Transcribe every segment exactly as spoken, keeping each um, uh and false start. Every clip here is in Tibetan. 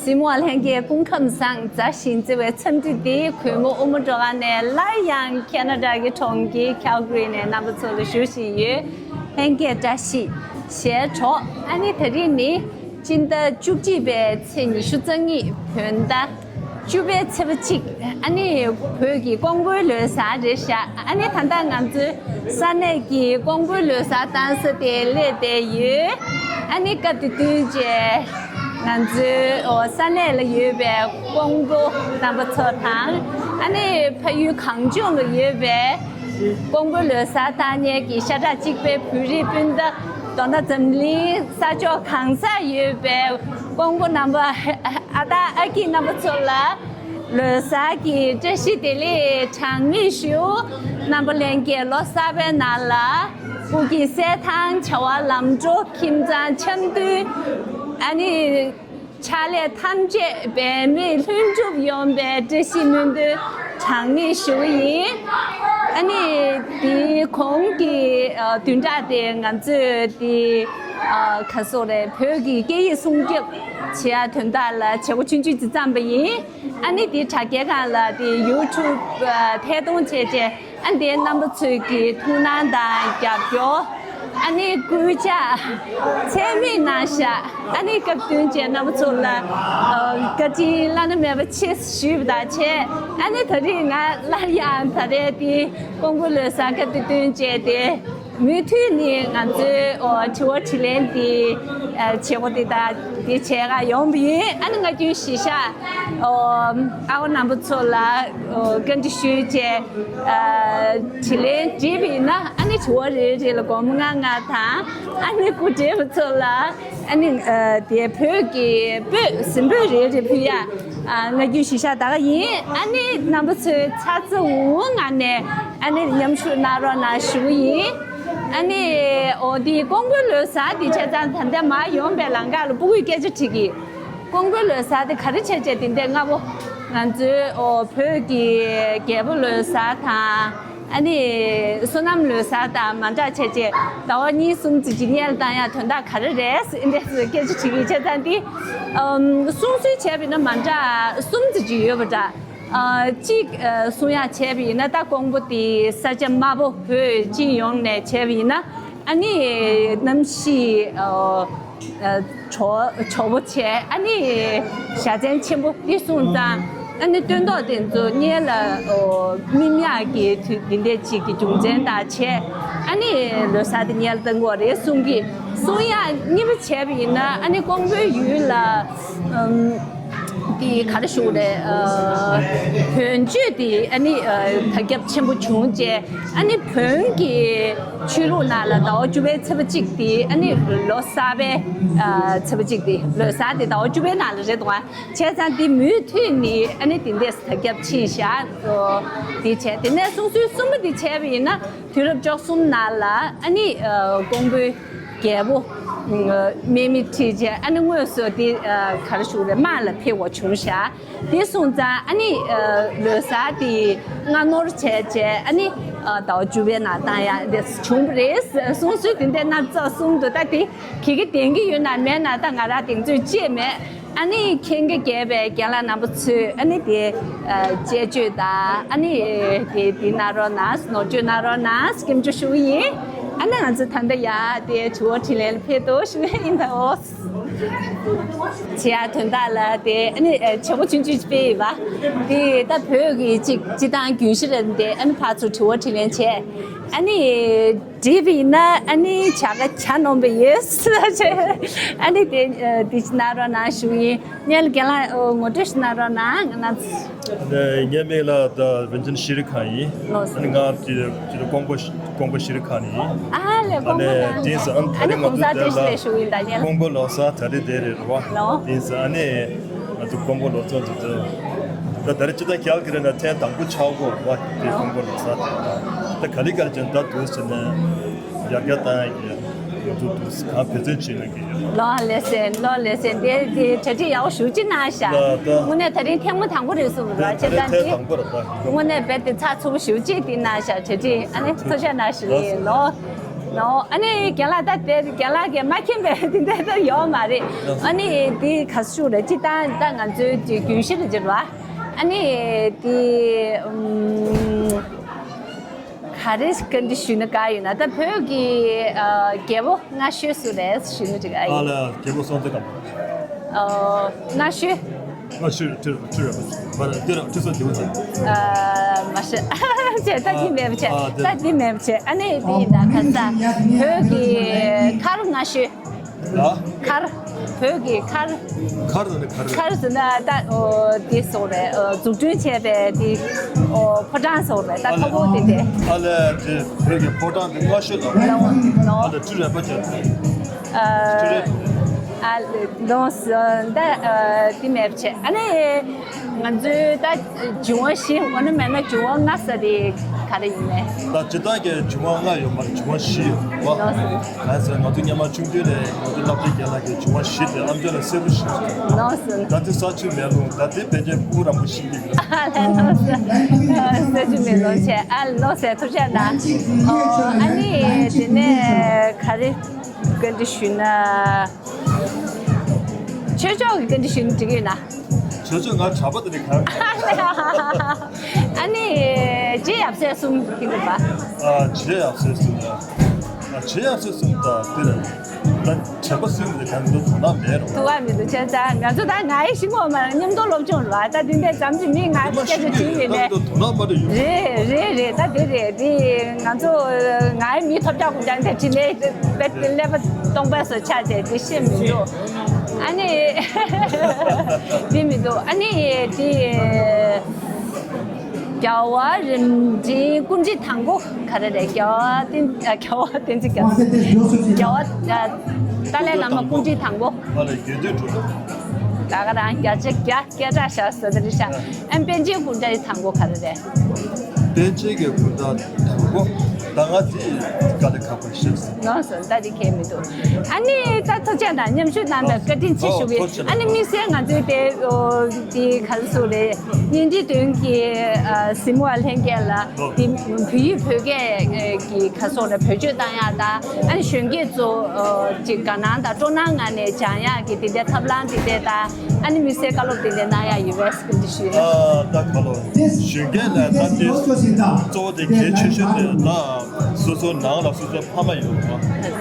གཟིགས་མོ་བ་ལྷན་རྒྱས་སྐུ་ཁམས་བཟང་། མཛའ་ཞིང་བརྩེ་བའི་འཚམས་འདྲི་འདི་གུས་མོ་དབུ་མོ་སྒྲོལ་དཀར་ནས་སླར་ཡང་ཁེ་ན་ཌ་གི་གྲོང་ཁྱེར་ཁལ་གྷ་རི་ནས་རྣམ་པ་ཚོ་ལ་ཞུ་བཞིན་ཡོད། ལྷན་རྒྱས་བཀྲ་ཤིས། ཞལ་དྲོ། ཨ་ནི་ད་རིང་ནི་སྤྱི་ཟླ་བཅུ་གཅིག་པའི་ཚེས་ཉི་ཤུ་རྩ་གཉིས། བོད་ཟླ་བཅུ་པའི་ཚེས་པ་གཅིག། ཨ་ནི་བོད་ཀྱི་ཀོང་པོའི་ལོ་གསར་རེད་ཤག། ཨ་ནི་ད་ལྟ་ང་ཚོའི་ས་གནས་ཀྱི་ཀོང་པོའི་ལོ་གསར་གཏོང་ས་དེ་སླེབས་བསྡད་ཡོད། ཨ་ནི་སྐབས་དེ་བསྟུན་བྱས་ང་ཚོའི་ཨོ་ས་གནས་ལ་ཡོད་པའི་ཀོང་པོ་རྣམ་པ་ཚོ་དང་། ཨ་ནི་ཕ་ཡུལ་གངས་ལྗོངས་ལ་ཡོད་པའི་ཀོང་པོ་ལོ་གསར་གཏོང་མཁན་གྱི་ཤ་ཁྲག་གཅིག་པའི་བོད་རིགས་སྤུན་ཟླ། མདོར་ན་འཛམ་གླིང་ས་ཕྱོགས་གང་སར་ཡོད་པའི་ཀོང་པོ་རྣམ་པ། ཨ་སྟག་ཨ་ཁྱི་རྣམ་པ་ཚོ་ལ་ལོ་གསར་གྱི་བཀྲ་ཤིས་བདེ་ལེགས་གྲངས་མེད་ཞུ། རྣམ་པ་ལྷན་རྒྱས་ལོ་གསར་པའི་ནང་ལ་སྤུ་གུའི་གསེར་ཐང་བྱ་བ་ལམ་འགྲོ། ཁྱིམ་ཚང་འཆམ་མཐུན། ཨ་ནི་ཕྱག་ལས་ཐམས་ཅད་འབད་མེད་ལྷུན་གྲུབ་ཡོང་བའི་བཀྲ་ཤིས་སྨོན་འདུན་གྲངས་མེད་ཞུ་གི་ཡིན། ཨ་ནི་དེའི་གོང་གི་ཨ་བདུན་ཕྲག་དེ་ང་ཚོས་དེ་ཨ་ག་སོག་རེད། བོད་ཀྱི་སྐད་ཡིག་སྲུང་སྐྱོབ་བྱེད་ཡ་དོན་དག་ལ་བྱེད་སྒོ་ཆུང་ཆུང་ཅིག་བརྩམས་པ་ཡིན། ཨ་ནི་དེ་དྲ་རྒྱའི་སྒང་ལ་དེ་ཡུ་ཊུབ་ཨ་ཐད་གཏོང་བྱས་རྗེས། ཨ་ནི་དེ་རྣམ་པ་ཚོས་ཀྱི་ཐུགས་སྣང་དང་རྒྱབ་སྐྱོར། ཨ་ནི་སྐུལ་ལྕག་ཚད་མེད་གནང་ཤག། ཨ་ནི་སྐབས་བསྟུན་བྱས་རྣམ་པ་ཚོ་ལ་ཨ་བཀའ་དྲིན་བླ་ན་མེད་པ་ཆེ་ཞུས་པ་དང་བཅས། ཨ་ནི་ད་རེས་ང་སླར་ཡང་ད་རེས་དེ་ཀོང་པོ་ལོ་གསར་སྐབས་དེ་བསྟུན་བྱས་ཏེ། མུ་མཐུད་ནས་ང་ཚོའི་ཨོ་དྲི་བ་དྲིས་ལན་འདི་ཨ་བྱེད་སྒོ་འདི་དང་འདི་བྱེད་ག་ཡོང་བ་ཡིན། ཨ་ནི་ང་རྒྱུན་གཞི་བཞག་ཨོ་ཨ་ཁུ་རྣམ་པ་ཚོ་ལ་ཨོ་བཀའ་འདྲི་ཞུས་བྱས་ཨ་དྲིས་ལན་དྲིས་པ་ཡིན་ན། ཨ་ནི་དྲི་བ་རེ་རེ་ལ་སྒོར་མོ་ལྔ་ལྔ་དང་། ཨ་ནི་སྐུ་བགྲེས་པ་ཚོ་ལ་ཨ་ནི་ཨ་དེ་བོད་ཀྱི་སྤོས་ཟིན་སྤོས་རེ་རེ་ཕུལ་ཡ་ཨ་ང་རྒྱུན་གཞི་བཞག་ད་ག་ཡིན། ཨ་ནི་རྣམ་པ་ཚོས་ཚ་ཚ་འུར་འུར་ངང་ནས་ཨ་ནི་མཉམ་ཞུགས་གནང་རོགས་གནང་ཞུ་གི་ཡིན། ཨ་ནི་ཨོ་དེ་ཀོང་པོའི་ལོ་གསར་དེ་བྱས་ཙང་ད་ལྟ་མར་ཡོང་པའི་ལམ་ཁ་ལ་སྤུ་གུས་སྐད་ཆ་དྲིས་ཀྱི། ཀོང་པོའི་ལོ་གསར་དེ་ག་རེ་བྱས་བྱས་དེ་འདྲས་སྔ་པོ་ང་ཚོའི་ཨོ་བོད་ཀྱི་རྒྱལ་པོ་ལོ་གསར་དང་། ཨ་ནི་སོ་ནམ་ལོ་གསར་དང་མ་འདྲ་བྱས་བྱས་ཟླ་བ་གཉིས་གསུམ་ཙམ་ཅིག་སྔོན་ལ་བཏང་ཡ་དོན་དག་ག་རེ་རེད་ཟེར་འདྲས་སྐད་ཆ་དྲིས་ཀྱི། བྱས་ཙང་དེ་ཨམ་གསུང་སྲོལ་བྱས་པ་ཡིན་ན་མ་འདྲ་གསུམ་ཙམ་ཅིག་ཡོད་པ་འདྲ། ཨ་གཅིག་ཨ་གསུང་ཡག་བྱས་པ་ཡིན་ན། ད་ཀོང་པོ་དེ་ས་ཆ་དམའ་པོ་བོད་སྤྱི་ཡོངས་ནས་བྱས་པ་ཡིན་ན། ཨ་ནི་གནམ་གཤིས་ཨ་ཨ་དྲོ་དྲོ་པོ་བྱས། ཨ་ནི་བཞའ་ཚན་ཆེན་པོ་འདི་སོང་ཙང་། ཨ་ནི་སྟོན་ཐོག་དེ་ཚོ་སྔོན་ལ་ཨོ་སྨིན་ཡག་གི་དུས་འདི་འདྲས་ཅིག་གི་རྒྱུ་མཚན་དང་བྱས། ཨ་ནི་ལོ་གསར་དེ་སྔོན་ལ་བཏང་དགོས་རེད་གསུང་གི། གསུང་ཡག་གཉིས་པ་བྱས་པ་ཡིན་ན། ཨ་ནི་ཀོང་པོའི་ཡུལ་ལ་ཨམ། དེ་ག་རེ་ཞུ་དགོས་རེད། ཨ་བོན་སྤྱོད་དེ་ཨ་ནི་ཨ་དར་ཁྱབ་ཆེན་པོ་བྱུང་རྗེས། ཨ་ནི་བོན་གྱི་ཆོས་ལུགས་ནང་ལ་ཟླ་བ་བཅུ་པའི་ཚེས་པ་གཅིག་དེ་ཨ་ནི་ལོ་གསར་པའི་ཨ་ཚེས་པ་གཅིག་དེ། ལོ་གསར་དེ་ཟླ་བ་བཅུ་པའི་ནང་ལ་རེད་འདུག་ཨ། བྱས་ཙང་དེ་མུ་མཐུད་ནས་ཨ་ནི་དེ་འདྲས་དར་ཁྱབ་ཕྱིན་ཤག། ཨོ་དེ་བྱས། དེ་ནས་གསུང་སྲོལ་གསུམ་པ་དེ་བྱས་པ་ཡིན་ན། དུས་རབས་བཅུ་གསུམ་ནང་ལ་ཨ་ནི་ཨ་ཀོང་པོའི་རྒྱལ་པོ་ཨ་དམག་མི་ཁྲིད་བྱས། ཨ་ནི་དངོས་སུ་དེ་ཨ་ག་རེ་ཞུ་དགོས་རེད། དམག་ལ་ཕེབས་པ་བྱུང་ཤག། དེ་སོང་ཙང་ཨ་ནི་ཨ་ལོ་གསར་དེ་སྔ་ནོར་བྱས་བྱས། ཨ་ནི་ཨ་ཟླ་བ་བཅུ་པའི་ནང་བཏང་ཡག་དེ་བྱུང་བ་རེད། གསུང་སྲོལ་དེ་འདྲས་སྣ་ཚོགས་གསུངས་འདུག། ད་དེ་གི་གི་བདེན་གི་ཡོད་ན་མེད་ན་ད་ང་རང་གདེང་ཚོད་ཅིག་མེད། ཨ་ནི་མཁྱེན་གྱི་རྒྱལ་བའི་རྒན་ལགས་རྣམ་པ་ཚོས་ཨ་ནི་དེ་ཨ་དཔྱད་བརྗོད་དང་། ཨ་ནི་དེ་དེ་གནང་རོགས་གནང་། ནོར་བཅོས་གནང་རོགས་གནང་། སྐྱབས་འཇུག་ཞུ་གི་ཡིན། ཨ་ནི་ང་ཚོ་ད་ལྟ་ཡ་དེ་དྲི་བ་དྲིས་ལན་ལ་ཕེབས་འདུག་ཞུ་གི་ཡིན། ད་འོ་བྱེད་ཡ་དོན་དག་ལ་དེ་ཨ་ནི་ཨ་བྱེད་སྒོ་ཆུང་ཆུང་ཅིག་སྤེལ་ཡོད་པ། དེ་ད་བོད་ཀྱི་ཅིག་སྤྱི་བཏང་རྒྱུན་ཤེས་རེད། དེ་ཨ་ནི་ཕར་ཚུར་དྲི་བ་དྲིས་ལན་བྱས། ཨ་ནི་བྲིས་པ་ཡིན་ན་ཨ་ནི་བྱ་དགའ་བྱ་ནོམ་པ་ཡོད་ཟེར། ཨ་ནི་དེ་ཨ་དེ་གནང་རོགས་གནང་ཞུ་ཡིན། སྔོན་ལ་རྒན་ལགས་ཨོ་ངོ་སྤྲོད་ཞིག་གནང་རོགས་གནང་། ང་ན་ཚ། ངའི་མིང་ལ་ད་བན་ཆེན་ཤེས་རིག་ཁང་ཡིན། ལགས་སོ། ཨ་ནི་ང་ཅི་ཅི་ཀོང་པོ་ཀོང་པོ་ཤེས་རིག་ཁང་ནས་ཡིན། ཨ་ལས། ཨ་ཀོང་པོ་ནས་ནང་དེ་ཟ་ཨ་ནི་ད་ཨ་ནི་རིང་ང་གོང་ས་ཚོ་བཀྲ་ཤིས་བདེ་ལེགས་ཞུ་ཡིན་ད་ཉལ། ཀོང་པོ་ལོ་གསར་ད་རེས་དེ་རེད་རེད་བ། ལོ། དེ་ཟ་ཨ་ནི་ང་ཚོ་ཀོང་པོ་ལོ་གསར་དེ་ཚོ་ད་ད་རེས་སྤྱི་ཟླ་བརྒྱད་ཀྱི་རེད་ན་ཐེངས་དང་པོ་ཆགས་ཀྱི་ཡོད་རེད་བ། དེ་ཀོང་པོ་ལོ་གསར་དེ་ད་ག་ལེ་ག་ལེ་ཅན་ད་དུས་ཟ་ནས་ཡར་རྒྱས་བཏང་ཡ་གི་ཡོད་འདུག། དུས་གང་འབད་བརྩོན་བྱེད་གནང་གི་ཡོད། ལོ་ལེ་ཚན་ལོ་ལེ་ཚན་དེ་དེ་གྲ་སྒྲིག་ཡག་པོ་ཞེ་པོ་ཅིག་གནང་ཤག། ལ་ད་དངོས་གནས་ད་རིང་ཐེངས་མ་དང་པོ་རེད་གསུངས་པ་རེད་བ། བྱས་ཙང་དེ་དངོས་གནས་རྦད་དེ་ཚགས་ཚུད་པོ་ཞེ་པོ་ཅིག་དེ་གནང་ཤག། གྲ་སྒྲིག་ཨ་ནི་ཐུགས་རྗེ་གནང་ཞུ་གི་ཡིན། ལོ། ནོ། ཨ་ནི་རྒན་ལགས་ད་དེ་རྒན་ལགས་ཀྱིས་མ་མཁྱེན་པའི་དེ་འདྲ་ད་ཡོད་མ་རེད། ཨ་ནི་དེ་ག་ཞུ་རེད། སྤྱིར་བཏང་ད་ང་ཚོའི་དེ་རྒྱུན་ཤེས་རེད་ཅེས་རེད་བ། ཨ་ནི་དེ་ཨུམ། ག་རེ་བཀའ་འདྲི་ཞུས་ན་དགའ་ཡོད་ན། ད་བོད་ཀྱི་ཨ་རྒྱལ་པོ་སྔ་ཤོས་སུ་རེད་ཞུས་ན་འགྲིག་ག་ཨ་ཡིན། ལ་རྒྱལ་པོ་སྲོང་བཙན་སྒམ་པོ། ཨ་སྔ་ཤོས། སྔ་ཤོས་ཁྲི་ཁྲི་རལ་པ་ཚེ། མ་རེད། དེ་ར་ཁྲི་སྲོང་ལྡེའུ་བཙན། ཨ་མ་ཤེས། བྱས་ད་འདི་མེད་པ་བྱས། ཨ་དེ་ད་འདི་མེད་པ་བྱས། ཨ་ནི་འདི་ཡིན་ད་ག་ས་བོད་ཀྱི་མཁར་སྔ་ཤོས། ལ། མཁར། བོད་ཀྱི་མཁར། མཁར་ཟེར་ན་ག་རེ། མཁར་ཟེར་ན་ད་ཨོ་དེ་སོགས་རེད། ཨོ་འཛུགས་སྐྲུན་བྱས་པའི་དེ་ཨོ་ཕོ་བྲང་སོགས་རེད། ད་མཐོ་པོ་དེ་དེ། ཨ་ལས་དེ་བོད་ཀྱི་ཕོ་བྲང་དེ་སྔ་ཤོས་དང་། ལོ་ལོ། ཨ་ལས་ཁྲི་རལ་པ་ཅན། ཨ་ཁྲི་རལ། ཨ་ལོ་ད་ཨ་དེ་མེད་པ་བྱས། ཨ་ནི་ང་ཚོའི་ད་འབྱུང་བ་བཞི། འོ་ན་མེད་ན་འབྱུང་བ་ལྔ་ཟེར་དེ་ག་རེ་ཡིན་ནས། ད་སྤྱིར་བཏང་གི་འབྱུང་བ་ལྔ་ཡོད་མ་རེད། འབྱུང་བ་བཞི་ཡོད་རེད་བ། ལགས་སོ། གང་ཟེར་ང་ཚོ་སྔོན་མ་ཆུང་དུས་ནས་ང་ཚོ་སློབ་གྲྭའི་རྒན་ལགས་ཀྱིས་འབྱུང་བ་བཞི་དེ་ཨམ་ཅོག་ལ་གསལ་པོ་ཞིག་ལགས་སོ། ད་དེ་ས་ཆུ་མེ་རླུང་། ད་དེ་ཕལ་ཆེར་སྤུ་གུ་རིང་པོ་ཤི་གི་རེད། ཨ་ལགས་སོ། ས་ཆུ་མེ་རླུང་བྱས། ཨ་ལགས་སོ། ཐུགས་རྗེ་གནང་། ཨོ་ཨ་ནི་དེ་ནས་ག་རེ་བཀའ་འདྲི་ཞུས་ན། ཆོས་ཕྱོགས་ཀྱི་བཀའ་འདྲི་ཞུས་ན་འགྲིག་གི་ཡོད་ན། ཆོས་ཕྱོགས། ང་གྲྭ་པ་དེ་ནི་གང་། ཨ་ནི་རྗེ་ཡབ་སྲས་གསུམ་གྱི་ནུས་པ། ཨ་རྗེ་ཡབ་སྲས་གསུམ་ལ། ཨ་རྗེ་ཡབ་སྲས་གསུམ་ད་དེ་ལ་ད་དྲན་པ་གསོས་མི་དེ་གང་དུ་དོ་སྣང་མེད་རོ། དུ་བ་མི་འདུག་བྱས་ཙང་ང་ཚོ་ད་ང་ཡི་ཤི་མོ་མ་མཉམ་དུ་སློབ་སྦྱོང་ར། ད་དེ་འདྲའི་ཙམ་གྱི་མི་ང་སྐད་ཆ་དྲིས་མི་མེད། ད་དོ་སྣང་མ་རེ་ཡོད། རེད་རེད་རེད། ད་དེ་རེད། དེ་ང་ཚོ་ང་ཡི་མི་ཐོབ་རྒྱག་དགོས་ཀྱང་དེ་དྲིས་ལན་དཔེ་ཀླད་པ་སྟོང་པ་སོ་ཆགས་བྱས་དེ་ཤེས་མི་འདུག་ཨ་ནི་དེ་མི་འདུག་ཨ་ནི་དེ་རྒྱལ་བ་རིམ་བྱོན་སྐུ་ཕྲེང་དང་པོ་ག་རེ་རེད། རྒྱལ་བ་བསྟན། རྒྱལ་བ་བསྟན་འཛིན། རྒྱལ་བ་ཏཱ་ལའི་བླ་མ་སྐུ་ཕྲེང་དང་པོ། ཨ་ལས་དགེ་འདུན་གྲུབ། ད་ག་རང་བརྒྱ་ཆ་བརྒྱ་སྐད་གྲགས་ཤར་ཟེར་དེ་རེད་ཤག་ཨ་པཎ་ཆེན་སྐུ་ཕྲེང་དང་པོ་ག་རེ་རེད། པཎ་ཆེན་གྱི་སྐུ་ཕྲེང་དང་པོ། ད་ང་དེ་ག་ལ་ཁག་པོ་ཤེས་སོང་། ལགས་སོ། ད་དེ་ཁྱད་མི་འདུག་ཨ་ནི་ད་ཐུགས་རྗེ་གནང་། མཉམ་ཞུགས་གནང་བའི་བཀའ་དྲིན་ཆེ་ཞུ་གི། ཨ་ནི་དམིགས་བསལ་ང་ཚོའི་དེ་ཨོ་དེ་ག་རེ་ཟེར་རེད། བརྙན་འཕྲིན་སྟེང་གི་ཨ་གཟིགས་མོ་བ་ལྷན་རྒྱས་ལ་དེ་བོད་ཡིག་བོད་སྐད་ཀྱི་ག་རེ་ཟེར་རེད། བེད་སྤྱོད་བཏང་ཡག་དང་། ཨ་ནི་གཞོན་སྐྱེས་ཚོ་ཨོ་ཅིག་དགའ་སྣང་དང་སྤྲོ་སྣང་ངང་ནས་སྦྱང་ཡག་གི་དེ་འདྲའི་ཐབས་ལམ་དེ་འདྲ་དང་། ཨ་ནི་དམིགས་བསལ་བཀའ་སློབ་དེ་འདྲ་གནང་ཡག་ཡོད་པས་སྐུ་མདུན་ཞུས་ན། ཨ་ད་ག་ལོ། གཞོན་སྐྱེས་ལ་ད་དེ་གཙོ་བོ་དེ་གལ་ཆེ་ཤོས་དེ་ད་སོ་སོ་ནང་ལ་སོ་སོའི་ཕ་མ་ཡོད་པ།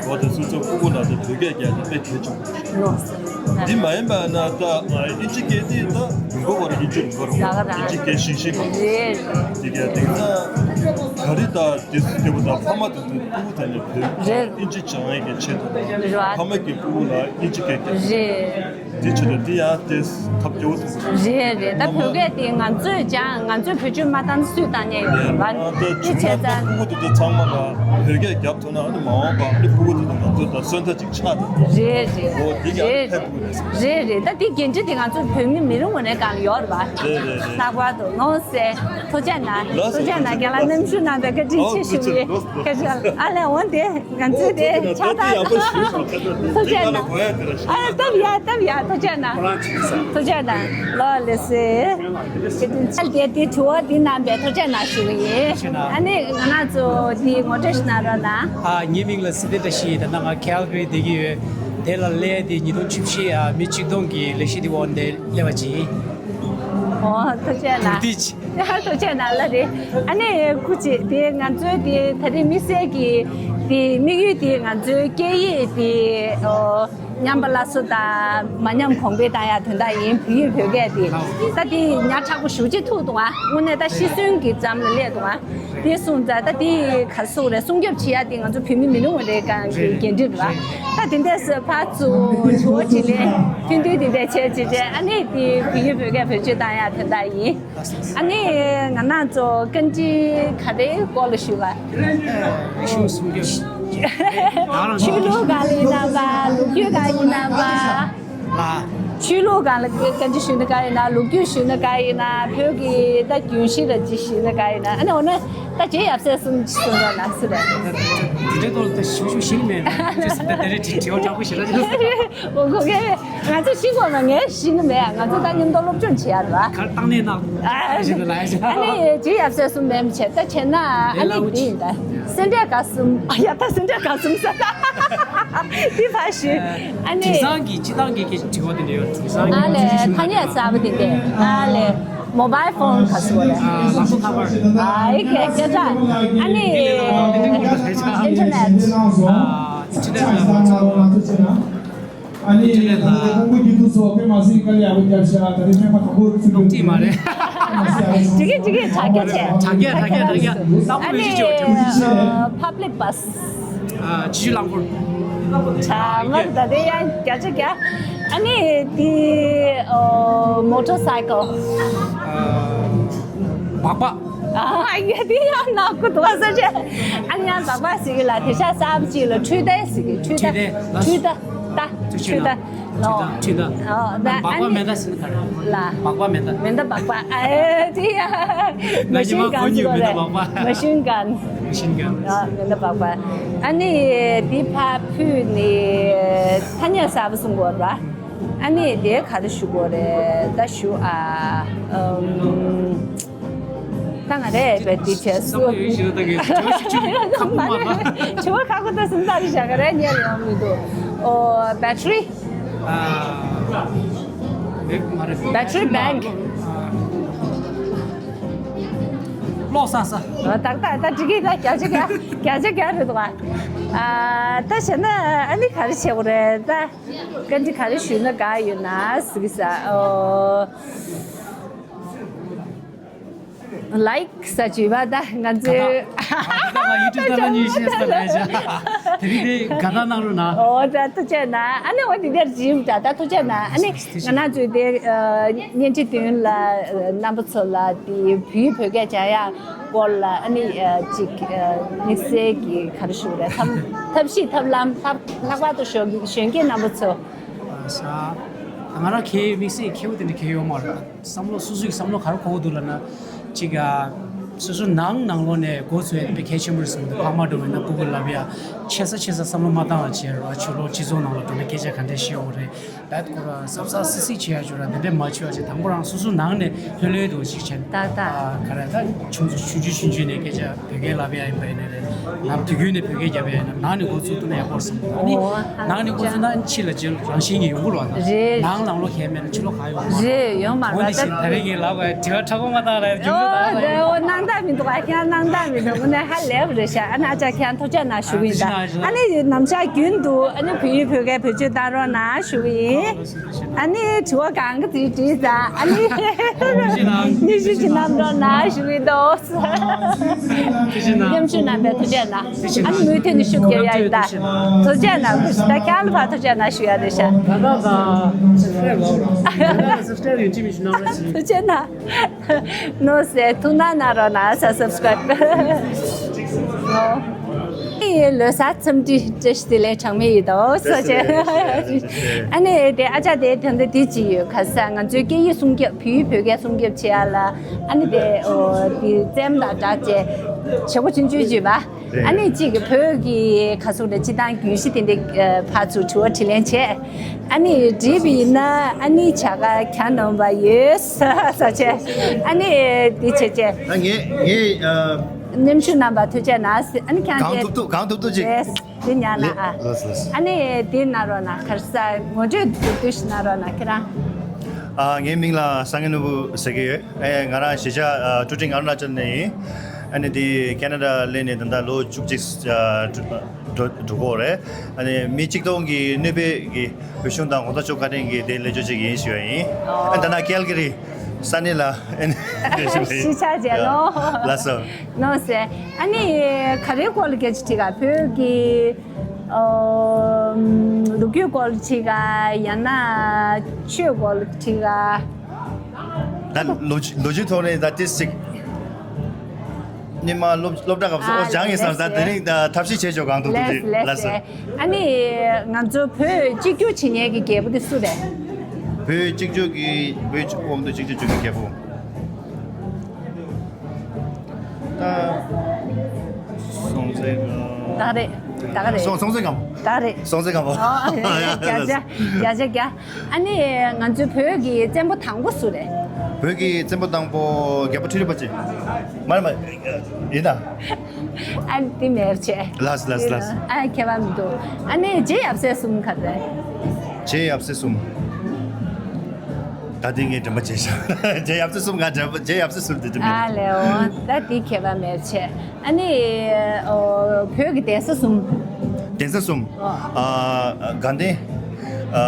འོ་དེ་སོ་སོའི་སྤུ་གུ་ལ་དེ་བོད་སྐད་རྒྱག་དེ་དཔེ་གལ་ཆེན་པོ་རེད། འདི་མ་ཡིན་པ་ན་ད་ཨིན་ཇི་སྐད་དེ་ད་མི་གོ་བ་རེད། ཨིན་ཇི་མི་གོ་རུང་ཨིན་ཇི་སྐད་ཤེས་ཤེས་གོ། རེད་རེད། དེ་ག་དེང་སང་ག་རེ་ད་དེ་སུ་སྐད་པོ་ད་ཕ་མ་དེ་ཚོའི་སྤུ་གུ་དེ་ནི་བོད་རེད། ཨིན་ཇི་སྦྱང་ཡས་ཀྱི་ཆེད་དུ་རེད། ཕ་མ་གི་སྤུ་གུ་ལ་ཨིན་ཇི་སྐད་རྒྱག་རེད། དེ་ཆེད་དུ་དེ་ཡང་དེ་ཐབས་སྐྱོ་བོ་དེ་ཚོ་རེད། རེད་རེད། ད་བོད་སྐད་དེ་ང་ཚོས་སྦྱང་། ང་ཚོས་བེད་སྤྱོད་མ་བཏང་ན་སུས་བཏང་མཁན་ཡོད་རེད་བ། དེ་བྱས་ཙང་སྤུ་གུ་དེ་ཚོ་ཚང་མ་ལ་བོད་སྐད་རྒྱབ་ཐུབ་ན་ཨ་ནི་མ་འོངས་པ་ཨ་ནི་སྤུ་གུ་དེ་ཚོ་ང་ཚོ་ད་སོན་རྩ་གཅིག་ཆགས་ཐུབ། རེད་རེད། འོ་དེ་ཡང་རེད། ཕན་ཐོགས་རེད། རེད་རེད། ད་དེ་འགན་འཁྲི་དེ་ང་ཚོ་བོད་མི་མི་རེ་ངོ་རེ་སྒང་ལ་ཡོད་རེད་བ། རེད་རེད་རེད། ལྷག་པར་དུ་ནོར་སྲིད། ཐུགས་རྗེ་གནང་། ལགས་སོ། ཐུགས་རྗེ་གནང་། རྒན་ལགས་མཉམ་ཞུགས་གནང་བའི་བཀའ་དྲིན་ཆེ་ཞུ་ཡིན། བཀའ་དྲིན་ཨ་ལས་འོང་དེ་ང་ཚོས་དེ་ཆགས་སྡང་། ཐུགས་རྗེ་གནང་། ཨ་སྟབས་ཡག་སྟབས་ཡག་ཐུགས་རྗེ་གནང་། ཐུགས་རྗེ་གནང་། ལོ་ལེ་སེ། དེ་དེ་དྲི་བ་འདི་གནང་བའི་ཐུགས་རྗེ་གནང་ཞུ་གི་ཡིན། ཨ་ནི་ང་རང་ཚོ་དེ་ངོ་སྤྲོད་ཞིག་གནང་རོགས་གནང་། ཨ་ངའི་མིང་ལ་སི་ཏེ་བཀྲ་ཤིས་ཡིན། ད་ནང་ང་ཁལ་གྷ་རི་བསྡད་ཀྱི་ཡོད། དེ་ལ་སླེབས་དེ་ཉིས་སྟོང་བཅུ་བཞི་ཨ་མི་ཆིག་སྟོང་གི་ལས་གཞི་དེ་འོག་ནས་སླེབས་པ་ཅིག་ཡིན། ཨོ་ཐུགས་རྗེ་གནང་། དེ་ཅི། ཡ་ཐུགས་རྗེ་གནང་ལགས་རེད། ཨ་ནི་སྐུ་མཁྱེན་དེ་ང་ཚོའི་དེ་ད་རེས་དམིགས་བསལ་གྱི་དེ་དམིགས་ཡུལ་དེ་ང་ཚོའི་སྐད་ཡིག་དེ་ཨོ་ཉམས་པ་སླར་གསོ་དང་མ་ཉམས་གོང་འཕེལ་བཏང་ཡག་དོན་དག་ཡིན། བོད་ཡིག་བོད་སྐད་དེ་ད་དེ་ཉག་ཕྲ་པོ་ཞེ་པོ་ཅིག་ཐུག་འདུག་ཨ། དངོས་གནས་ད་ཤི་གསོན་གྱི་ཙམ་ལ་སླེབས་འདུག་ཨ། དེ་སོང་ཙང་ད་དེ་ག་རེ་ཟེར་རེད། སྲུང་སྐྱོབ་བྱེད་ཡག་དེ་ང་ཚོ་བོད་མི་མི་རེ་ངོ་རེ་སྒང་གི་འགན་འཁྲི་རེད་བ། ད་དེ་འདྲས་སུ་ཕར་ཚུར་དྲི་བ་དྲིས་ལན་ཐུང་ཐུང་དེ་འདྲས་བྱས་བྱས་བྱས། ཨ་ནི་དེ་བོད་ཡིག་བོད་སྐད་བེད་སྤྱོད་བཏང་ཡག་དོན་དག་ཡིན། ཨ་ནི་ང་རང་ཚོ་བཀའ་འདྲི་ག་རེའི་སྐོར་ལ་ཞུ་བ། ཤུགས་སྲུང་སྐྱོབ། ཆོས་ལུགས་སྒང་ལ་ཡིན་ནམ་པ། ལོ་རྒྱུས་སྒང་ཡིན་ནམ་པ། ལ། ཆོས་ལུགས་སྒང་ལ་བཀའ་འདྲི་ཞུ་ན་དགའ་ཡིན་ན། ལོ་རྒྱུས་ཞུ་ན་དགའ་ཡིན་ན། བོད་ཀྱི་ད་རྒྱུན་ཤེས་ལ་ཅིག་ཞུ་ན་དགའ་ཡིན་ན། ཨ་ནི་འོ་ན་ད་རྗེ་ཡབ་སྲས་གསུམ་གསུང་རོགས་གནང་། སུ་རེད། དེ་འདྲའི་ཐོག་ལ་ད་ཞུ་ཞུ་ཤེས་ཀྱི་མེད་ན། ཅེས་ཟེར་ད་དེ་རིང་དྲི་དྲི་བ་དྲག་པོ་ཞིག་རེད། འོ་གོ་གི་རེད། ང་ཚོ་ཤེས་དགོས་མ། ངས་ཤེས་ཀྱི་མེད། ང་ཚོ་ད་མཉམ་དུ་སློབ་སྦྱོང་བྱེད་ཡ་རེད་བ། གར་བཏང་ནས་ན། ཨ་ཞིག་ལ་ལ་ཡ་ཞིག་ཨ་ནི་རྗེ་ཡབ་སྲས་གསུམ་མེད་མི་བྱེད་ད་བྱས་ན། ཨ་ནི་དེ་ཡིན་ད། སེ་འབྲས་དགའ་གསུམ། ཨ་ཡ། ད་སེ་འབྲས་དགའ་གསུམ་ཟེར། འདི་ཕར་ཞུ། ཨ་ནི། དེང་སང་གི་སྤྱི་བཏང་གི་གི་དྲི་བ་དེ་འདྲ་ཡོད། དེང་སང་གི། ཨ་ལས། ཐ་སྙད་གསར་པ་དེ་འདྲ། ཨ་ལས། མོ་བཱལ་ཕོན་ག་ཚོད་རེད། ཨ། ལག་ཐོགས་ཁ་པར། ཨ། ཨི་ཀེ་སྐད་གྲགས། ཨ་ནི། ཨིན་ཊར་ནེཊ། ཨ། ཨིན་ཊར་ནེཊ་ལ། ཨ་ནི། ཨིན་ཊར་ནེཊ་ལ། ཀྲིག་ཀྲིག་ཀྲིག་ཀྲིག། དྲག་རྒྱ་དྲག་རྒྱ་དྲག་རྒྱ། ཏག་ཏག་མི་ཤེས་ཅིག་ཡོད། ཨ། པབ་ལིག་བྷ་སི། ཨ། ཆུ་ཤུར་རླངས་འཁོར། ཁྲ་མ་ད་དེ་ཡང་བརྒྱ་ཆ་བརྒྱ། ཨ་ནི་དེ། ཨོ། མོ་ཊར་སའི་ཀལ། ཨ། སྦག་སྦག། ཨ་ཡ། དེ་ཡང་ནག་པོ་འདུག་ས་ཆེ། ཨ་ནི་ཡང་སྦག་སྦག་ཟེར་གི་ལ། དེ་ཤ་གསར་པ་ཅིག་ལ་འཕྲུལ་རྟ་ཟེར་གི། འཕྲུལ་རྟ། འཕྲུལ་རྟ་ལ། འཕྲུལ་རྟ། འཕྲུལ་རྟ། འཕྲུལ་རྟ། ཨོ། ད་སྦག་སྦག་མེ་མདའ་ཟེར་ན་ག་རེ། ལ། སྦག་སྦག་མེ་མདའ། མེ་མདའ་སྦག་སྦག། ཨ། དེ་ཡ། མེ་ཤིན་གན་ཟེར་གོ་རེད། མེ་ཤིན་གན། མེ་ཤིན་གན། ཨ། མེ་མདའ་སྦག་སྦག། ཨ་ནི་དེ་ཕར་ཕུད་ནས་ཐ་སྙད་གསར་པ་གསུང་གོ་ར། ཨ་ནི་དེ་ག་རེ་ཞུ་དགོས་རེད། ད་ཞུ་ཨ། ཨམ། ད་ང་རེད་པས་དེ་བྱས་སུ། བསམ་བློ་ཡོད་ཤེས་ན་ད་གི་དྲི་བ་ཞིག་ཞུ་ཁག་པོ་མ་རེད། དྲི་བ་ཁག་པོ་ད་སེམས་ཐག་རིང་བཞག་གི་རེད། ཉན་ཡོང་མི་འདུག་ཨོ། བེ་ཊི་རི། ཨ། མེད་མ་རེད། བེ་ཊི་རི་བེང་ཀི། ཨ། གློག་ས་ས། ཨ། ཏག་ཏག་ད་འགྲིག་གི། ད་བརྒྱ་ཆ་བརྒྱ། བརྒྱ་ཆ་བརྒྱ་རེད་འདུག་ཨ། ད་བྱས་ན་ཨ་ནི་ག་རེ་བྱེད་དགོས་རེད་ད། བཀའ་འདྲི་ག་རེ་ཞུས་ན་དགའ་ཡོད་ན་ཟེར་གི་ས། ཨོ། ལའིཀ་ཟེར་བ་ད་ང་ཚོའི། ད་ད་ང་ཡུ་ཊུབ་ད་ལ་ཉིན་ཤས་ས་ལས་བྱ། དེ་རིང་དེ་དགའ་ད་གནང་རོགས་གནང་། ཨོ། ད་ཐུགས་རྗེ་གནང་། ཨ་ནི་འོ་དེ་འདིར་འཇིམ་ད་ད་ཐུགས་རྗེ་གནང་། ཨ་ནི་ང་རང་ཚོའི་དེ་བརྙན་འཕྲིན་མདུན་ལ་རྣམ་པ་ཚོ་ལ་དེ་བོད་ཡིག་བོད་སྐད་སྦྱང་ཡག་སྐོར་ལ། ཨ་ནི་ཅིག་དམིགས་བསལ་གྱི་ག་རེ་ཞུ་དགོས་རེད། ཐབས་ཐབས་ཤེས་ཐབས་ལམ་ལྷག་ལྷག་པར་དུ་གཞོན་གཞོན་སྐྱེས་རྣམ་པ་ཚོ། ཨ་ས། ང་རང་གི་དམིགས་བསལ་གྱི་ཁེ་པོ་དེ་འདྲ་གང་ཡང་ཡོད་མ་རེད། བསམ་བློ་སོ་སོའི་བསམ་བློ་ག་རེ་འཁོར་གྱི་འདུག་ལབ་ན། གཅིག་ཨ། སོ་སོ་ནང་ནང་ལོགས་ནས་འགོ་ཚུགས་ཡ་དཔེ་གལ་ཆེན་པོ་རེད་བསམ་གྱི་འདུག་ཕ་མ་འགྲོ་བས་ན་སྤུ་གུ་ལབ་ཡ་ཆེ་ས་ཆེ་ས་བསམ་བློ་མ་བཏང་བ་བྱས་རོགས། ཕྱི་ལོགས་སྤྱི་ཚོགས་ནང་ལ་འགྲོ་ན་སྐད་ཆ་ག་འདྲས་བཤད་ཡོང་རེད། ད་ཁོ་ར་གཟབ་གཟབ་སིག་སིག་བྱེད་ཡ་བྱོས་ར། དེ་འདྲས་མ་བྱེད་པ་བྱས། དང་པོ་རང་སོ་སོ་ནང་ནས་ལྷོད་ལྷོད་དུ་ཞིག་བྱས། ཏག་ཏག་ཨ། ག་རེ་ད་ཆུང་ཆུང་ཆུང་ཆུང་ནས་སྐད་ཆ་བོད་སྐད་ལབ་ཡ་ཡིན་པ་ཡིན་ནའི་རེད། ནམ་དུས་རྒྱུན་ནས་བོད་སྐད་རྒྱབ་ཡ་ཡིན་ན་ནང་ནས་འགོ་ཚུགས་ཐུབ་ན་ཡག་པོ་རེད་བསམ་གྱི་འདུག་ཨ་ནི་ཨོ་ནང་ནས་འགོ་ཚུགས་ན་ཕྱི་ལ་རྗེས་ལ་རང་བཞིན་གྱིས་ཡོང་གི་རེད་བ། ད་རེད། ནང་ནང་ལོགས་ཁས་མེད་ན་ཕྱི་ལོགས་ག་ཡོང་མ་རེད། རེད། ཡོང་མ་འོ་རེད། འདི་ད་བཞིན་ད་རེས་ངས་ལབ་པ་དྲི་བ་ཁག་པོ་མ་བཏང་རེད། རྒྱུ་མཚན་ཨོ་དང་རེད། ཨོ་སྣང་དག་མི་འདུག་ཨ་ཁྱེད་སྣང་དག་མི་འདུག་དངོས་གནས་ཧ་ལས་པ་རེད་ཤག་ཨ་ནི་ཨ་ཅག་ཁྱེད་ཐུགས་རྗེ་གནང་ཞུ་གི་ཡིན། ད་ཨ་ནི་ནམ་ཞག་རྒྱུན་དུ་ཨ་ནི་བོད་ཡིག་བོད་སྐད་བེད་སྤྱོད་བཏང་རོགས་གནང་ཞུ་གི་ཡིན། ཨ་ནི་དྲི་བ་གང་ག་དེ་དྲིས་ཙང་ཨ་ནི་ཉི་ཤུ་ཅིག་གནང་རོགས་གནང་ཞུ་གི་འདུག་མཉམ་ཞུགས་གནང་བའི་ཐུགས་རྗེ་གནང་། ཨ་ནི་མུ་མཐུད་ནས་ཤུགས་རྒྱབ་ཡ་ཡིན་ད། ཐུགས་རྗེ་གནང་། ད་ཁྱེད་ལ་ཕར་ཐུགས་རྗེ་གནང་ཞུ་ཡ་རེད་ཤག་ད་ད་ད་སབ་སི་ཀྲའིབ་ཡོད་ཅི་མི་ཞུ་གནང་རོགས་ཞུ། ཐུགས་རྗེ་གནང་། ནོ་ཟེར་ཐུགས་སྣང་གནང་རོགས་གནང་ས་སབ་སི་ཀྲའིབ། ལོ་གསར་འཚམས་འདྲི་བཀྲ་ཤིས་བདེ་ལེགས་གྲངས་མེད་ཡིན་ད། ཨོ་སོ་ཆེ། ཨ་ནི་དེ་ཨ་ཅག་དེ་དོན་དག་དེ་ཅི་ཡོད་ག་ས་ང་ཚོའི་སྐད་ཡིག་སྲུང་སྐྱོབ་བོད་ཡིག་བོད་སྐད་སྲུང་སྐྱོབ་བྱེད་ཡ་ལ་ཨ་ནི་དེ་ཨོ་དེ་རྩེད་མོ་དང་སྦྲགས་བྱས་བྱེད་སྒོ་ཆུང་ཆུང་བྱེད་པ། ཨ་ནི་གཅིག་གི་བོད་ཀྱི་ག་ཟུག་རེད་སྤྱི་བཏང་རྒྱུན་གཞི་དེ་འདྲ་ཕར་ཚུར་དྲི་བ་དྲིས་ལན་བྱས། ཨ་ནི་འགྲིག་པ་ཡིན་ན་ཨ་ནི་བྱ་དགའ་གྱ་ནོམ་པ་ཡོད་ས་ས་བྱས། ཨ་ནི་འདི་བྱས་བྱས། ད་ངས་ངས་ཨ། མཉམ་ཞུགས་རྣམ་པ་ཐུགས་རྗེ་གནང་ཟེར། ཨ་ནི་ཁྱང་གང་ཐུབ་ཐུབ་གང་ཐུབ་ཐུབ་ཅིག་རེད། འདི་ཉར་ན་ཨ། ལགས་སོ་ལགས་སོ། ཨ་ནི་འདི་གནང་རོགས་གནང་། ག་རེ་ཟ་ངོ་སྤྲོད་མདོར་བསྡུས་ཤིག་གནང་རོགས་གནང་ཁྱེད་རང་། ཨ། ངའི་མིང་ལ་སངས་རྒྱས་ནོར་བུ་ཟེར་གྱི་ཡོད། ཨེ། ང་རང་གཞིས་ཆགས་ཨ་ཀྲུ་ཀྲིང་ཨ་རུ་ན་ཅལ་ནས་ཡིན། ཨ་ནི་འདི་ཁེ་ན་ཌ་སླེབས་ནས་ད་ལྟ་ལོ་བཅུ་གཅིག་ཨ་འགྲོ་འགྲོ་འགྲོ་གི་ཡོད་རེད། ཨ་ནི་མི་གཅིག་སྟོང་གི་གནོད་པའི་གི་བོད་གཞུང་དང་གོང་ས་མཆོག་བཀའ་དྲིན་གྱིས་དེ་སླེབས་ཕྱོགས་ཅིག་ཡིན་ཞུ་ཡ་ཡིན། ཨ་ནི་ད་ལྟ་ཀལ་ག་རི་ས་གནས་ལ་ཨ་ནི་གཞིས་ཆགས་མཇལ་ལོ། ལགས་སོ། ནོ་ཟེར། ཨ་ནི་ག་རེའི་སྐོར་ལ་སྐད་ཆ་དྲིས་ག་བོད་ཀྱི་ཨོ། ལོ་རྒྱུས་སྐོར་ལ་དྲིས་ག་ཡང་ན་ཆོས་སྐོར་ལ་དྲིས་ག་ད་ལོ་ལོ་རྒྱུས་ཐོག་ནས་ད་ཏིས་ཅིག་སྔོན་མ་སློབ་སློབ་གྲྭ་སྐབས་སུ་ཨོ་སྦྱངས་ཡིན་ཟེར། ད་དེ་རིང་ད་ཐབས་ཤེས་བྱས་ཆོག་གང་ཐུབ་ཐུབ་ཅིག་ལགས་སོ། ཨ་ནི་ང་ཚོ་བོད་གཅིག་གྱུར་བྱེད་མཁན་གྱི་རྒྱལ་པོ་དེ་སུ་རེད། བོད་གཅིག་གྱུར་གྱི་བོད་གཅིག་གོང་དུ་གཅིག་གྱུར་བྱེད་མཁན་རྒྱལ་པོ། ད་སྲོང་བཙན་སྒམ། ད་རེད། ད་ག་རེད། སྲོང་སྲོང་བཙན་སྒམ། ད་རེད། སྲོང་བཙན་སྒམ་པོ། ཨོ་ཡ་ཡ་བརྒྱ་ཆ་བརྒྱ་ཆ་བརྒྱ། ཨ་ནི་ང་ཚོའི་བོད་ཀྱི་བཙན་པོ་དང་པོ་སུ་རེད། བོད་ཀྱི་བཙན་པོ་དང་པོ་རྒྱལ་པོ་ཁྲི་རལ་པ་ཅན། མ་རེད་མ་རེད། ཡིན་ད། ཨ་དེ་མེད་བྱས། ལགས་སོ་ལགས་སོ་ལགས་སོ། ཨ་ཁྱད་པར་མི་འདུག་ཨ་ནི་རྗེ་ཡབ་སྲས་གསུམ་ག་རེ། རྗེ་ཡབ་སྲས་གསུམ། ད་དེ་ངས་དྲན་པ་བརྗེད་ཤག་རྗེ་ཡབ་སྲས་གསུམ་ང་དྲན་པ་རྗེ་ཡབ་སྲས་གསུམ་དེ་དྲན་པ། ཨ་ལེའོ། ད་དེ་ཁྱད་པར་མེད་བྱས། ཨ་ནི་ཨོ་བོད་ཀྱི་གདན་ས་གསུམ། གདན་ས་གསུམ། ཨོ། ཨ་དགའ་ལྡན། ཨ་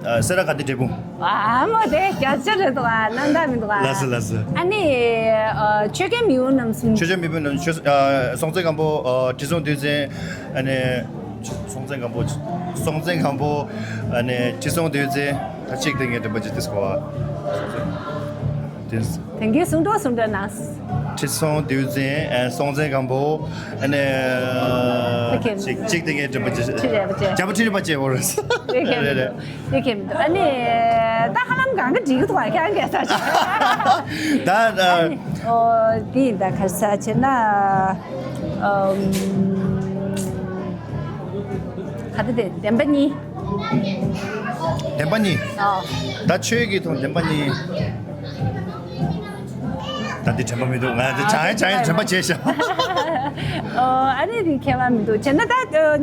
ཨ་སེ་ར་དགའ་ལྡན་འབྲས་སྤུངས། ཨ་མོ་དེ་རྒྱ་ཆེ་རེད་འདུག་ཨ་རྣམ་དག་མི་འདུག་ཨ། ལགས་སོ་ལགས་སོ། ཨ་ནི་ཨ་ཆོས་རྒྱལ་མེས་དབོན་རྣམ་གསུམ། ཆོས་རྒྱལ་མེས་དབོན་རྣམ་གསུམ། ཨ་སྲོང་བཙན་སྒམ་པོ། ཨ་ཁྲི་སྲོང་ལྡེའུ་བཙན། ཨ་ནི་སྲོང་བཙན་སྒམ་པོ། སྲོང་བཙན་སྒམ་པོ། ཨ་ནི་ཁྲི་སྲོང་ལྡེའུ་བཙན། ད་གཅིག་དེ་ངས་དྲན་པ་ཅིག་དེ་སྐོར་བ། དེ། དེང་གི་གསུང་སྒྲོག་གསུང་སྒྲོག་གནང་། ཁྲི་སྲོང་ལྡེའུ་བཙན། ཨ་སྲོང་བཙན་སྒམ་པོ། ཨ་ནི་ཨ་ཁེ། གཅིག་གཅིག་དེ་ངས་དྲན་པ་ཅིག་ཁྲི་རལ་པ་ཅན། རྒྱལ་པོ་ཁྲི་རལ་པ་ཅན་འོ་རེད། དེ་ཁེ་མི་འདུག་རེད་རེད། དེ་ཁེ་མི་འདུག་ཨ་ནི་ད་ཧ་ལམ་གང་ག་འགྲིག་གི་འདུག་ཨ་ཁྱེད་རང་གིས་ས་ཆ། ད་ཨ། ཨ་ནི་ཨོ་དེ་ཡིན་ད་ག་ས་བྱས་ན། ཨམ། ག་དེ་དེ་བདེན་པ་གཉིས། བདེན་པ་གཉིས། ཨོ། ད་ཆོས་ཀྱི་ཐོག་བདེན་པ་གཉིས། ད་འདི་དྲན་པ་མི་འདུག་ང་འདི་བྱང་ཡང་བྱང་ཡང་དྲན་པ་བརྗེད་ཤག་ཨོ་ཨ་ནི་འདི་ཁྱད་པར་མི་འདུག་བྱས་ན་ད་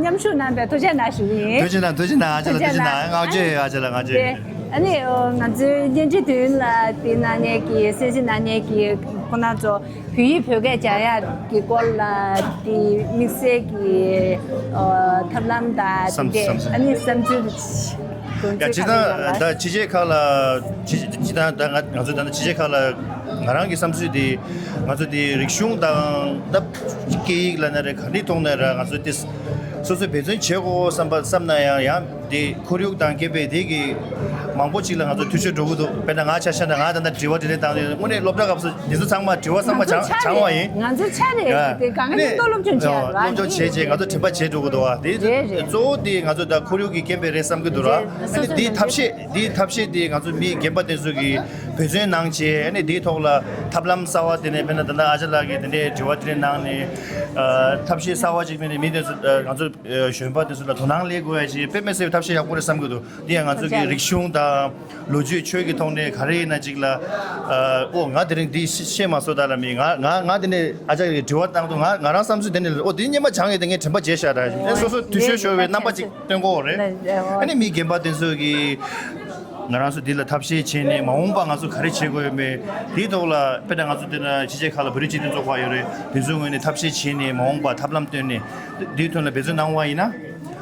མཉམ་ཞུགས་གནང་བའི་ཐུགས་རྗེ་གནང་ཞུ་གི་ཡིན། ཐུགས་རྗེ་གནང་ཐུགས་རྗེ་གནང་ཨ་ཅག་ལགས་ཐུགས་རྗེ་གནང་། ཐུགས་རྗེ་གནང་། ང་ཚོས་ཨ་ཅག་ལགས་ང་ཚོས། དེ་ཨ་ནི་ཨོ་ང་ཚོའི་བརྙན་འཕྲིན་དུས་ཡུན་ལ་དེ་གནང་མཁན་གྱི་གསན་གཟིགས་གནང་མཁན་གྱི་ཁོང་རྣམ་ཚོ། བོད་ཡིག་བོད་སྐད་སྦྱང་ཡག་གི་སྐོར་ལ་དེ་དམིགས་བསལ་གྱི་ཨ་ཐབས་ལམ་དང་དེ་བསམ་འདྲ་བསམ་ཚུལ། ཨ་ནི་བསམ་ཚུལ་དགོངས་ཡ་ཚུལ་ག་རེ་ཡོད་ལ། ད་ཕྱི་རྒྱལ་ཁག་ལ་ཕྱི་ཕྱི་ད་ད་ང་ང་ཚོ་ད་ལྟ་ཕྱི་རྒྱལ་ཁག་ལ་ང་རང་གི་བསམ་ཚུལ་དེ་ང་ཚོ་དེ་རིག་གཞུང་དང་ད་སྐད་ཡིག་ལབ་ན་རེད། ག་རེ་མཐོང་ན་ར་ང་ཚོ་དེ་སོ་སོས་འབད་བརྩོན་བྱེད་དགོས་བསམ་པ་བསམ་ན་ཡང་ཡང་། དེ་ཁོར་ཡུག་དང་རྐྱེན་པས་དེ་གི་མང་པོ་ཅིག་ལ་ང་ཚོ་འཐུས་ཤོར་འགྲོ་གི་འདུག་དཔེར་ན་ང་ཆ་བཞག་ན་ང་ད་ལྟ་དྲི་བ་དྲིས་ལན་བཏང་དུས་དངོས་གནས་སློབ་གྲྭ་སྐབས་སུ་འདི་ཚོ་ཚང་མ་དྲི་བ་ཚང་མ་སྦྱང་སྦྱང་བ་ཡིན། ང་ཚོ་ཆ་རེད། ཡ། དེ་གང་ག་ནས་མཐོ་སློབ་སྦྱོང་བྱས་ར་སློབ་སྦྱོང་བྱས་བྱས་ང་ཚོ་དྲན་པ་བརྗེད་འགྲོ་གི་འདུག་བ། དེ་རེད་རེད། གཙོ་བོ་དེ་ང་ཚོ་ད་ཁོར་ཡུག་གི་རྐྱེན་པས་རེད་བསམ་གི་འདུག་ར། རེད། ཨ་ནི་དེའི་ཐབས་ཤེས་དེའི་ཐབས་ཤེས་དེ་ང་ཚོ་མི་རྒན་པ་དེ་ཚོ་གིས་འབད་བརྩོན་གནང་བྱས། ཨ་ནི་དེའི་ཐོག་ལ་ཐབས་ལམ་གསར་བ་དེ་ནས་དཔེར་ན་ད་ལྟ་ཨ་ཅག་ལགས་ཀྱིས་དེ་འདྲའི་དྲི་བ་དྲིས་ལན་གནང་ནས་ཨ་ཐབས་ཤེས་གསར་བ་ཅིག་སྤེལ་ནས་མི་དེ་ཚོ་ཨ་ང་ཚོ། གཞོན་པ་དེ་ཚོ་ལ་དོ་སྣང་སླེབས་དགོས་ཡ་ཞིག་དཔེ་མི་སྲིད་པའི་ཐབས་ཤེས་ཡག་པོ་རེད་བསམ་གྱི་འདུག་འདི་ཡང་ང་ཚོ་གི་རིག་གཞུང་དང་ལོ་རྒྱུས་ཆོས་ཀྱི་ཐོག་ནས་ག་རེ་ཡིན་ན་ཅིག་ལ་ཨོ་ང་དེ་རིང་འདི་ཤེས་མ་སོང་ད་ལ་མི་ང་ང་ང་དེ་ནས་ཨ་ཅག་གིས་དྲི་བ་བཏང་དུས་ང་ང་རང་བསམ་ཚུལ་དེ་ནས་ཨོ་འདི་སྙེ་མ་བྱང་ཡོད་དེ་ངས་དྲན་པ་བརྗེད་ཤག་ད་ཨེ་སོ་སོ་འཐུས་ཤོར་ཤོར་བའི་རྣམ་པ་ཅིག་སྟོན་དགོས་རེད། ཨ་ནི་མི་རྒན་པ་དེ་ཚོ་གིས། ང་རང་ཚོ་འདི་ལ་ཐབས་ཤེས་བྱས་ནས་མ་འོངས་པ་ང་ཚོ་ག་རེ་བྱེད་དགོས་ཡོད་མེད་དེའི་ཐོག་ལ་དཔེར་ན་ང་ཚོ་འདི་ན་ཕྱི་རྒྱལ་ཁག་ལ་བོད་རིགས་སྤྱི་མཐུན་ཚོགས་པ་ཡོད་རེད། དེ་ཚོའི་ངོས་ནས་ཐབས་ཤེས་བྱས་ནས་མ་འོངས་པ་ཐབས་ལམ་བཏོན་ནས་འདིའི་དོན་ལ་འབད་བརྩོན་གནང་བ་ཡིན་ན།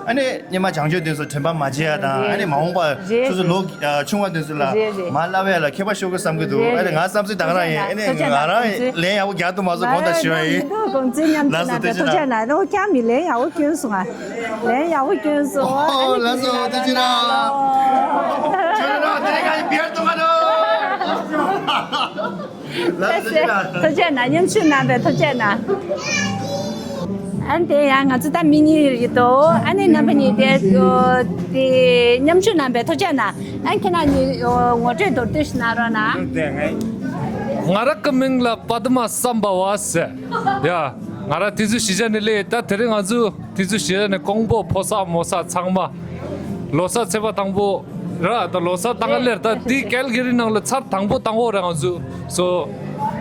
ཨ་ནི་སྙེ་མ་བྱང་ཆུབ་དེ་ཚོ་དྲན་པ་མ་བརྗེད་ཡ་དང་། ཨ་ནི་མ་འོངས་པ་རེད། སོ་སོ་ལོ་ཆུང་བ་དེ་ཚོ་ལ་རེད་རེད། མ་བསླབ་ཡ་ལ་མཁས་པ་ཤོག་གི་བསམ་གི་འདུག་རེད་རེད། ཨ་ནི་ང་བསམ་ཚུལ་ད་ག་རང་ཡིན། ཨ་ནི་ང་རང་ལན་ཡག་པོ་རྒྱག་ཐུབ་མ་སོང་། དགོངས་དག་ཞུ་བ་ཡིན། ལགས་སོ་ཐུགས་རྗེ་གནང་། ཐུགས་རྗེ་གནང་། ཨོ་ཀྱང་མི་ལན་ཡག་པོ་སྐྱོན་སོང་ང་། ལན་ཡག་པོ་སྐྱོན་སོང་། ཨོ་ལགས་སོ་ཐུགས་རྗེ་གནང་། ཁྱོད་རང་དེ་ག་ཡི་བེར་གཏོང་ག་ནོ། ལགས་སོ་ཐུགས་རྗེ་གནང་། ཐུགས་རྗེ་གནང་། མཉམ་ཞུགས་གནང་བའི་ཐུགས་རྗེ་གནང་། ཨ་ནི་དེ་ཡང་ང་ཚོ་ད་མི་གཉིས་ཡོད་དོ། ཨ་ནི་རྣམ་པ་གཉིས་དེ་དེ་མཉམ་ཞུགས་གནང་བའི་ཐུགས་རྗེ་གནང་། ཨ་ཁྱེད་རང་གཉིས་ངོ་སྤྲོད་མདོར་བསྡུས་ཤིག་གནང་རོགས་གནང་། ང་རང་གི་མིང་ལ་པདྨ་སམ་བྷ་ཝ་ཟེར། ཡ། ང་རང་དེ་ཚོ་གཞིས་ཆགས་ནས་སླེབས། ད་དེ་རིང་ང་ཚོ་དེ་ཚོ་གཞིས་ཆགས་ནས་ཀོང་པོ་ཕོ་གསར་མོ་གསར་ཚང་མ་ལོ་གསར་ཚེས་པ་དང་པོ་ར། ད་ལོ་གསར་བཏང་ག་སླེབས། ད་དེ་ཀལ་ག་རི་ནང་ལ་ཚར་དང་པོ་བཏང་འོ་ར་ང་ཚོ་སོ།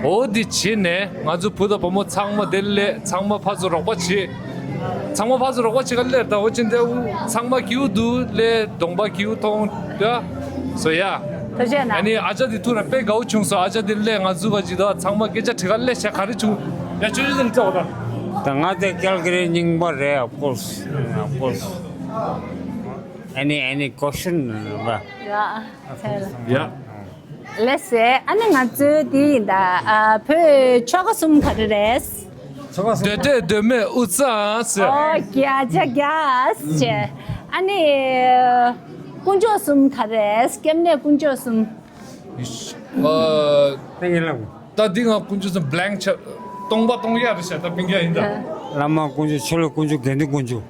འོ་དེ་བྱས་ནས་ང་ཚོ་བུ་དང་བུ་མོ་ཚང་མ་དེ་སླེབས། ཚང་མ་ཕར་ཚུར་རོགས་པ་བྱས། ཚང་མ་ཕར་ཚུར་རོགས་པ་བྱེད་ག་སླེབས། ད་འོ་ཅི་འདྲ་ཚང་མ་སྐྱིད་པོ་འདུག་སླེབས། གདོང་པ་སྐྱིད་པོ་མཐོང་། ཡ། སོ་ཡ། ཐུགས་རྗེ་གནང་། ཨ་ནི་ཨ་ཅག་དེ་ཐུག་ན་དཔེ་དགའ་བོ་བྱུང་སོང་། ཨ་ཅག་དེ་སླེབས། ང་ཚོ་བ་ཅིག་ད་ཚང་མ་སྐད་ཆ་དྲི་ག་སླེབས་ཤག་ག་རེ་བྱུང་། ཡ་ཅོ་ཅོ་དེ་ལ་ཙོག་ད། ད་ང་དེ་ཀལ་ག་རི་རྙིང་པ་རེད། Of course, of course. Any, any question? ཡ། ཡ། ལགས་སེ། ཨ་ནི་ང་ཚོའི་དེ་ཡིན་ད། ཨ་བོད་ཆོལ་ཁ་གསུམ་ག་རེ་རེད། སྡོད་འདོད་སྡོད་མེད་དབུ་རྩ་ཟེར། ཨོ་རྒྱ་ཆ་རྒྱ་ཟེར། ཨ་ནི་དཀོན་མཆོག་གསུམ་ག་རེ། སྐྱབས་གནས་དཀོན་མཆོག་གསུམ། ཨ། ད་འདི་ང་དཀོན་མཆོག་གསུམ་བྷེ་ལེང་ཆ། སྟོང་པ་སྟོང་རྐྱང་རེད་ཤག་ད་སྤུན་ཀྱག་ཡིན་ད། བླ་མ་དཀོན་མཆོག་ཆོས་ལུགས་དཀོན་མཆོག་དགེ་འདུན་དཀོན་མཆོག་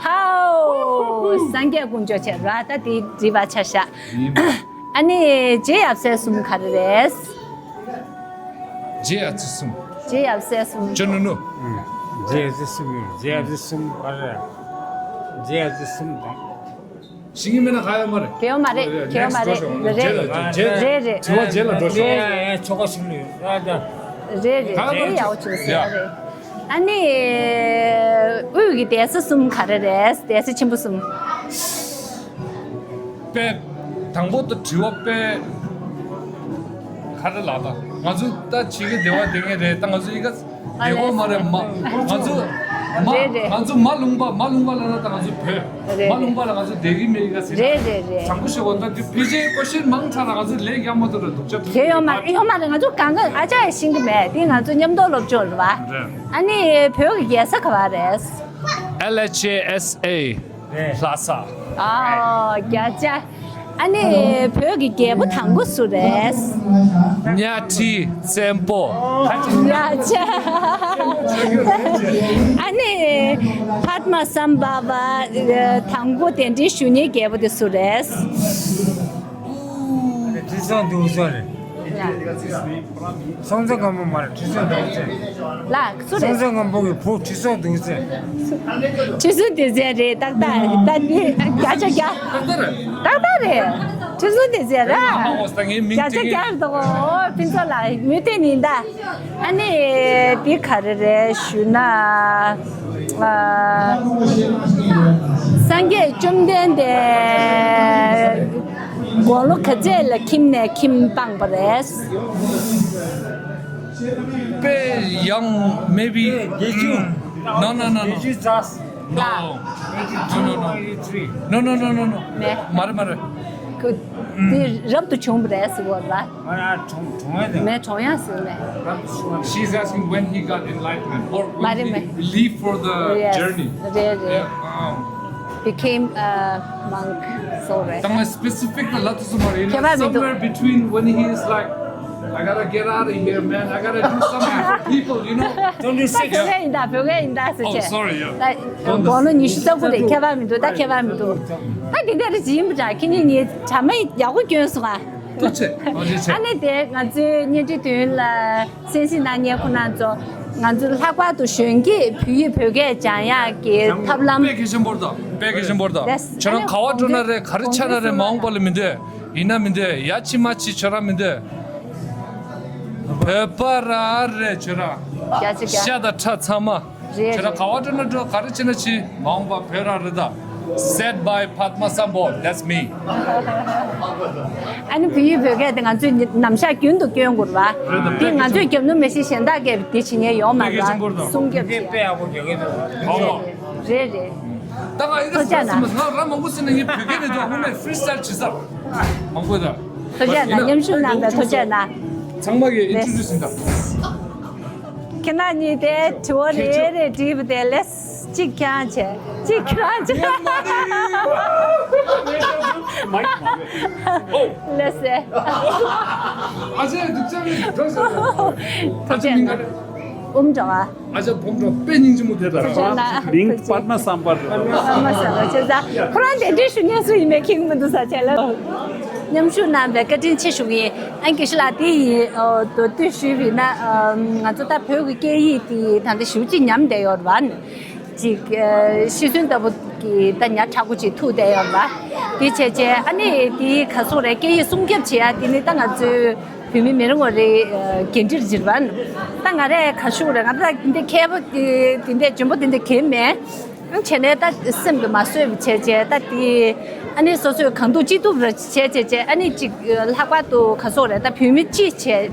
ཧའོ། སངས་རྒྱས་དཀོན་མཆོག་བྱས་ར། ད་འདི་འགྲིག་པ་ཆ་བཞག་ཡིན་པ། ཨ་ནི་རྗེ་ཡབ་སྲས་གསུམ་ག་རེ་རེད། རྗེ་ཡབ་སྲས་གསུམ། རྗེ་ཡབ་སྲས་གསུམ། ཅོ་ནུ་ནུ། རྗེ་ཡབ་སྲས་གསུམ། རྗེ་ཡབ་སྲས་གསུམ་ག་རེ་རེད། རྗེ་ཡབ་སྲས་གསུམ་དང་། ཤེས་ཀྱི་མེད་ན་ཁ་ཡོད་མ་རེད། གལ་ཡོད་མ་རེད། གལ་ཡོད་མ་རེད། རེད་རེད། རེད་རེད། དྲི་བ་རྗེས་ལ་འགྲོ་ཤོག་ཡ་ཡ་ཡ། ཆོག་ག་ཞིག་ལ་ཡོད། ཡ་ཡ། རེད་རེད། དེ་ཡག་པོ་བྱུང་ཟེར་ཡ་རེད། ཨ་ནི། དབུས་ཀྱི་གདན་ས་གསུམ་ག་རེ་རེད། གདན་ས་ཆེན་པོ་གསུམ། དཔེ། དང་པོ་དུ་དྲི་བ་དཔེ། ག་རེ་ལབ་ད། ང་ཚོ་ད་ཕྱི་གི་སྡེ་བ་སྡོད་མཁན་རེད། ད་ང་ཚོ་ཡི་ག་སྡོད་དགོས་མ་རེད། མ། ང་ཚོ་མ། རེད་རེད། ང་ཚོ་མ་ལུང་པ། མ་ལུང་པ་ལ་ན་ད་ང་ཚོ་བོད། རེད། མ་ལུང་པ་ལ་ང་ཚོ་བསྡད་ཀྱི་མེད་ཡི་ག་ཟེར། རེད་རེད་རེད། དྲང་པོ་བཤད་པ་ད་དེ་ཕལ་ཆེར་ཀོ་ཤེན་མང་དྲགས་ལ་ང་ཚོ་ལན་རྒྱག་མ་ཐུབ་ར། སྡུག་ཅག་ཐུག་གི་ཡོད་མ་རེད། ཡོད་མ་རེད། ང་ཚོ་གང་ག་ཨ་ཅག་ཡ་ཤེས་ཀྱི་མེད། དེ་ང་ཚོ་མཉམ་དུ་སློབ་སྦྱོང་རེད་བ། རེད། ཨ་ནི་བོད་ཀྱི་རྒྱལ་ས་ག་བ་རེད། L H A S A། རེད། ལྷ་ས། ཨ། བརྒྱ་ཆ། ཨ་ནི་བོད་ཀྱི་རྒྱལ་པོ་དང་པོ་སུ་རེད། གཉའ་ཁྲི་བཙན་པོ། བརྒྱ་ཆ། ཨ་ནི་པདྨ་སམ་བྷ་བ་དང་པོ་གདན་འདྲེན་ཞུ་མཁན་རྒྱལ་པོ་དེ་སུ་རེད། ཁྲི་སྲོང་ལྡེའུ་བཙན་རེད། སྲོང་བཙན་སྒམ་པོ་མ་རེད། ཁྲི་སྲོང་ལྡེའུ་བཙན། ལགས་སོ་རེད། སྲོང་བཙན་སྒམ་པོ་གི་བུ་ཁྲི་སྲོང་ལྡེའུ་བཙན། ཁྲི་སྲོང་ལྡེའུ་བཙན་རེད། ཏག་ཏག་རེད། ད་ནི་བརྒྱ་ཆ་བརྒྱ། ཏག་ཏག་རེད། ཁྲི་སྲོང་ལྡེའུ་བཙན་ར། ཧ་ཧོ་ད་ངའི་མིང་བརྒྱ་ཆ་བརྒྱ་རེད་འདུག་ཨོ་ཕུན་ཚོགས་ལགས་མུ་མཐུད་ཡིན་ད། ཨ་ནི་འདི་ག་རེ་རེད་ཞུ་ན། ཨ། སངས་རྒྱས་བཅོམ་ལྡན་འདས་དགུང་ལོ་ག་ཚད་ལ་ཁྱིམ་ནས་ཁྱིམ་སྤངས་པ་རེད། དཔེ་young, maybe. བརྒྱད་ཅུ། No, no, no, no. བརྒྱད་ཅུ་རྩ། No. No, no, no, no. No, no, no, no, no. མེད། མ་རེད་མ་རེད། ཁོ་དེ་རབ་ཏུ་བྱུང་བ་རེད་ཟེར་བ་རེད། མ་རེད། གྲོངས་གྲོངས་ཡ་དེ། མེད། གྲོངས་ཡ་ཟེར་མེད། རབ་ཏུ་བྱུང་བ། She's asking when he got enlightenment or མ་རེད་མ་when རེད། He leave for the journey. རེད་རེད། Yeah, um, became a monk. So རེད། ད་ང་specific ད་ལབ་ཐུབ་ས་མ་རེད། ཁྱད་པར་མི་འདུག Somewhere between when he is like, "I gotta get out of here, man. I gotta do something for people," you know? Don't you ད་བོད་སྐད་ཡིན་ད། བོད་སྐད་ཡིན་ད་ཟེར། Oh, བྱས། Sorry, yeah. ད་དགུང་ལོ་ཉི་ཤུ་རྩ་དགུ་རེད། ཁྱད་པར་མི་འདུག་ད་ཁྱད་པར་མི་འདུག་ད་འདི་འདྲ་རེ་ཅིག་ཡིན་པ་འདྲ། ཁྱེད་གཉིས་གཉིས་གྲ་མ་ཡག་པོ་བསྐྱོན་སོང་ཨ། ཐུགས་རྗེ་ཆེ། ཐུགས་རྗེ་ཆེ། ཨ་ནི་དེ་ང་ཚོའི་བརྙན་འཕྲིན་མདུན་ལ་གསན་གཟིགས་གནང་མཁན་ཁོང་རྣམ་ཚོ། ང་ཚོ་ལྷག་པར་དུ་གཞོན་སྐྱེས་བོད་ཡིག་བོད་སྐད་སྦྱང་ཡག་གི་ཐབས་ལམ། དཔེ་གལ་ཆེན་པོ་རེད་ད། དཔེ་གལ་ཆེན་པོ་རེད་ད། Yes. ཁྱེད་རང་ག་བ་འགྲོ་ན་རེད། ག་རེ་ཆགས་ན་རེད། མ་འོངས་པ་ལ་མི་འདོད། ཡིན་ན་མི་འདོད། ཡ་ཅི་མ་ཅི་ཁྱོད་རང་མི་འདོད། བོད་པ་རང་རེད་ཁྱོད་རང་། རྒྱ་ཆེ་རྒྱ། ཤ་དང་ཁྲག་ཚང་མ། རེད། ཁྱེད་རང་ག་བ་འགྲོ་ན་འགྲོ། ག་རེ་བྱེད་ན་བྱེད། མ་འོངས་པ་བོད་རང་རེད་ད། Said by Padma Sambhog. That's me. ཨ་ནི་བོད་ཡིག་བོད་སྐད་དེ་ང་ཚོས་ནམ་ཞག་རྒྱུན་དུ་སྐྱོན་དགོས་རེད་བ། རེད་ད། དེ་ང་ཚོས་རྒྱབ་ནོར་མེད་ཞིག་གཞན་དག་གིས་དེ་བྱེད་མཁན་ཡོད་མ་རེད་བ། དཔེ་གལ་ཆེན་པོ་རེད་ད། སྲུང་སྐྱོབ་བྱེད། དཔེ་ཡག་པོ་རྒྱག་གི་འདུག་ཨོ། རེད་རེད། ད་ང་ཨི་ཐུགས་རྗེ་ཆེ་ན། ང་རང་མང་པོ་ཟེར་ན་ངས་བོད་སྐད་ནས་ད་དངོས་གནས་freestyle་བྱེད་ས་མང་པོ་ད། ཐུགས་རྗེ་ཆེ་ན། མཉམ་ཞུགས་གནང་བའི་ཐུགས་རྗེ་ཆེ་ན། ཚང་མ་གིས་introduce་ཡིན་ད། ཁྱེད་རྣམ་གཉིས་དེ་དྲི་བ་རེ་རེ་དྲིས་པ་དེ་ལས་གཅིག་ཁྱེད་རང་བྱས། གཅིག་ཁྱེད་རང་བྱས། ལས་ཟེར། ཨ་ཅེ་སྡུག་ཅག་མི་འགྲོ་ཟེར། ཨ་ཅེ་མིང་ག་རེད། ཨུམ་འགྲོ་བ། ཨ་ཅེ་བུམ་འགྲོ་དཔེ་སྙིང་རྗེ་མོ་དེ་ལྟར། ཐུགས་རྗེ་ཆེ་ན། མིང་ཐུགས་རྗེ། པདྨ་སམ་བྷ་རེད། པདྨ་སམ་བྷ་བྱས་ཙང་ཁོ་རང་གདན་འདྲེན་ཞུ་མཁན་སུ་ཡིན་མིན་མཁྱེན་གྱི་མི་འདུག་ས་ཆེ་ལ། མཉམ་ཞུགས་གནང་བའི་བཀའ་དྲིན་ཆེ་ཞུ་གི་ཡིན། ཨ་ནི་དགེ་བཤེས་ལགས་དེ་ཡིན། ཨོ་མདོར་བསྡུས་ཞུས་པ་ཡིན་ན། ཨམ། ང་ཚོ་ད་བོད་ཀྱི་སྐད་ཡིག་དེ་ད་ལྟ་ཞེ་པོ་ཅིག་ཉམས་བསྡད་ཡོད་རེད་བ། ཅིག་ཨ། ཤི་གསོན་ལྟ་བུ་གི་ད་ཉག་ཕྲ་པོ་ཅིག་ཐུག་བསྡད་ཡོད་རེད་བ། དེ་བྱས་བྱས་ཨ་ནི་དེ་ག་སོག་རེད། སྐད་ཡིག་སྲུང་སྐྱོབ་བྱེད་ཡ་དེ་ནི་ད་ང་ཚོའི་བོད་མི་མི་རེ་ངོ་རེ་ཨ། འགན་འཁྲི་ཅིག་རེད་བ། ད་ང་རས་ག་ཞུ་རེད། ང་ད་འདི་མཁས་པོ་དེ་འདི་འདྲས་འཇོན་པོ་དེ་འདྲས་གང་མེད། བྱས་ནས་ད་སེམས་ཀྱི་མ་བཟོད་པ་བྱས་བྱས་ད་དེ། ཨ་ནི་སོ་སོས་གང་ཐུབ་ཅི་ཐུབ་ར་བྱས་བྱས་བྱས། ཨ་ནི་ཅིག་ལྷག་པར་དུ་ག་སོག་རེད། ད་བོད་མི་སྤྱི་བྱས་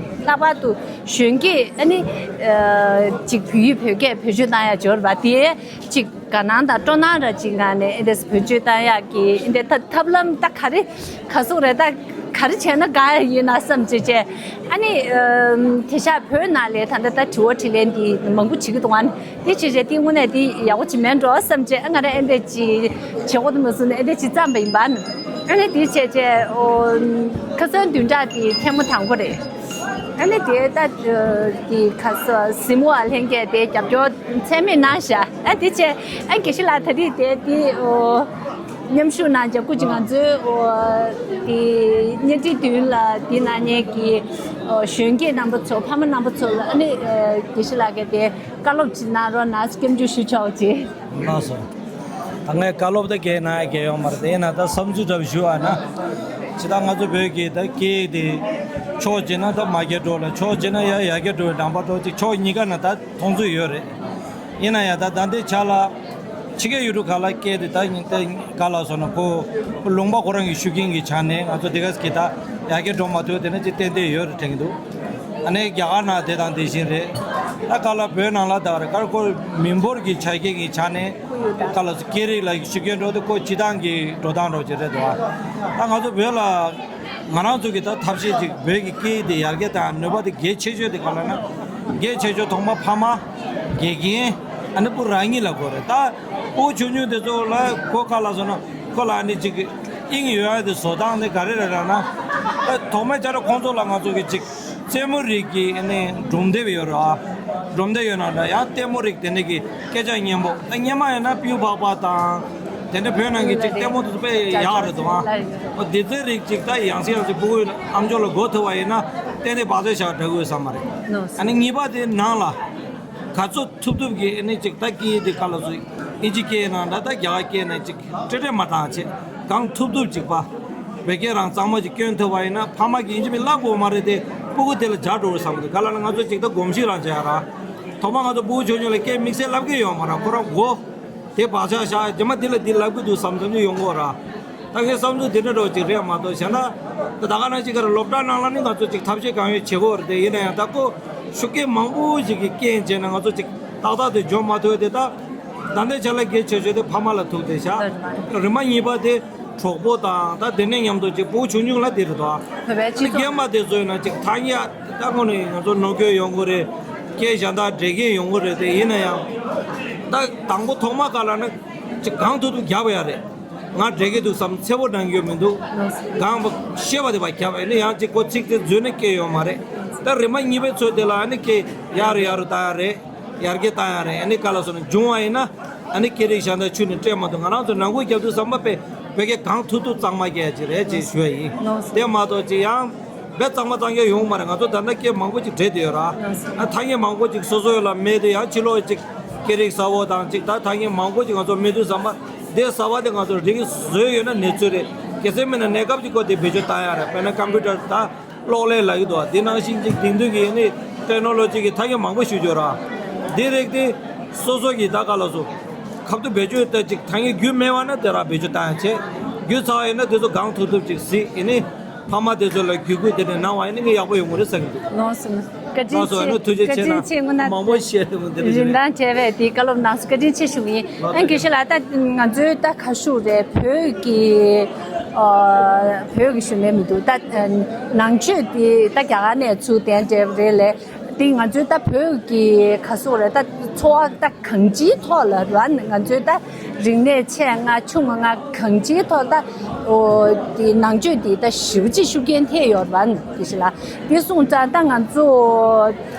ལྷག་པར་དུ་གཞོན་སྐྱེས་ཨ་ནི་ཅིག་བོད་ཡིག་བོད་སྐད་བེད་སྤྱོད་བཏང་ཡ་འབྱོར་བ་དེ་ཅིག་དགའ་སྣང་དང་སྤྲོ་སྣང་ར་ཅིག་ངང་ནས་ཨེ་འདྲས་བེད་སྤྱོད་བཏང་ཡག་གི་ཨེ་འདྲས་ཐབས་ལམ་ད་ག་རེ་ག་སོག་རེད། ད་ག་རེ་བྱས་ན་དགའ་ཡ་ཡིན་ན་བསམ་བྱས་བྱས། ཨ་ནི་དེང་སང་བོད་ནང་ལ་ད་ལྟ་ད་དྲི་བ་དྲིས་ལན་འདི་མང་པོ་བྱེད་ཀྱི་འདུག་ཨ་ནི། དེ་བྱས་བྱས་དེ་དངོས་གནས་དེ་ཡག་པོ་ཅིག་མེད་འགྲོ་བསམ་བྱས། ཨ་ང་རང་ཨེ་འདྲས་ཅིག་བྱེད་དགོས་འདུག་མ་གསུངས་ནས་ཨེ་འདྲས་ཅིག་བརྩམས་པ་ཡིན་པ། ཨ་ནི་དེ་བྱས་བྱས་ཨོ། ཁ་སང་བདུན་ཕྲག་དེ་ཐེངས་མ་དང་པོ་རེད། ཨ་ནི་དེ་ད་དེ་ཁ་སང་གཟིགས་མོ་བ་ལྷན་རྒྱས་དེ་རྒྱབ་སྐྱོར་ཚད་མེད་གནང་ཤག་ཨ་དེ་བྱས་ཨ་དགེ་བཤེས་ལགས་ད་རེས་དེ་དེ་ཨོ། མཉམ་ཞུགས་གནང་བྱས་སྐུ་མཁྱེན། ང་ཚོའི་ཨོ། དེ་བརྙན་འཕྲིན་མདུན་ལ་དེ་གནང་མཁན་གྱི་ཨོ། གཞོན་སྐྱེས་རྣམ་པ་ཚོ་ཕ་མ་རྣམ་པ་ཚོ་ལ་ཨ་ནི་ཨོ། དགེ་བཤེས་ལགས་ཀྱིས་དེ་བཀའ་སློབ་ཅིག་གནང་རོགས་གནང་། སྐྱབས་འཇུག་ཞུ་ཆོག་ཅིག་གནང་སོང་། ད་ངས་བཀའ་སློབ་ད་རྒྱག་ན་རྒྱག་ཡོད་མ་རེད། དེ་ཡིན་ན་ད་བསམ་ཚུལ་འདྲ་པོ་ཞུ་བ་ན། ཇི་ལྟར་ང་ཚོ་བོད་ཀྱི་ད་སྐད་ཡིག་དེ་ཕྱོགས་གཅིག་ན་ད་མ་རྒྱས་འགྲོ་ལ། ཕྱོགས་གཅིག་ན་ཡ་ཡར་རྒྱས་འགྲོ་བའི་འགྲམ་པ་འགྲོ་ཅིག། ཕྱོགས་གཉིས་ཀ་ན་ད་མཐོང་ཚུལ་ཡོད་རེད། ཡིན་ན་ཡང་ད་ད་ལྟའི་ཆ་ལ་ཕྱི་རྒྱལ་ཡུལ་གྲུ་ཁག་ལ་སྐད་དེ་ད་ད་ག་ལ་སོང་ན་ཁོ་ལུང་པ་ཁོ་རང་གི་ཤུགས་རྐྱེན་གྱི་ཆ་ནས་ང་ཚོ་དེ་ག་ཟེར་གྱི་ད་ཡར་རྒྱས་འགྲོ་མ་ཐུབ། དེ་ནས་ཅིག་ཏན་ཏན་ཡོད་རེད་དྲན་གྱི་འདུག། ཨ་ནི་རྒྱ་གར་ནང་དེ་དང་དེ་བཞིན་རེད། ད་ག་ལ་བོད་ནང་ལ་ད་རེད་ཀར་ཁོ་མི་འབོར་གྱི་ཆ་རྐྱེན་གྱི་ཆ་ནས་ག་ལ་སོ་སྐད་རིགས་ལ་ཤུགས་རྐྱེན་འགྲོ་དེ་ཁོ་སྤྱི་བཏང་གི་འགྲོ་སྟངས་འགྲོ་གི་རེད་འདུག། ཨ་ད་ང་ཚོ་བོད་ལ་ང་རང་ཚོ་གི་ད་ཐབས་ཤེས་ཅིག་བོད་ཀྱི་སྐད་ཡིག་དེ་ཡར་རྒྱས་དང་ནུས་པ་དེ་གལ་ཆེ་ཤོས་དེ་ག་ལ་ན། གལ་ཆེ་ཤོས་ཐོག་མ་ཕ་མ། དགེ་རྒན། ཨ་ནི་སྤུ་རང་ཉིད་ལ་དགོས་རེད། ད་སྤུ་གུ་ཆུང་ཆུང་དེ་ཚོ་ལ་ཁོ་ག་ལ་སོང་ན་ཁོ་ལ་ཨ་ནི་ཅིག་དབྱིངས་ཡོད་ཡ་དེ་བཟོ་སྟངས་དེ་ག་རེ་རེད་ལབ་ན། ཨ་ཐོག་མའི་ཆ་ལ་ཁོང་ཚོ་ལ་ང་ཚོ་གི་ཅིག་རྩེད་མོ་རིགས་ཀྱི་ཨ་ནི་སྒྲུང་དེབ་ཡོད་རེད། ཨ་སྒྲུང་དེབ་ཡོད་ན་འདྲ། ཡང་ལྟད་མོ་རིགས་དེ་ནས་ཀྱི་སྐད་ཆ་སྙན་པོ། ད་སྔོན་མ་ཡིན་ན་པིའུ་པག་པ་དང་། དེ་འདྲ་བོད་ནང་གི་ཅིག་ལྟད་མོ་དེ་ཚོ་དཔེ་ཡག་རེད་འདུག། ཨ་འོ་དེ་ཚོའི་རིགས་ཅིག་ད་ཡང་སེ་ཡང་སེ་སྤུ་གུ་ཨམ་ཅོག་ལ་འགོ་ཐུབ་པ་ཡིན་ན་ཏན་ཏན་བག་ཆགས་བཞག་འདྲ་དགོས་བསམ་པ་རེད། ཨ་ནི་གཉིས་པ་དེ་ནང་ལ་ག་ཚོད་ཐུབ་ཐུབ་ཀྱི་ཨ་ནི་ཅིག་ད་སྐད་ཡིག་དེ་ག་ལ་སོ་ཨིན་ཇི་སྐད་ནང་འདྲ་ད་རྒྱ་གར་སྐད་ནང་ཅིག་སྤྲེལ་སྤྲེལ་མ་བཏང་བྱས་གང་ཐུབ་ཐུབ་ཅིག་པ་བོད་སྐད་རང་གཙང་མ་ཅིག་སྐྱོན་ཐུབ་པ་ཡིན་ན་ཕ་མ་གིས་ཨིན་ཇི་མི་བསླབ་དགོས་མ་རེད་དེ། སྤུ་གུ་དེ་ལ་འཇགས་འགྲོ་བསམ་གི། ག་ལ་ན་ང་ཚོ་ཅིག་ད་གོམས་གཤིས་རང་བྱས་ཡ་ར། ཐོག་མ་ང་ཚོ་སྤུ་གུ་ཆུང་ཆུང་ལ་སྐད་དམིགས་བསལ་བསླབ་ཀྱི་ཡོད་མ་ར། ཁོ་རང་མགོ་དེ་བག་ཆགས་བཞག་རྗེས་མ་འདི་ལ་འདི་ལབ་ཀྱི་འདུག་བསམ་བསམ་ཅིག་ཡོང་གི་ར། ད་ངའི་བསམ་ཚུལ་དེ་འདྲ་འདྲ་བོ་ཅིག་རེད་མ་གཏོགས་གཞན་ད་ད་ག་ནང་ཅིག་ག་ར་སློབ་གྲྭ་ནང་ལ་ནི་ང་ཚོ་ཅིག་ཐབས་ཤེས་གང་ཡོད་བྱེད་དགོས་རེད་དེ། ཡིན་ན་ཡང་ད་ཁོ་ཤུགས་རྐྱེན་མང་པོ་ཞིག་གིས་རྐྱེན་བྱས་ན་ང་ཚོ་ཅིག་ཏག་ཏག་དེ་འཇོན་མ་ཐུབ་དེ། ད་ད་ལྟའི་ཆ་ལ་གལ་ཆེ་ཤོས་དེ་ཕ་མ་ལ་ཐུག་དེ་བཞག། རིམ་པ་གཉིས་པ་དེ་གྲོགས་པོ་དང་ད་དེ་ནས་མཉམ་དུ་ཅིག་སྤུ་གུ་ཆུང་ཆུང་ལ་དེ་རེད་དོ། བོད་པའི་སྤྱི་ཚོགས། རྒན་པ་དེ་ཚོས་ན་ཅིག་ཐ་སྙད་ད་དངོས་གནས་ང་ཚོ་ནོར་འཁྲུལ་ཡོང་གི་རེད། སྐད་གཞན་དག་འདྲེས་མཁན་ཡོང་གི་རེད་དེ། ཡིན་ན་ཡང་ད་དང་པོ་ཐོག་མ་ག་ལ་ན་ཅིག་གང་ཐུབ་ཐུབ་རྒྱབ་ཡ་རེད། ང་འདྲེས་ཀྱི་འདུག་བསམ་གསལ་པོ་གནང་རྒྱུ་མི་འདུག། གང་བ་ཤེས་པ་དེ་བ་རྒྱབ་ཡ་ནི་ཡང་ཅིག་ཁོ་ཚིག་དེ་འཛོལ་ནས་སྐད་ཡོང་མ་རེད། ད་རིམ་པ་གཉིས་པའི་ཚོད་དེ་ལ་ནི་སྐད་ཡར་ཡར་བཏང་ཡ་རེད། ཡར་རྒྱས་བཏང་ཡ་རེད། ཨ་ནི་ག་ལ་སོང་ན་བྱུང་བ་ཡིན་ན་ཨ་ནི་སྐད་རིགས་གཞན་དག་ཆུ་ནས་སྤྲད་མ་ཐུབ། ང་རང་ཚོ་ནང་ཁུལ་རྒྱབ་དུས་ཙམ་པ་དཔེ་བོད་སྐད་གང་ཐུབ་ཐུབ་གཙང་མ་སྐད་ཅིག་རེད་ཅེས་ཞུ་ཡ་ཡིན། དེ་མ་གཏོགས་ཅིག་ཡང་དཔེ་གཙང་མ་གཙང་རྐྱང་ཡོང་མ་རེད། ང་ཚོ་ད་ལྟ་སྐད་མང་པོ་ཅིག་བྲལ་བསྡད་ཡོད་ར། ཨ་ཐ་སྙད་མང་པོ་ཅིག་སོ་སོ་ཡོད་ལ་མེད་དེ། ཡང་ཕྱི་ལོགས་ཅིག་སྐད་རིགས་གསར་བོ་དང་ཅིག་ད་ཐ་སྙད་མང་པོ་ཅིག་ང་ཚོ་མེད་དུས་ཙམ་པ་དེ་གསར་བ་དེ་ང་ཚོ་རིག་བཟོས་ཡོད་ན་གནས་ཚུལ་རེད། གལ་སྲིད་མེད་ན་གནས་སྐབས་ཀྱི་སྐོར་དེ་བེད་སྤྱོད་བཏང་ཡ་རེད། དཔེར་ན་ཀམ་པུ་ཊར་ད། གློག་ཀླད་ལབ་ཀྱི་འདུག། དེ་ནང་བཞིན་ཅིག་དེང་དུས་ཀྱི་ནི་ཊེག་ནོ་ལོ་ཇི་གི་ཐ་སྙད་མང་པོ་ཞུ་རྒྱུ་ར། དེ་རིགས་དེ་སོ་སོ་གི་ད་ག་ལ་སོ་ཁ་ཐུག་བེད་སྤྱོད་ད་ཅིག་ཐ་སྙད་རྒྱུས་མེད་པ་ན་དེ་ར་བེད་སྤྱོད་བཏང་ཡ་བྱེད། རྒྱུས་ཚང་བ་ཡིན་ན་དེ་ཚོ་གང་ཐུབ་ཐུབ་ཅིག་གཟིགས། ཨེ་ནི་ཕ་མ་དེ་ཚོ་ལ་བརྒྱུད་སྐུལ་དེ་ནས་གནང་བ་ཡིན་ན་ངས་ཡག་པོ་ཡོང་གི་རེད་བསམ་གྱི་འདུག། ལགས་སོ། བཀའ་དྲིན་ཆེ། ལགས་སོ། ཨེ་ནི་ཐུགས་རྗེ་ཆེ་གནང་། བཀའ་དྲིན་ཆེ། དངོས་གནས་མང་པོ་བཤད་དུས་དེ་རིན་ཐང་བྲལ་བའི་དེའི་བཀའ་སློབ་གནང་སོང་། བཀའ་དྲིན་ཆེ་ཞུ་གི་ཡིན། ཨ་དགེ་བཤེས་ལགས། ད་ང་ཚོའི་ད་ག་ཞུ་རེད། བོད་ཀྱི་ཨ་བོད་ཀྱི་ཞུ་ནས་མི་འདུག། ད་ནང་ཆོས་དེ་ད་རྒྱ་གར་ནས་ཚུར་གཏན་འབྲེལ་རེད་ལས། དེ་ང་ཚོའི་ད་བོད་ཀྱི་ག་ཟེར་རེད། ད་འཚོ་བ་ད་གང་ཅིའི་ཐོག་ལ་ར་ང་ཚོའི་ད་རིག་གནས་ཆེ་ང་ཆུང་ང་གང་ཅིའི་ཐོག་ད་ཨོ་དེ་ནང་ཆོས་དེ་ད་ཞེ་པོ་ཅིག་ཤུགས་རྐྱེན་ཐེབས་ཡོད་རེད་པ། དེ་ཞིག་ལ་དེ་སོང་ཙང་ད་ང་ཚོ་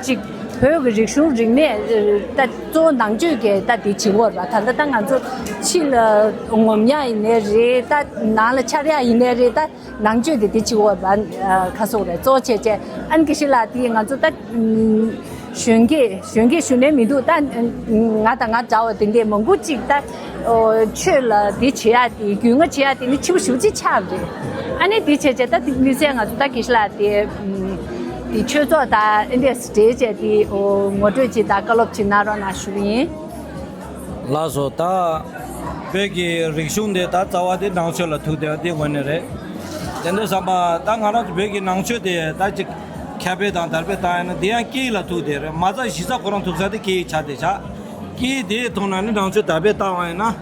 ཅིག་བོད་ཀྱི་རིག་གཞུང་རིག་གནས་ད་གཙོ་བོ་ནང་ཆོས་ཀྱི་ད་དེ་བྱེད་ཀྱི་ཡོད་རེད་པ། ད་ལྟ་ད་ང་ཚོ་ཕྱི་ལ་ངོམ་ཡག་ཡིན་ནའི་རེད། ད་ནང་ལ་འཆར་ཡག་ཡིན་ནའི་རེད། ད་ནང་ཆོས་དེ་དེ་བྱེད་ཀྱི་ཡོད་རེད་པ། ཁ་སོག་རེད། གཙོ་བོ་བྱས་བྱས་ཨ་ནི་དགེ་བཤེས་ལགས་དེ་ང་ཚོ་ད་གཞོན་སྐྱེས་གཞོན་སྐྱེས་ཞུ་ནས་མི་འདུག། ད་ང་དང་ང་འདྲ་བ་དེ་འདྲས་མང་པོ་ཅིག་ད་ཆོས་ལ་དེ་བྱེད་ཡག་དེ་རྒྱུས་མངའ་བྱེད་ཡག་དེ་ནི་ཆེ་བོ་ཞེ་པོ་ཅིག་ཆགས་པ་རེད། ཨ་ནི་དེ་བྱས་བྱས་ད་དེ་དམིགས་བསལ་ང་ཚོ་ད་དགེ་བཤེས་ལགས་དེ་དེ་ཆོས་ཚོགས་དང་ཨ་འདྲས་འབྲེལ་བྱས་དེ་ངོ་སྤྲོད་ཅིག་དང་བཀའ་སློབ་ཅིག་གནང་རོགས་གནང་ཞུ་གི་ཡིན། ལགས་སོ། ད་བོད་ཀྱི་རིག་གཞུང་དེ་ད་རྩ་བ་དེ་ནང་ཆོས་ལ་ཐུག་བསྡད་པ་དེ་དངོས་གནས་རེད། དེ་འདྲ་བསམ་པ་ད་ང་རང་ཚོ་བོད་ཀྱི་ནང་ཆོས་དེ་ད་ཅིག་ཁྱབ་སྤེལ་དང་དར་སྤེལ་བཏང་ཡ་ན་དེ་ཡང་སྐད་ཡིག་ལ་ཐུག་བསྡད་རེད། མ་རྩ་གཞི་རྩ་ཁོ་རང་ཐུག་ས་དེ་སྐད་ཡིག་ཆགས་བསྡད་ཤག། སྐད་ཡིག་དེའི་ཐོག་ནས་ནི་ནང་ཆོས་དར་སྤེལ་བཏང་བ་ཡིན་ན་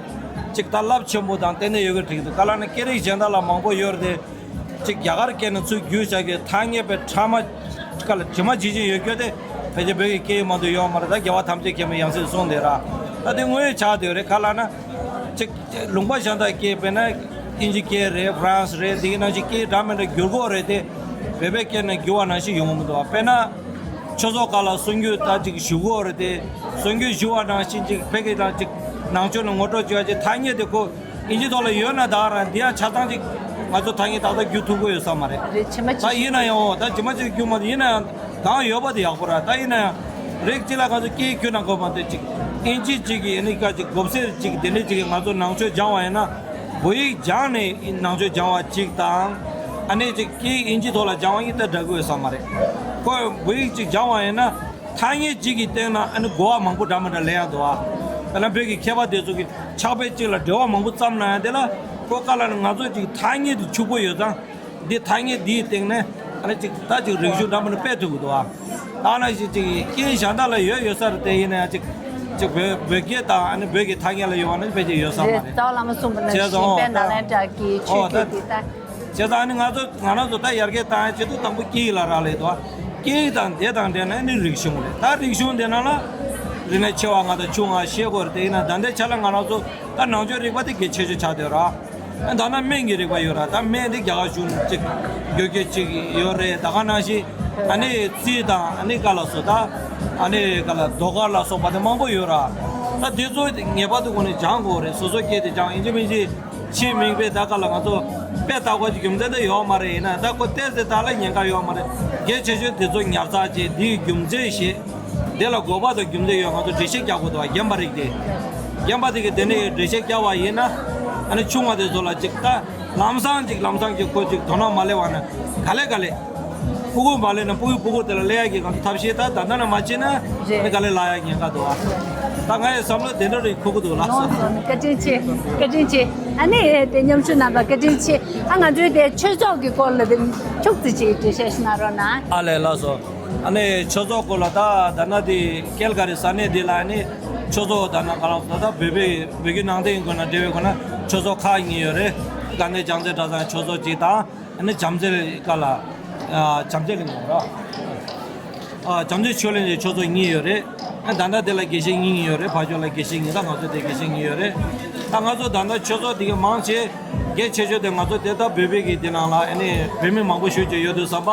ཅིག་ད་རླབས་ཆེན་པོ་དང་ཏན་ཏན་ཡོད་ཀྱི་འགྲིག་འདུག། ག་ལ་ན་སྐད་རིགས་གཞན་དག་ལ་མང་པོ་ཡོད་རེད་དེ། གཅིག་རྒྱ་གར་སྐད་ནང་ཚུར་བསྒྱུར་བྱ་རྒྱུའི་ཐ་སྙད་པའི་ཕྲ་མ་ག་ལ་ཇི་མ་ཇི་བཞིན་ཡོད་རྒྱུ་དེ་ཕལ་ཆེར་བོད་ཀྱི་སྐད་ཡིག་མ་གཏོགས་ཡོད་མ་རེད། ད་རྒྱལ་བ་ཐམས་ཅད་མཁྱེན་པའི་ཡང་སྲིད་གསུངས་དེ་ར། ད་དེ་དངོས་ཡོད་ཆགས་བསྡད་ཡོད་རེད། ག་ལ་ན་གཅིག་ལུང་པ་གཞན་དག་སྐད་དཔེར་ན་ཨིན་ཇི་སྐད་རེད། ཧྥ་རན་སི་རེད། དེ་གི་ནང་བཞིན་སྐད་འདྲ་མི་འདྲ་བསྒྱུར་དགོས་རེད་དེ། བོད་པའི་སྐད་ནང་བསྒྱུར་བ་ནང་བཞིན་ཡོང་གི་མི་འདུག་བ། དཔེར་ན་ཆོས་ཚོགས་ཁག་ལ་གསུང་རྒྱུ་ད་ཅིག་ཞུ་དགོས་རེད་དེ། གསུང་རྒྱུ་ཞུ་བ་ནང་བཞིན་ཅིག་ཕ་གི་ལ་ཅིག་ནང་ཆོས་ནང་ངོ་སྤྲོད་བྱེད་པ་ཅིག་ཐ་སྙད་དེ་ཁོ་ཨིན་ཇི་ཐོག་ལ་ཡོད་ན་ད་རང་འདི་ཡང་ཆ་ཚང་ཅིག་ང་ཚོ་ཐ་སྙད་ཏག་ཏག་བསྒྱུར་ཐུབ་ཀྱི་ཡོད་ས་མ་རེད། རེད། ཇི་མ་ཇི་ད་ཡིན་ན་ཡང་འོ་ད་ཇི་མ་ཇི་བསྒྱུར་མ་ཐུབ། ཡིན་ན་ཡང་གང་ཡོད་པ་དེ་ཡག་པོ་ར། ད་ཡིན་ན་ཡང་རིགས་གཅིག་ལ་ང་ཚོ་སྐད་བསྒྱུར་ན་དགོས་མ་གཏོགས་ཅིག་ ཨིན་ཇི་གཅིག་གིས་ཨ་ནི་ཀ་ཅིག་མགོ་སེར་གཅིག་དེ་འདྲ་གཅིག་གིས་ང་ཚོ་ནང་ཆོས་སྦྱང་བ་ཡིན་ན། བོད་ཡིག་སྦྱངས་ནས་ནང་ཆོས་སྦྱང་བ་གཅིག་དང་། ཨ་ནི་ཅིག་སྐད་ཡིག་ཨིན་ཇི་ཐོག་ལ་སྦྱང་བ་གཉིས་ད་འདྲ་གི་ཡོད་ས་མ་རེད། ཁོས་བོད་ཡིག་གཅིག་སྦྱང་བ་ཡིན་ན། ཐ་སྙད་གཅིག་གི་སྟེང་ན་ཨ་ནི་གོ་བ་མང་པོ་འདྲ་མི་འདྲ་ལེན་ཡག་འདུག་ཨ། ད་ལྟ་བོད་ཀྱི་མཁས་པ་དེ་ཚོ་གིས་ཕྱག་དཔེ་གཅིག་ལ་འགྲེལ་བ་མང་པོ་བརྩམས་གནང་ཡག་དེ་ལ། ཁོ་ག་ལ་ནི་ང་ཚོ་ཅིག་ཐ་སྙད་དེ་ཕྱུག་པོ་ཡོད་ཙང་། འདི་ཐ་སྙད་འདིའི་སྟེང་ནས་ཨ་ནི་ཅིག་ད་ཅིག་རིག་གཞུང་འདྲ་མི་འདྲ་སྤེལ་ཐུབ་ཀྱི་འདུག་ཨ། ད་ནང་བཞིན་ཅིག་སྐད་གཞན་དག་ལ་ཡོད་ཡོད་ས་རེད་དེ། ཡིན་ན་ཡང་ཅིག་ཅིག་བོད་བོད་སྐད་དང་ཨ་ནི་བོད་ཀྱི་ཐ་སྙད་ལ་ཡོད་པ་ནི་དཔེ་ཅིག་ཡོད་ས་མ་རེད། རྩ་བ་བླ་མ་གསུངས་པ་ནང་བཞིན་བྱས་ཙང་། དཔལ་ནཱ་ལེནྡྲ་གི་ཆོས་ཨོ་ད་བརྒྱུད་འདི་ལྟ། བྱས་ཙང་ཨ་ནི་ང་ཚོ་ང་རང་ཚོ་ད་ཡར་རྒྱས་བཏང་ཡག་ཆེད་དུ་དང་པོ་སྐད་ཡིག་ལ་རག་ལས་འདུག་ཨ། སྐད་ཡིག་དང་དེ་དང་འབྲེལ་ནས་ནི་རིག་གཞུང་རེད། ད་རིག་གཞུང་དེ་ནང་ལ་རིག་གནས་ཆེ་བ་ལྔ་དང་ཆུང་བ་ལྔ་ཤེས་དགོས་རེད། དེ་ཡིན་ན་ད་ལྟའི་ཆ་ལ་ང་རང་ཚོ་ད་ནང་ཆོས་རིག་པ་དེ་གལ་ཆེ་ཤོས་ཆགས་བསྡད་ཡོད་ར། ཨ་ད་ནི་སྨན་གྱི་རིག་པ་ཡོད་ར། ད་སྨན་དེ་རྒྱ་གར་གཞུང་གཅིག་དགོས་གལ་ཅིག་ཡོད་རེད། ད་ག་ནང་བཞིན་ཨ་ནི་རྩིས་དང་ཨ་ནི་ག་ལ་སོགས། ད་ཨ་ནི་ག་ལ་ཟློས་གར་ལ་སོགས་པ་དེ་མང་པོ་ཡོད་ར། ད་དེ་ཚོ་ངེས་པར་དུ་ཁོ་ནས་སྦྱང་དགོས་རེད། སོ་སོ་སྐད་དེ་སྦྱང་། ཡིན་གཅིག་མིན་གཅིག་ཕྱིའི་མིག་དཔེ་ད་ག་ལ་ང་ཚོ་དཔེ་ལྟ་དགོས་ཀྱི་རྒྱུ་མཚན་དེ་ཡོད་མ་རེད། ཡིན་ན་ད་ཁོ་བལྟས་ཚེ་ད་ལ་ཉེན་ཁ་ཡོད་མ་རེད། གལ་ཆེ་ཤོས་དེ་ཚོ་ཉར་ཚགས་བྱས། དེའི་རྒྱུ་མཚན་ཤེས། དེ་ལ་དགོས་པ་དང་རྒྱུ་མཚན་ཡོད། ང་ཚོ་འགྲེལ་བཤད་རྒྱག་དགོས་འདུག་བ། རྒན་པ་རིགས་དེ། རྒན་པ་དེ་གིས་དེ་ནས་འགྲེལ་བཤད་རྒྱག་པ་ཡིན་ན། ཨ་ནི་ཆུང་བ་དེ་ཚོ་ལ་ཅིག་ད་ལམ་སང་ཅིག་ལམ་སང་ཅིག་ཁོ་ཅིག་དོ་སྣང་མ་སླེབས་པ་ན། ག་ལེ་ག་ལེ་སྤུ་གུ་མ་སླེབས་ན་སྤུ་གུ་སྤུ་གུ་དེ་ལ་སླེབས་ཡག་གི་ང་ཚོ་ཐབས་ཤེས་ད་ད་ལྟ་ནས་མ་བྱས་ན། རེད། ཨ་ནི་ག་ལེ་ལྷག་ཡག་ཉེན་ཁ་འདུག་བ། ད་ང་ཡི་བསམ་བློ་དེ་འདྲ་རེ་འཁོར་གི་འདུག་ལགས་སོ། ལགས་སོ། བཀའ་དྲིན་ཆེ། བཀའ་དྲིན་ཆེ། ཨ་ནི་དེ་མཉམ་ཞུགས་རྣམ་པ་བཀའ་དྲིན་ཆེ། ཨ་ང་ཚོའི་དེ་ཆོས་ཚོགས་ཀྱི་སྐོར་ལ་དེ་ཁྱུག་ཙམ་ཅིག་འགྲེལ་བཤད་ཞུ་གནང་རོགས་གནང་། ཨ་ལས། ལགས་སོ། ཨ་ནི་ཆོས་ཚོགས་སྐོར་ལ་ད་ད་ན་དེ་ཀལ་ག་རི་ས་གནས་འདི་ལ་ཨ་ནི་ཆོས་ཚོགས་ད་ན་ག་རང་ད་ད་བོད་པའི་བོད་བརྒྱུད་ནང་བསྟན་ཡིན་དགོས་ན་འབྲེལ་བའི་སྒོ་ན་ཆོས་ཚོགས་ཁག་གཉིས་ཡོད་རེད། དགའ་ལྡན་བྱང་རྩེ་གྲྭ་ཚང་ཆོས་ཚོགས་གཅིག་དང་། ཨ་ནི་བྱམས་བརྩེ་ཀ་ལ། ཨ་བྱམས་བརྩེ་གླིང་ལ་ར། ཨ་བྱམས་བརྩེ་ཆོས་གླིང་གི་ཆོས་ཚོགས་གཉིས་ཡོད་རེད། ཨ་ད་ལྟ་དེ་ལ་དགེ་བཤེས་གཉིས་ཡོད་རེད། ཕར་ཕྱོགས་ལ་དགེ་བཤེས་གཉིས། ད་ང་ཚོ་དེ་དགེ་བཤེས་གཉིས་ཡོད་རེད། ད་ང་ཚོ་ད་ལྟ་ཆོས་ཚོགས་དེ་གའི་མང་ཆེ་གལ་ཆེ་ཤོས་དེ་ང་ཚོ་དེ་ད་བོད་པའི་གི་དེ་ནང་ལ་ཨ་ནི་བོད་མི་མང་པོ་ཞེ་པོ་ཅིག་ཡོད་དུས་ཙམ་པ།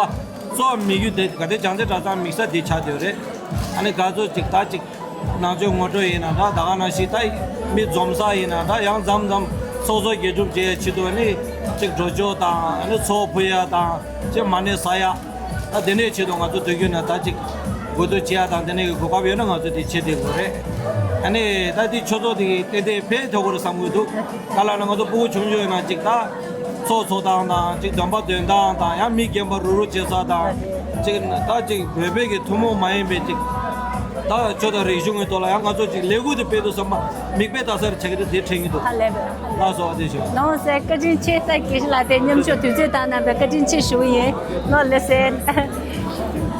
གཙོ་བོ་དམིགས་ཡུལ་དེ་ག་དེ་བྱང་རྩེ་གྲྭ་ཚང་དམིགས་ས་དེ་ཆགས་བསྡད་ཡོད་རེད། ཨ་ནི་ག་ཚོད་ཅིག་ད་ཅིག་ནང་ཆོས་ངོ་སྤྲོད་ཡིན་ན་འདྲ། ད་ག་ནང་བཞིན་ད་མི་འཛོམས་ས་ཡིན་ན་འདྲ། ཡང་མཚམས་མཚམས་ཚོགས་གཙོ་དགེ་སྒྲུབ་བྱེད་ཆེད་དུ་ནི་ཅིག་འགྲོ་ཕྱོགས་དང་། ཨ་ནི་ཚོགས་ཕུད་ཡ་དང་། ཅིག་མ་ཎི་ཟ་ཡ། ད་དེ་འདྲའི་ཆེད་དུ་ང་ཚོ་དུས་རྒྱུན་ནས་ད་ཅིག་འགོ་སྟོད་བྱེད་ཡ་དང་། དེ་འདྲའི་གི་གོ་སྐབས་ཡོད་ན་ང་ཚོ་དེ་བྱེད་བསྡད་དགོས་རེད། ཨ་ནི་ད་དེ་ཆོས་ཚོགས་དེ་གི་ཏན་ཏན་ཕན་ཐོགས་ཀྱི་རེད་བསམ་གྱི་འདུག་ག་ལ་ན་ང་ཚོ་སྤུ་གུ་ཆུང་ཆུང་ཡོད་ན་ཅིག་ད། ཚོགས་འཚོགས་སྟངས་དང་། ཅིག་འདོན་པ་འདོན་སྟངས་དང་། ཡང་མི་རྒན་པ་རུག་རུག་བྱེད་ས་དང་། ཅིག་ད་ཅིག་བོད་པའི་གི་ཐུན་མོང་མ་ཡིན་པའི་ཅིག་ད་ཆོས་དང་རིག་གཞུང་གི་ཐོག་ལ་ཡང་ང་ཚོ་ཅིག་ལས་འགུལ་དེ་སྤེལ་དུས་ཙམ་པ་མིག་དཔེ་ལྟ་སར་ཆགས་ཀྱི་རེད། དེ་དྲན་གྱི་འདུག་ཧ་ལས་པ། ལགས་སོ། ཨ་དེ་ཞུ། ལགས་སེ། བཀའ་དྲིན་ཆེ། ད་དགེ་བཤེས་ལགས་དེ་མཉམ་ཞུགས་དུས་ཚོད་བཏང་གནང་བའི་བཀའ་དྲིན་ཆེ་ཞུ་གི་ཡིན། ལགས་སེ།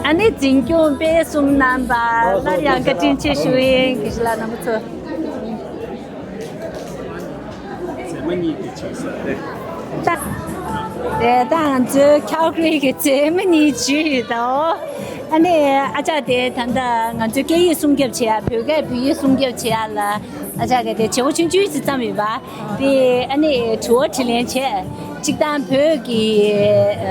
ཨ་ནི་འཛིན་སྐྱོང་སྤེལ་གསུམ་རྣམ་པ་སླར་ཡང་བཀའ་དྲིན་ཆེ་ཞུ་གི་ཡིན། དགེ་བཤེས་ལགས་རྣམ་པ་ཚོ། མཛེས་མ་གཉིས་ཀྱི་ཆེད་ཟེར་ཏེ། ད་དེ་ད་ང་ཚོའི་ཁལ་གྷ་རི་གི་མཛེས་མ་གཉིས་བརྗོད་ཡོད་དོ། ཨ་ནི་ཨ་ཅག་དེ་ད་ལྟ་ང་ཚོའི་སྐད་ཡིག་སྲུང་སྐྱོབ་བྱེད་ཡ། བོད་སྐད་བོད་ཡིག་སྲུང་སྐྱོབ་བྱེད་ཡ་ལ་ཨ་ཅག་གིས་དེ་བྱེད་སྒོ་ཆུང་ཆུང་ཞིག་བརྩམས་ཡོད་པ། དེ་ཨ་ནི་དྲི་བ་དྲིས་ལན་བྱས། གཅིག་དང་བོད་ཀྱི་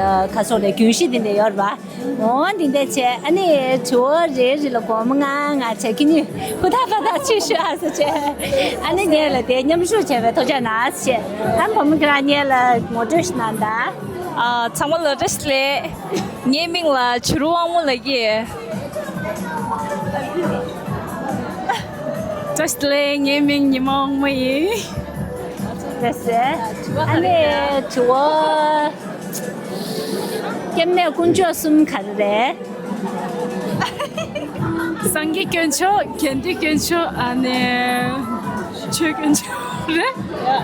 ཨ་ཁ་སོགས་ལ་རྒྱུན་ཤེས་དེ་འདྲ་ཡོད་རེད་པ། འོ་འདི་འདྲ་བྱས། ཨ་ནི་དྲི་བ་རེ་རེ་ལ་སྒོར་མོ་ལྔ་ལྔ་བྱས། ཁྱེད་གཉིས་ཧུར་ཐག་ཧུར་ཐག་ཅིག་ཤོད་ཨ་ཟེར་བྱས། ཨ་ནི་ངེད་ལ་དེ་མཉམ་ཞུགས་བྱས་པའི་ཐུགས་རྗེ་གནང་ཟེར་བྱས། ཨ་ནི་བུ་མོ་ཁྱེད་རང་ངེད་ལ་ངོ་སྤྲོད་ཞིག་གནང་དང་། ཨ། ཚང་མ་ལ་བཀྲ་ཤིས་བདེ་ལེགས། ངའི་མིང་ལ་བྱུ་རུ་དབང་མོ་ལབ་ཀྱི། བཀྲ་ཤིས་བདེ་ལེགས། ངའི་མིང་ཉི་མ་དབང་མོ་ཡིན། ལགས་སེ། ཨ་ནི་དྲི་བ། སྐྱབས་གནས་དཀོན་མཆོག་གསུམ་ག་རེ་རེད། སངས་རྒྱས་དཀོན་མཆོག། དགེ་འདུན་དཀོན་མཆོག། ཨ་ནི་ཆོས་དཀོན་མཆོག་རེད།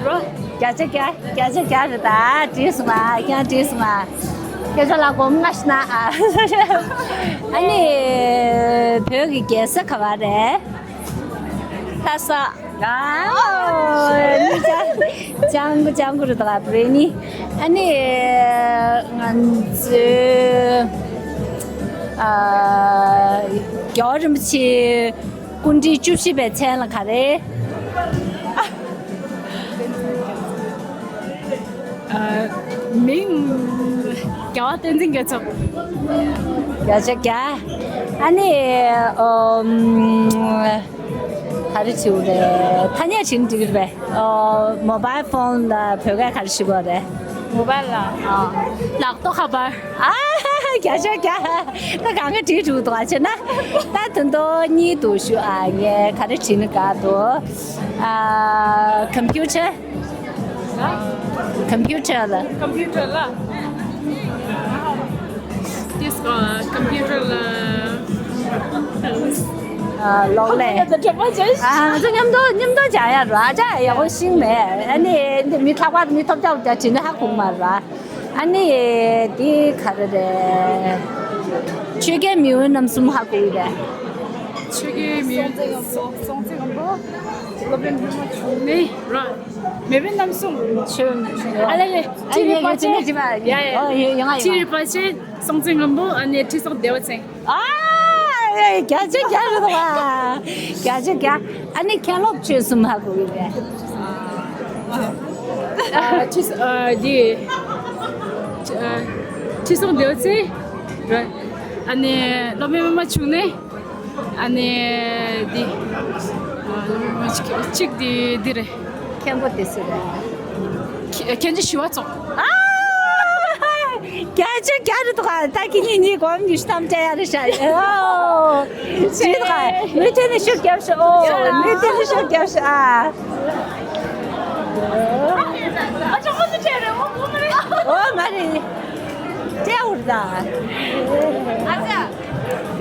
རོ། བརྒྱ་ཆ་བརྒྱ། བརྒྱ་ཆ་བརྒྱ་རེད། ད་འགྲིག་སོང་ང་། ཁྱེད་རང་འགྲིག་སོང་ང་། སྐད་ཆ་ལ་སྒོར་མོ་ལྔ་ཞིག་གནང་ཨ། ཨ་ནི་བོད་ཀྱི་རྒྱལ་ས་ག་པར་རེད། ལྷ་ས། ཨ། ལྕང་སྐུ། ལྕང་སྐུ་རུ་དགའ་བོ་རེད་ནི། ཨ་ནི་ང་ཚོའི་ཨ་རྒྱལ་བ་རིན་པོ་ཆེའི་སྐུ་ཕྲེང་བཅུ་བཞི་པའི་མཚན་ལ་ག་རེ། ཨ། མིང་རྒྱལ་བ་བསྟན་འཛིན་རྒྱ་མཚོ། བརྒྱ་ཆ་བརྒྱ། ཨ་ནི་ཨོ། ག་རེ་བྱེད་དགོས་རེད། ཐ་སྙད་བྱེད་ན་འགྲིག་གི་རེད་པས། ཨོ། མོ་བྷལ་ཕོན་ལ་བོད་སྐད་ག་རེ་ཞུ་དགོས་རེད། མོ་བཱལ་ལ། ལག་ཐོག་ཁ་པར། ཨ། བརྒྱ་ཆ་བརྒྱ། ད་གང་ག་བྲིས་འགྲོ་འདུག་ཨ་བྱས་ན། ད་དོན་དུ་གཉིས་འདུག་ཞུ་ཨ། ངས་ག་རེ་བྲིས་ན་དགའ་འདུག་ཨ། ཀམ་པུ་ཊར། ཀམ་པུ་ཊར་ལ། ཀམ་པུ་ཊར་ལ། དེས་ཀ་ཀམ་པུ་ཊར་ལ། ཨ། གློག་ཀླད། ཨ། ང་ཚོ་མཉམ་དུ་མཉམ་དུ་སྦྱང་ཡ་ར་ཅག་ཡག་པོ་ཤེས་མེད། ཨ་ནི་འདི་མི་ལྷག་པར་དུ་མི་ཐོབ་ཐང་རྒྱ་བྱེད་ན་ཧ་གོ་མ་ར། ཨ་ནི་འདི་ག་རེ་རེད། ཆོས་རྒྱལ་མེས་དབོན་རྣམ་གསུམ་ཧ་གོ་གི་རེད། ཆོས་རྒྱལ་མེས་དབོན། སྲོང་བཙན་སྒམ་པོ། སློབ་དཔོན་པདྨ་འབྱུང་གནས་ར། མེས་དབོན་རྣམ་གསུམ། ཆོས། ཨ་ལེ་ལེ། ཨ་ལེ་ལེ། ཅི་རིག་པ་ཅན། ཡ་ཡ། ཨོ་ཡོང་ཡོང་ང་ཅི་རིག་པ་ཅན། སྲོང་བཙན་སྒམ་པོ། ཨ་ནི་ཁྲི་སྲོང་ལྡེ་བ་ཅན། ཨ། བརྒྱ་ཆ་བརྒྱ་རེད་པ། བརྒྱ་ཆ་བརྒྱ། ཨ་ནི་མཁན་སློབ་ཆོས་གསུམ་ཧ་གོ་གི་རེད། ཨ། ཁྲི། ཨ། འདི། ཨ། ཁྲི་སྲོང་ལྡེ་བ་ཅན་རེད། ཨ་ནི་སློབ་དཔོན་པདྨ་འབྱུང་གནས། ཨ་ནི་འདི། ཨ། སློབ་དཔོན་པདྨ་འབྱུང་གནས་གཅིག་འདི་འདི་རེད། མཁན་པོ་དེ་སུ་རེད། མཁན་ཆེན་ཞི་བ་འཚོ། ཨ། བརྒྱ་ཆ་བརྒྱ་རེད་འདུག་ག་ད་ཁྱེད་གཉིས་གཉིས་སྒོམ་ཉི་ཤུ་ཐམ་བཅའ་ཡ་རེད་ཤག་ཨོ། ཇི་འདུག་ག་མུ་མཐུད་ནས་ཤུགས་རྒྱབ་ཤོག་ཨོ། མུ་མཐུད་ནས་ཤུགས་རྒྱབ་ཤོག་ཨ། ཨ་ཅག་མུ་མཐུད་བྱས་རེད། ཨོ་མ་རེད། ཨོ་མ་རེད། བཅའ་འུར་ད། ཨ་ཅག་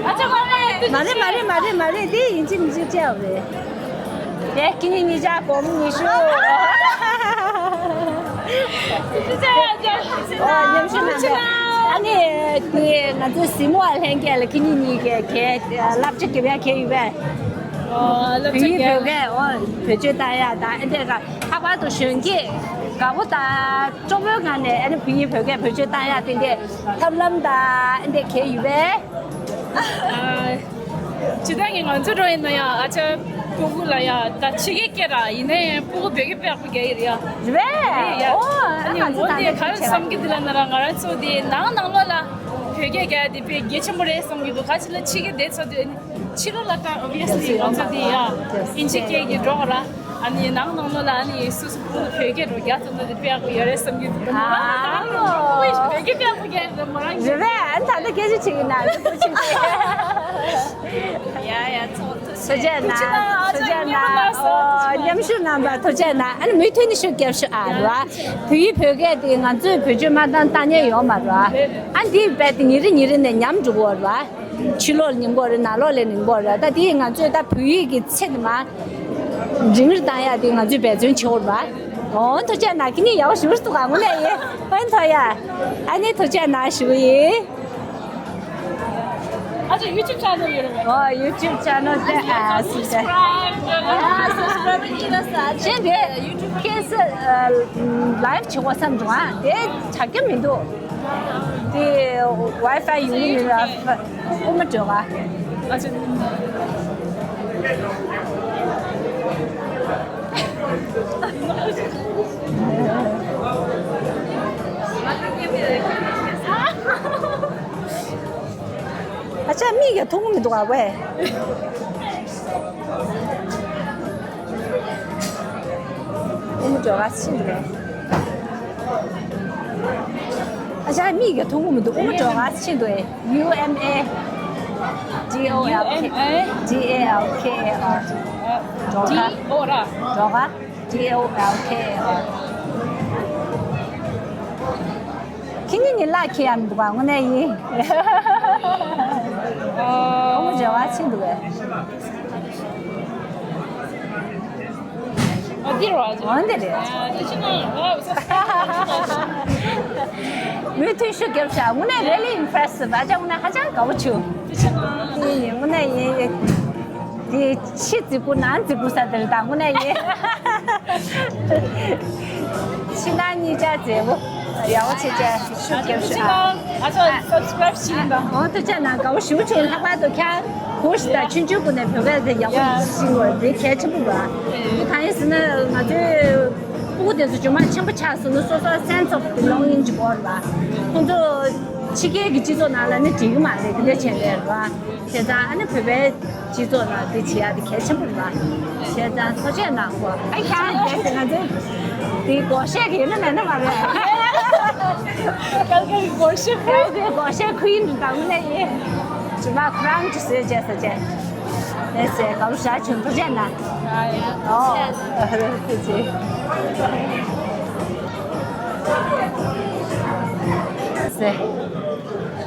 ཨ་ཅག་མ་རེད། མ་རེད་མ་རེད་མ་རེད་མ་རེད། དེ་ཡིན་གཅིག་མིན་གཅིག་བཅའ་འུར་རེད། དེ་ཁྱེད་གཉིས་གཉིས་ཆ་སྒོར་མོ་ཉི་ཤུ། ཨོ་ཉམས་ཞིབ་གནང་གི་ཨ་ནི་དེ་ང་ཚོའི་གཟིགས་མོ་བ་ལྷན་རྒྱས་ལ་ཁྱེད་གཉིས་གཉིས་ཀྱི་གས་བསླབ་བྱ་རྒྱབ་ཡ་གས་ཡོད་པས། ཨོ་བསླབ་བྱ་བོད་ཡིག་རྒྱབ། བོད་སྐད། ཨོ་བེད་སྤྱོད་བཏང་ཡ་དང་ཨ་འདྲས་ཀ་ལྷག་པར་དུ་གཞོན་སྐྱེས་དགའ་པོ་དང་སྤྲོ་པོའི་ངང་ནས་ཨ་ནི་བོད་ཡིག་བོད་སྐད་བེད་སྤྱོད་བཏང་ཡ་དེ་འདྲས་ཐབས་ལམ་དང་ཨ་འདྲས་གས་ཡོད་པས། ཨ། ཇི་ལྟར་ངས་ང་ཚོ་འགྲོ་ཡིན་ན་ཡང་ཨ་ཅག་སྤུ་གུ་ལ་ཡང་ད་ཕྱི་རྒྱལ་སྐད་ར་ཡིན་ནའི་སྤུ་གུ་བོད་སྐད་དཔེ་ཡག་པོ་རྒྱག་གི་རེད་ཡ། རེད་པས། ཡ། ཨོ་ཨ་ནི་ཨ་ང་ཚོ་འོ་ད་དེ་ག་རེ་བསམ་གི་འདུག་ལབ་ན་ར་ང་རང་ཚོ་དེ་ནང་ནང་ལོགས་ལ་བོད་སྐད་རྒྱག་ཡ་དེ་དཔེ་གལ་ཆེན་པོ་རེད་བསམ་གི་འདུག་ག་ཅི་ལ་ཕྱི་རྒྱལ་བསྡད་ཚར་དུས་ཨ་ནི་ཕྱི་ལོགས་ལ་ད་ཨོ་བི་ཡ་སི་ལི་ང་ཚོ་དེ་ཡ་ཨིན་ཇི་སྐད་ཀྱི་འགྲོ་ག་ར། ཨ་ནི་ནང་ནང་ལོགས་ལ་ཨ་ནི་སོ་སོ་སྤུ་གུ་བོད་སྐད་རོ་རྒྱག་ཐུབ་ན་དེ་དཔེ་ཡག་པོ་ཡོད་རེད་བསམ་གྱི་འདུག་ཨ་ནི་བོད་སྐད་དཔེ་ཡག་པོ་རྒྱག་རེད་མོ་རང་གིས། རེད་པས། ཨ་ནི་ད་ལྟ་སྐད་ཆ་དྲིས་ཀྱི་ན་ལུས་པོ་ཆེན་པོས། ཡ་ཡ་ཚོ་ཐུགས་རྗེ་གནང་། ཐུགས་རྗེ་གནང་། ཨོ་མཉམ་ཞུགས་གནང་བར་ཐུགས་རྗེ་གནང་། ཨ་ནི་མུ་མཐུད་ནས་ཤུགས་རྒྱབ་ཤོག་ཨ་ར། བོད་ཡིག་བོད་སྐད་དེ་ང་ཚོས་བེད་སྤྱོད་མ་བཏང་བཏང་མཁན་ཡོད་མ་རེད། ཨ་འདི་རྦད་དེ་ཉིན་རེ་ཉིན་རེ་ནས་ཉམས་འགྲོ་གི་ཡོད་རེད། ཕྱི་ལོགས་ལ་ཉིན་གོ་རེད། ནང་ལོགས་ལ་ཉིན་གོ་རེད། ད་དེ་ང་ཚོས་ད་བོད་ཡིག་གི་ཚིག་མ་རིང་རེ་བཏང་ཡ་དེ་ང་ཚོས་འབད་བརྩོན་བྱེད་དགོས་རེད་པ། ཨོ་ཐུགས་རྗེ་གནང་། ཁྱེད་གཉིས་ཡག་པོ་ཞེ་པོ་འདུག་ག་དངོས་གནས་ཡིན། ཨོ་ཐུགས་རྗེ་གནང་ཞུ་གི་ཡིན། ཨ་ཅག་ཡུ་ཊུབ་ཆེ་ནལ་ཡོད་རེད་པས། ཨོ་ཡུ་ཊུབ་ཆེ་ནལ་དེ་ཨ་སུ་ཟེར། སབ་སི་ཀ་རབ་བྱེད་རོགས། ཨ་སབ་སི་ཀ་རབ་བྱེད་ཀྱི་ཡིན་ལ་ས། གཞན་དེ་ཡུ་ཊུབ་ཁེ་སི་ལའིབ་བྱེད་དགོས་བསམ་བྱུང་ཨ། དེ་ཆགས་ཀྱི་མི་འདུག་དེ་ཝའི་ཕའི་ཡོང་གི་མིན་ལ་དབུ་མ་སྒྲོལ་དཀར། ཨ་ཅག་ཨ་ཅག་མིག་གིས་མཐོང་གི་མི་འདུག་ག་ཝེ། དབུ་མ་སྒྲོལ་དཀར་ཕྱིན་འདུག་གས། ཨ་ཅག་མིག་གིས་མཐོང་གི་མི་འདུག་དབུ་མ་སྒྲོལ་དཀར་ཕྱིན་འདུག་གས། ཡུ་ཨེམ་ཨེ་ཌི་ཨོ་ཨེལ་ཁེ། ཌི་ཨེ་ཨེལ་ཁེ་ཨེ་ཨར། སྒྲོལ་དཀར། སྒྲོལ་དཀར། ཌི་ཨོ་ཨེལ་ཁེ་ཨེ་ཨར། ཁྱེད་གཉིས་གཉིས་ལ་ཁེ་ཡ་མི་འདུག་ག་དངོས་གནས་ཡིན། དབུ་མ་སྒྲོལ་དཀར་ཕྱིན་འདུག་གས། འོ་འདི་རེད། མུ་མཐུད་ཤུགས་རྒྱབ་ཤག་དངོས་གནས་really impressive། ཨ་ཅག་དངོས་གནས་ཧ་ཅང་དགའ་པོ་བྱུང་། དངོས་གནས་ཡིན། འདི་ཕྱི་རྫིག་པོ་ནང་རྫིག་པོ་ས་དེ་རེད་ད་དངོས་གནས་ཡིན། ཕྱི་ནང་གཉིས་ཆ་མཛེས་པོ། ཡག་པོ་བྱས་བྱས་ཤུགས་རྒྱབ་ཤག་ཨ་ཅག་སབ་སི་ཀ་རབ་བྱེད་ཀྱི་ཡིན་ད། འོ་ཐུགས་རྗེ་གནང་། དགའ་པོ་ཞེ་པོ་བྱུང་། ལྷག་པར་དུ་ཁྱེད་གོ་ཞིག་དང་ཆུང་ཆུང་སྒང་ནས་བོད་སྐད་དེ་ཡག་པོ་ཤེས་དགོས་དེ་གལ་ཆེན་པོ་རེད། དེ་གང་ཡིན་ཟེར་ན་ང་ཚོའི་སྤུ་གུ་དེ་ཚོ་རྗེས་མ་ཆེན་པོ་ཆགས་སོང་ན་སོ་སོ་sense of belonging ཅིག་དགོས་རེད་པ། ཁོང་ཚོ་ ཕྱི་རྒྱལ་གྱི་སྤྱི་ཚོགས་ནང་ལ་ནི་འགྲིག་གི་མ་རེད། དེ་འདྲ་བྱས་ནས་རེད་བ། བྱས་ཙང་ཨ་ནི་བོད་པའི་སྤྱི་ཚོགས་ནང་དེ་བྱེད་ཡག་དེ་གལ་ཆེན་པོ་རེད་བ། བྱས་ཙང་ཐུགས་རྗེ་གནང་གོ། ཨ་ཁྱང་བྱས་ཏེ་ང་ཚོའི་དེ་སྒོར་གཞས་གི་ཡིན་ན་མེད་ན་མ་རེད། ཀལ་ཀལ་སྒོར་གཞས་ཁུལ། ཀལ་ཀལ་སྒོར་གཞས་ཁུལ་ཡིན་དུ་དང་ནས་ཡིན། ཇི་མ་ཁོ་རང་གི་བཟོས་བྱས་ས་བྱས། ལགས་སེ། དགའ་པོ་ཞེ་དྲག་བྱུང་། ཐུགས་རྗེ་གནང་། ཨོ། ཐུགས་རྗེ་ཆེ།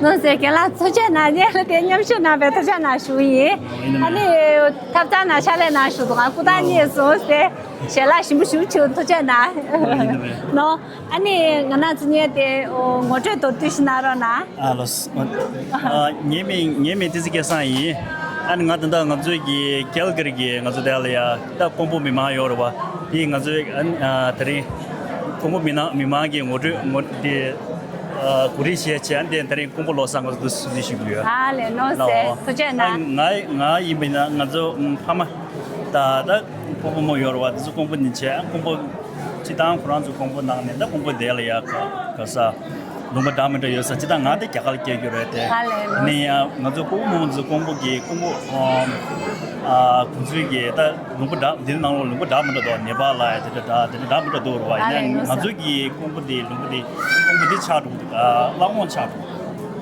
ལགས་སེ། རྒན་ལགས་ཐུགས་རྗེ་གནང་། ངས་ལ་དེ་མཉམ་ཞུགས་གནང་བའི་ཐུགས་རྗེ་གནང་ཞུ་ཡིན། ཨ་ནི་ཐབ་ཚང་ནང་ཕྱག་ལས་གནང་ཞུ་དང་སྐུ་ཐང་རྙེད་སོང་ཟེར། ཞལ་ལག་ཞིམ་པོ་ཞིག་བྱུང་། ཐུགས་རྗེ་གནང་། ནོ། ཨ་ནི་ང་རང་ཚོ་གཉིས་དེ་ངོ་སྤྲོད་མདོར་བསྡུས་ཤིག་གནང་རོགས་གནང་། ཨ་ལོ། ཨ། ངའི་མིང་ངའི་མིང་བསྟན་འཛིན་སྐལ་བཟང་ཡིན། ཨ་ནི་ང་ད་ལྟ་ང་ཚོའི་གི་ཀལ་ཀ་རི་གི་ང་ཚོ་དེ་ལ་ཡ་ད་ཀོང་པོ་མི་མང་ཡོད་རེད་བ། དེ་ང་ཚོའི་ཨ་ནི་ཨ་དེ་རིང་ཀོང་པོ་མི་ནང་མི་མང་གི་ངོ་སྤྲོད་ངོ་དེ་ཨ་གོ་སྒྲིག་བྱས་བྱས། ཨ་ནི་དེ་དེ་རིང་ཀོང་པོ་ལོ་གསར་ང་ཚོ་འདུ་འཛོམས་ཞུ་གི་ཡོད། ཨ་ལས། ནོ་ཟེར། ཐུགས་རྗེ་གནང་། ང་ང་ཡིན་པ་ཡིན་ན་ང་ཚོ་ཕ་མ་ད་ད་ཀོང་པོ་མོ་ཡོད་རེད་བ། དེ་ཚོ་ཀོང་པོ་ནས་བྱས། ཀོང་པོ་སྤྱི་བཏང་ཁོ་རང་ཚོ་ཀོང་པོ་ནང་ནས་ད་ཀོང་པོ་དེ་ལ་ཡ་ག་ག་ས་ལུང་པ་འདྲ་མི་འདྲ་ཡོད་ས། སྤྱི་བཏང་ང་དེ་རྒྱ་གར་སྐྱེས་རྒྱུ་རེད་དེ། ཧ་ལས་ནོ། ནས་ཡ་ང་ཚོ་ཀོང་པོ་མོ་ཚོ་ཀོང་པོ་གི་ཀོང་པོ་ཨ་ཁོང་ཚོའི་གི་ད་ལུང་པ་འདྲ་འདི་ནང་ལོགས་ལུང་པ་འདྲ་མི་འདྲ་འདུག་ནེ་པཱལ་ལ་ཡ་དེ་འདྲ་འདྲ་དེ་འདྲ་འདྲ་མི་འདྲ་འདུག་རེད་བ། ཡིན་ན་ང་ཚོའི་གི་ཀོང་པོ་དེ་ལུང་པ་དེ་ཀོང་པོ་དེ་ཆགས་འགྲོ་གི་འདུག་ཨ་ལ་མོ་ཆགས་འགྲོ།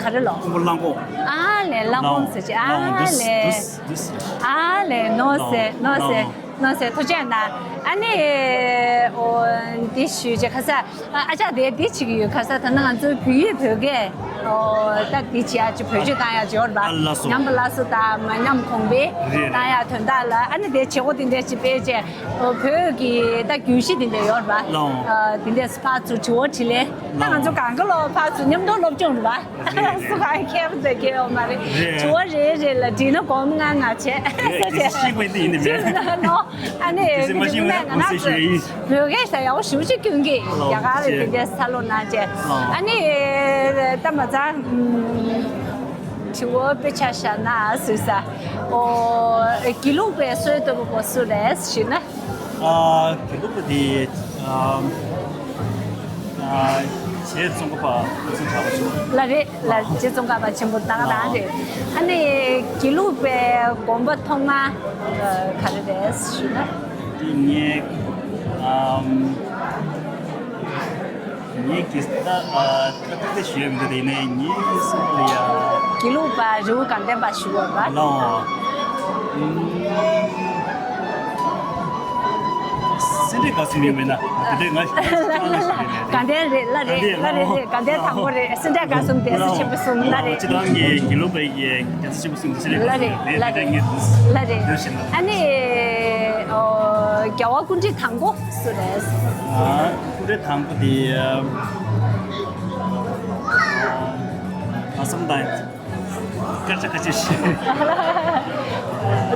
ག་རེ་ལོ། ཀོང་པོ་གླང་གོང་། ཨ་ལས། གླང་གོང་ཟེར་གྱི། ཨ་ལས། ཨ་ལས། ནོ་ཟེར། ནོ་ཟེར། ཐུགས་རྗེ་གནང་། ཨ་ནི་འོ་འདི་ཞུས་བྱས་ཁ་ས། ཨ་ཅག་དེ་འདི་བྱེད་ཀྱི་ཡོད། ཁ་ས་ད་ནང་ང་ཚོའི་བོད་ཡིག་བོད་སྐད་འོ་ད་འདི་བྱེད་ཡག་ཅིག་བེད་སྤྱོད་བཏང་ཡག་ཅིག་ཡོད་རེད་པ། ཨ་ལགས་སོ། ཉམས་པ་སླར་གསོ་དང་མ་ཉམས་གོང་འཕེལ་རེད་རེད། བཏང་ཡག་དོན་དག་ལ། ཨ་ནི་དེ་བྱེད་སྒོ་དེ་འདྲ་ཅིག་སྤེལ་བྱས། འོ་བོད་ཀྱི་ད་རྒྱུན་ཤེས་དེ་འདྲ་ཡོད་རེད་པ། ལགས། ཨ་དེ་འདྲས་ཕར་ཚུར་དྲི་བ་དྲིས་ལན། ད་ང་ཚོ་གང་ག་ལོ་ཕར་ཚུར་མཉམ་དུ་སློབ་སྦྱོང་རེད་པ། རེད། སུ་གང་མཁས་པ་ཚོས་མཁས་ཡོད་མ་རེད། རེད། དྲི་བ་རེ་རེ་ལ་དྲིས་ན་སྒོར་མོ་ལྔ་ལྔ་བྱས། རེད། ས་དེ་ཆེ་ཤེས་པ་འདི་ཡིན་ནི་མེད། ཅི་ལ་ནོ། ཨ་ནི་དེ་ཚོ་མ་ཤེས་ན་ང་ཚོ་ཞུ་ཡིན། བོད་སྐད་ས་ཡག་པོ་ཞེ་པོ་ཅིག་སྐྱོན་གྱི། ལོ་རྒྱ་གར་རེད། ཅེ། དེ་འདྲས་ས་ལོ་གནང་བྱས། ལོ། ཨ་ནི་ད་མ་ཚང་དྲི་བ་དཔེ་ཆ་བཞག་ན་སུས་ས། ཨོ་དགེ་ལུགས་པའི་སྲོལ་གཏོད་པ་པོ་སུ་རེད་ཞུས་ན། ཨ་དགེ་ལུགས་པ་དེ་ཨ་ཨ་རྗེ་ཙོང་ཁ་པ་བློ་བཟང་གྲགས་པ་ཞུ། ལགས་རེད། ལགས། རྗེ་ཙོང་ཁ་པ་ཆེན་པོ་ད་ག་རང་རེད། ཨ་ནི་དགེ་ལུགས་པའི་དགོན་པ་ཐོག་མ་ག་རེ་རེད་ཞུས་ན། དེ་ངས་ཨམ། ངའི་གི་ད་ཨ་ད་ད་ད་ཞུ་ཡ་མི་འདུག་དེ་ནས་ངའི་སེམས་ལ་ཡ། དགེ་ལུགས་པ་རི་བོ་དགའ་ལྡན་པ་ཞུ་བ་རེད་པ། ལའོ། ཨུམ། སེ་འབྲས་དགའ་གསུམ་ཡིན་མིན་ན་དེ་འདྲའི་ང་ཞིག་ང་ཞིག་རེད་ལས། དགའ་ལྡན་རེད། ལགས་རེད། དགའ་ལྡན། ལགས་རེད། ལགས་རེད། དགའ་ལྡན་དང་པོ་རེད། སེ་འབྲས་དགའ་གསུམ། སྡེ་སྲིད་ཆེན་པོ་གསུམ། ལགས་རེད། སྤྱི་བཏང་གི་དགེ་ལུགས་པའི་གི་སྡེ་སྲིད་ཆེན་པོ་གསུམ་དེ་ཚོ་རེད། ལགས་རེད། དེ་ལགས་དེ་འདྲ་རེད། ངས་ལགས་རེད། འདིར་བཞིན་ལ། ཨ་ནི་ཨོ་རྒྱལ་བ་སྐུ་ཕྲེང་དང་པོ་སུ་རེད། ཨ་སྐུ་ཕྲེང་དང་པོ་དེ་ཨ་བསམ་དང་སྐར་ཆ་ཁ་ཆེ་ཞིག་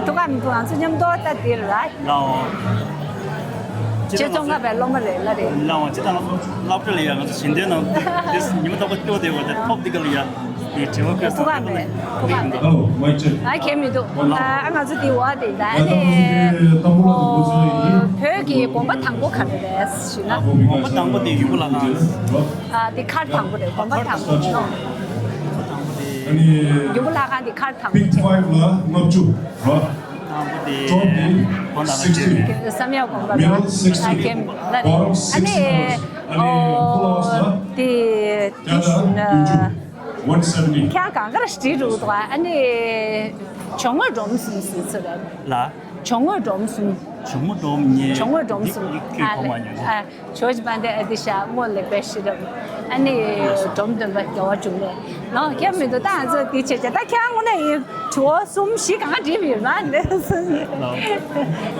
ཐུགས་ཁག་མི་འདུག་ང་ཚོ་མཉམ་དུ་ད་འདིར་ར། ལའོ། རྗེ་ཙོང་ཁ་པའི་སློབ་མ་རེད། ལགས་རེད། ལའོ། སྤྱིར་བཏང་སློབ་གྲྭ་ལ་ཡ་ང་ཚོ་ཞིང་སྡེའི་ནང་དེ་ཉི་མ་རྟག་པར་སྐྱོ་བསྡད་པ་དེ་ཐོབ་འདི་ག་ལ་ཡ་དེ་དྲི་བ་བཀོད་ཐུབ་ཀ་མེད། ཐུབ་ཀ་མེད། ཨ་གལ་མི་འདུག་ཨ་ང་ཚོ་དེ་འོ་དེ་ད་ནི་བོད་ཀྱི་དགོན་པ་དང་པོ་ག་རེ་རེད་ཞུས་ན། དགོན་པ་དང་པོ་དེ་ཡུམ་བུ་ལྷ་ཁང་། ཨ་དེ་མཁར་དང་པོ་རེད། དགོན་པ་དང་པོ་ནོ། ཡུམ་བུ་ལྷ་ཁང་དེ་མཁར་དང་པོ་བྱས། དང་པོ་དེ་བསམ་ཡས་དགོན་པ་རེད། ཨ་གལ་མི་འདུག་ཨ་ནི་ཨོ་དེ་དེ་བཞིན་ཁྱེད་གང་གར་བྲིས་འདུག་ཨ་ནི་ཇོ་བོ་སྒྲོམ་གསུམ་ཟེར་ཚུལ་རེད། ལ། ཇོ་བོ་སྒྲོམ་གསུམ། ཇོ་བོ་སྒྲོམ་གཉིས། ཇོ་བོ་སྒྲོམ་གསུམ། འདི་ཁྱོད་གོ་མ་མྱོང་། ཨ་ཇོ་བོ་རྗེ་དཔལ་ལྡན་ཨ་ཏི་ཤ། རྔོག་ལེགས་པའི་ཤེས་རབ། ཨ་ནི་སྒྲོམ་སྟོན་པ་རྒྱལ་བ་འབྱུང་གནས། ལོ་ཁྱད་མི་འདུག་ད་ང་ཚོ་འདི་བྱས་བྱས་ད་ཁྱེད་རང་དངོས་གནས་ཡིན་དྲི་བ་གསུམ་བཞི་གང་ག་འདྲིས་པ་ཡོད་མ་རེད།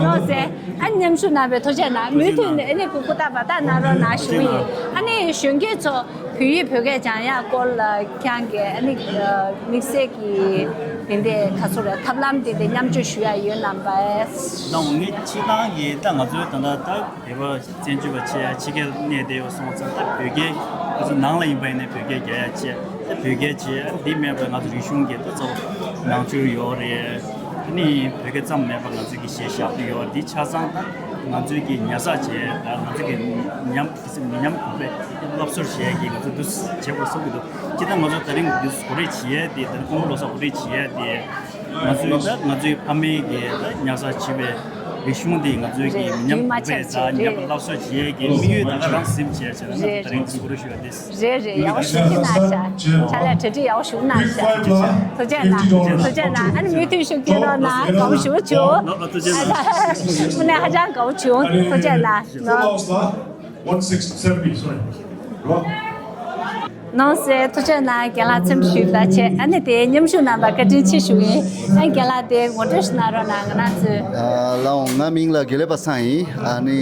ལོ་ཟེར། ཨ་མཉམ་ཞུགས་གནང་བའི་ཐུགས་རྗེ་གནང་། མུ་མཐུད་ནས་ཨ་ནི་སྐུ་སྐུ་རྟག་པར་རྟག་གནང་རོགས་གནང་ཞུ་ཡིན། ཨ་ནི་གཞོན་སྐྱེས་ཚོ་བོད་ཡིག་བོད་སྐད་སྦྱང་ཡག་སྐོར་ལ་ཁྱེད་རང་གིས་ཨ་ནི་དམིགས་བསལ་གྱི་དེ་འདྲའི་ག་ཚོད་རེད། ཐབས་ལམ་དེ་འདྲ་མཉམ་སྤྱོད་ཞུ་ཡག་ཡོད་ན་བས། ལགས་འོང་། ངས་སྤྱིར་བཏང་གི་ད་ང་ཚོའི་ད་ལྟ་ད་བོད་པ་བཙན་བྱོལ་བ་བྱས་ཕྱི་རྒྱལ་གནས་བསྡད་ཡོད་སོང་ཙང་། ད་བོད་སྐད་ང་ཚོ་ནང་ལ་ཡིན་པ་ཡིན་ནའི་བོད་སྐད་རྒྱག་ཡག་བྱས། ད་བོད་སྐད་བྱས། འདི་མེད་པའི་ང་ཚོ་རིག་གཞུང་གི་ད་གཙོ་བོ་ནང་ཆོས་ཡོད་རེད། ཨ་ནི་བོད་སྐད་ཙམ་མེད་པ་ང་ཚོ་གི་གཞས་ཞབས་བྲོ་ཡོད་རེད། འདི་ཆ་ཚང་ད་ ང་ཚོའི་གི་ཉར་ཚགས་བྱས་ད་ང་ཚོའི་གི་ཉམས་མི་ཉམས་གོང་འཕེལ་སློབ་གསོ་བྱས་ཀྱི་ང་ཚོ་འདུ་བྱེད་དགོས་བསམ་གྱི་འདུག་སྤྱིར་བཏང་ང་ཚོ་ད་རིང་འདུ་གོ་སྒྲིག་བྱས་ཏེ་ད་རིང་ཀོང་པོ་ལོ་གསར་གོ་སྒྲིག་བྱས་ཏེ་ང་ཚོའི་ད་ང་ཚོའི་ཕ་མེས་ཀྱི་ད་ཉར་ཚགས་བྱས་པའི་རིག་གཞུང་དེ་ང་ཚོའི་གི་རེད། མི་ཉམས་རྒྱུན་མ་གོང་འཕེལ་ཆད་དང་ཉམས་པ་བྱས་སླར་གསོ་བྱེད་ཡས་ཀྱི་དམིགས་ཡུལ་ད་ག་རང་ཟིན་བྱས་བྱས་ན་ང་ཚོ་རེད་ད་རིང་རེད། འདུ་གོ་སྒྲིག་ཞུ་བ་དེ། རེད་རེད། ཡག་པོ་ཞུ་གི་གནང་ཤག་ཕྱག་ལས་གྲ་སྒྲིག་ཡག་པོ་ཞུ་གནང་ཤག་ཐུགས་རྗེ་གནང་། ཐུགས་རྗེ་གནང་། ཨ་ནི་མུ་མཐུད་ཤུགས་རྒྱག་རོགས་གནང་། དགའ་པོ་ཞེ་པོ་བྱུང་། དངོས་གནས་ཧ་ཅང་དགའ་པོ་བྱུང་། ཐུགས་རྗེ་གནང་། One six seventy, sorry. གནང་སོང་། ཐུགས་རྗེ་གནང་། རྒན་ལགས་འཚམས་འདྲི་ཞུས་པ་བྱས། ཨ་ནི་དེ་མཉམ་ཞུགས་གནང་བར་བཀའ་དྲིན་ཆེ་ཞུ་གི་ཡིན། ཨ་རྒན་ལགས་དེ་ངོ་སྤྲོད་ཞིག་གནང་རོགས་གནང་། ང་རང་ཚོའི། ཨ་ལགས་འོང་། ང་མིང་ལ་དགེ་ལེགས་པ་སངས་ཡིན། ཨ་ནི་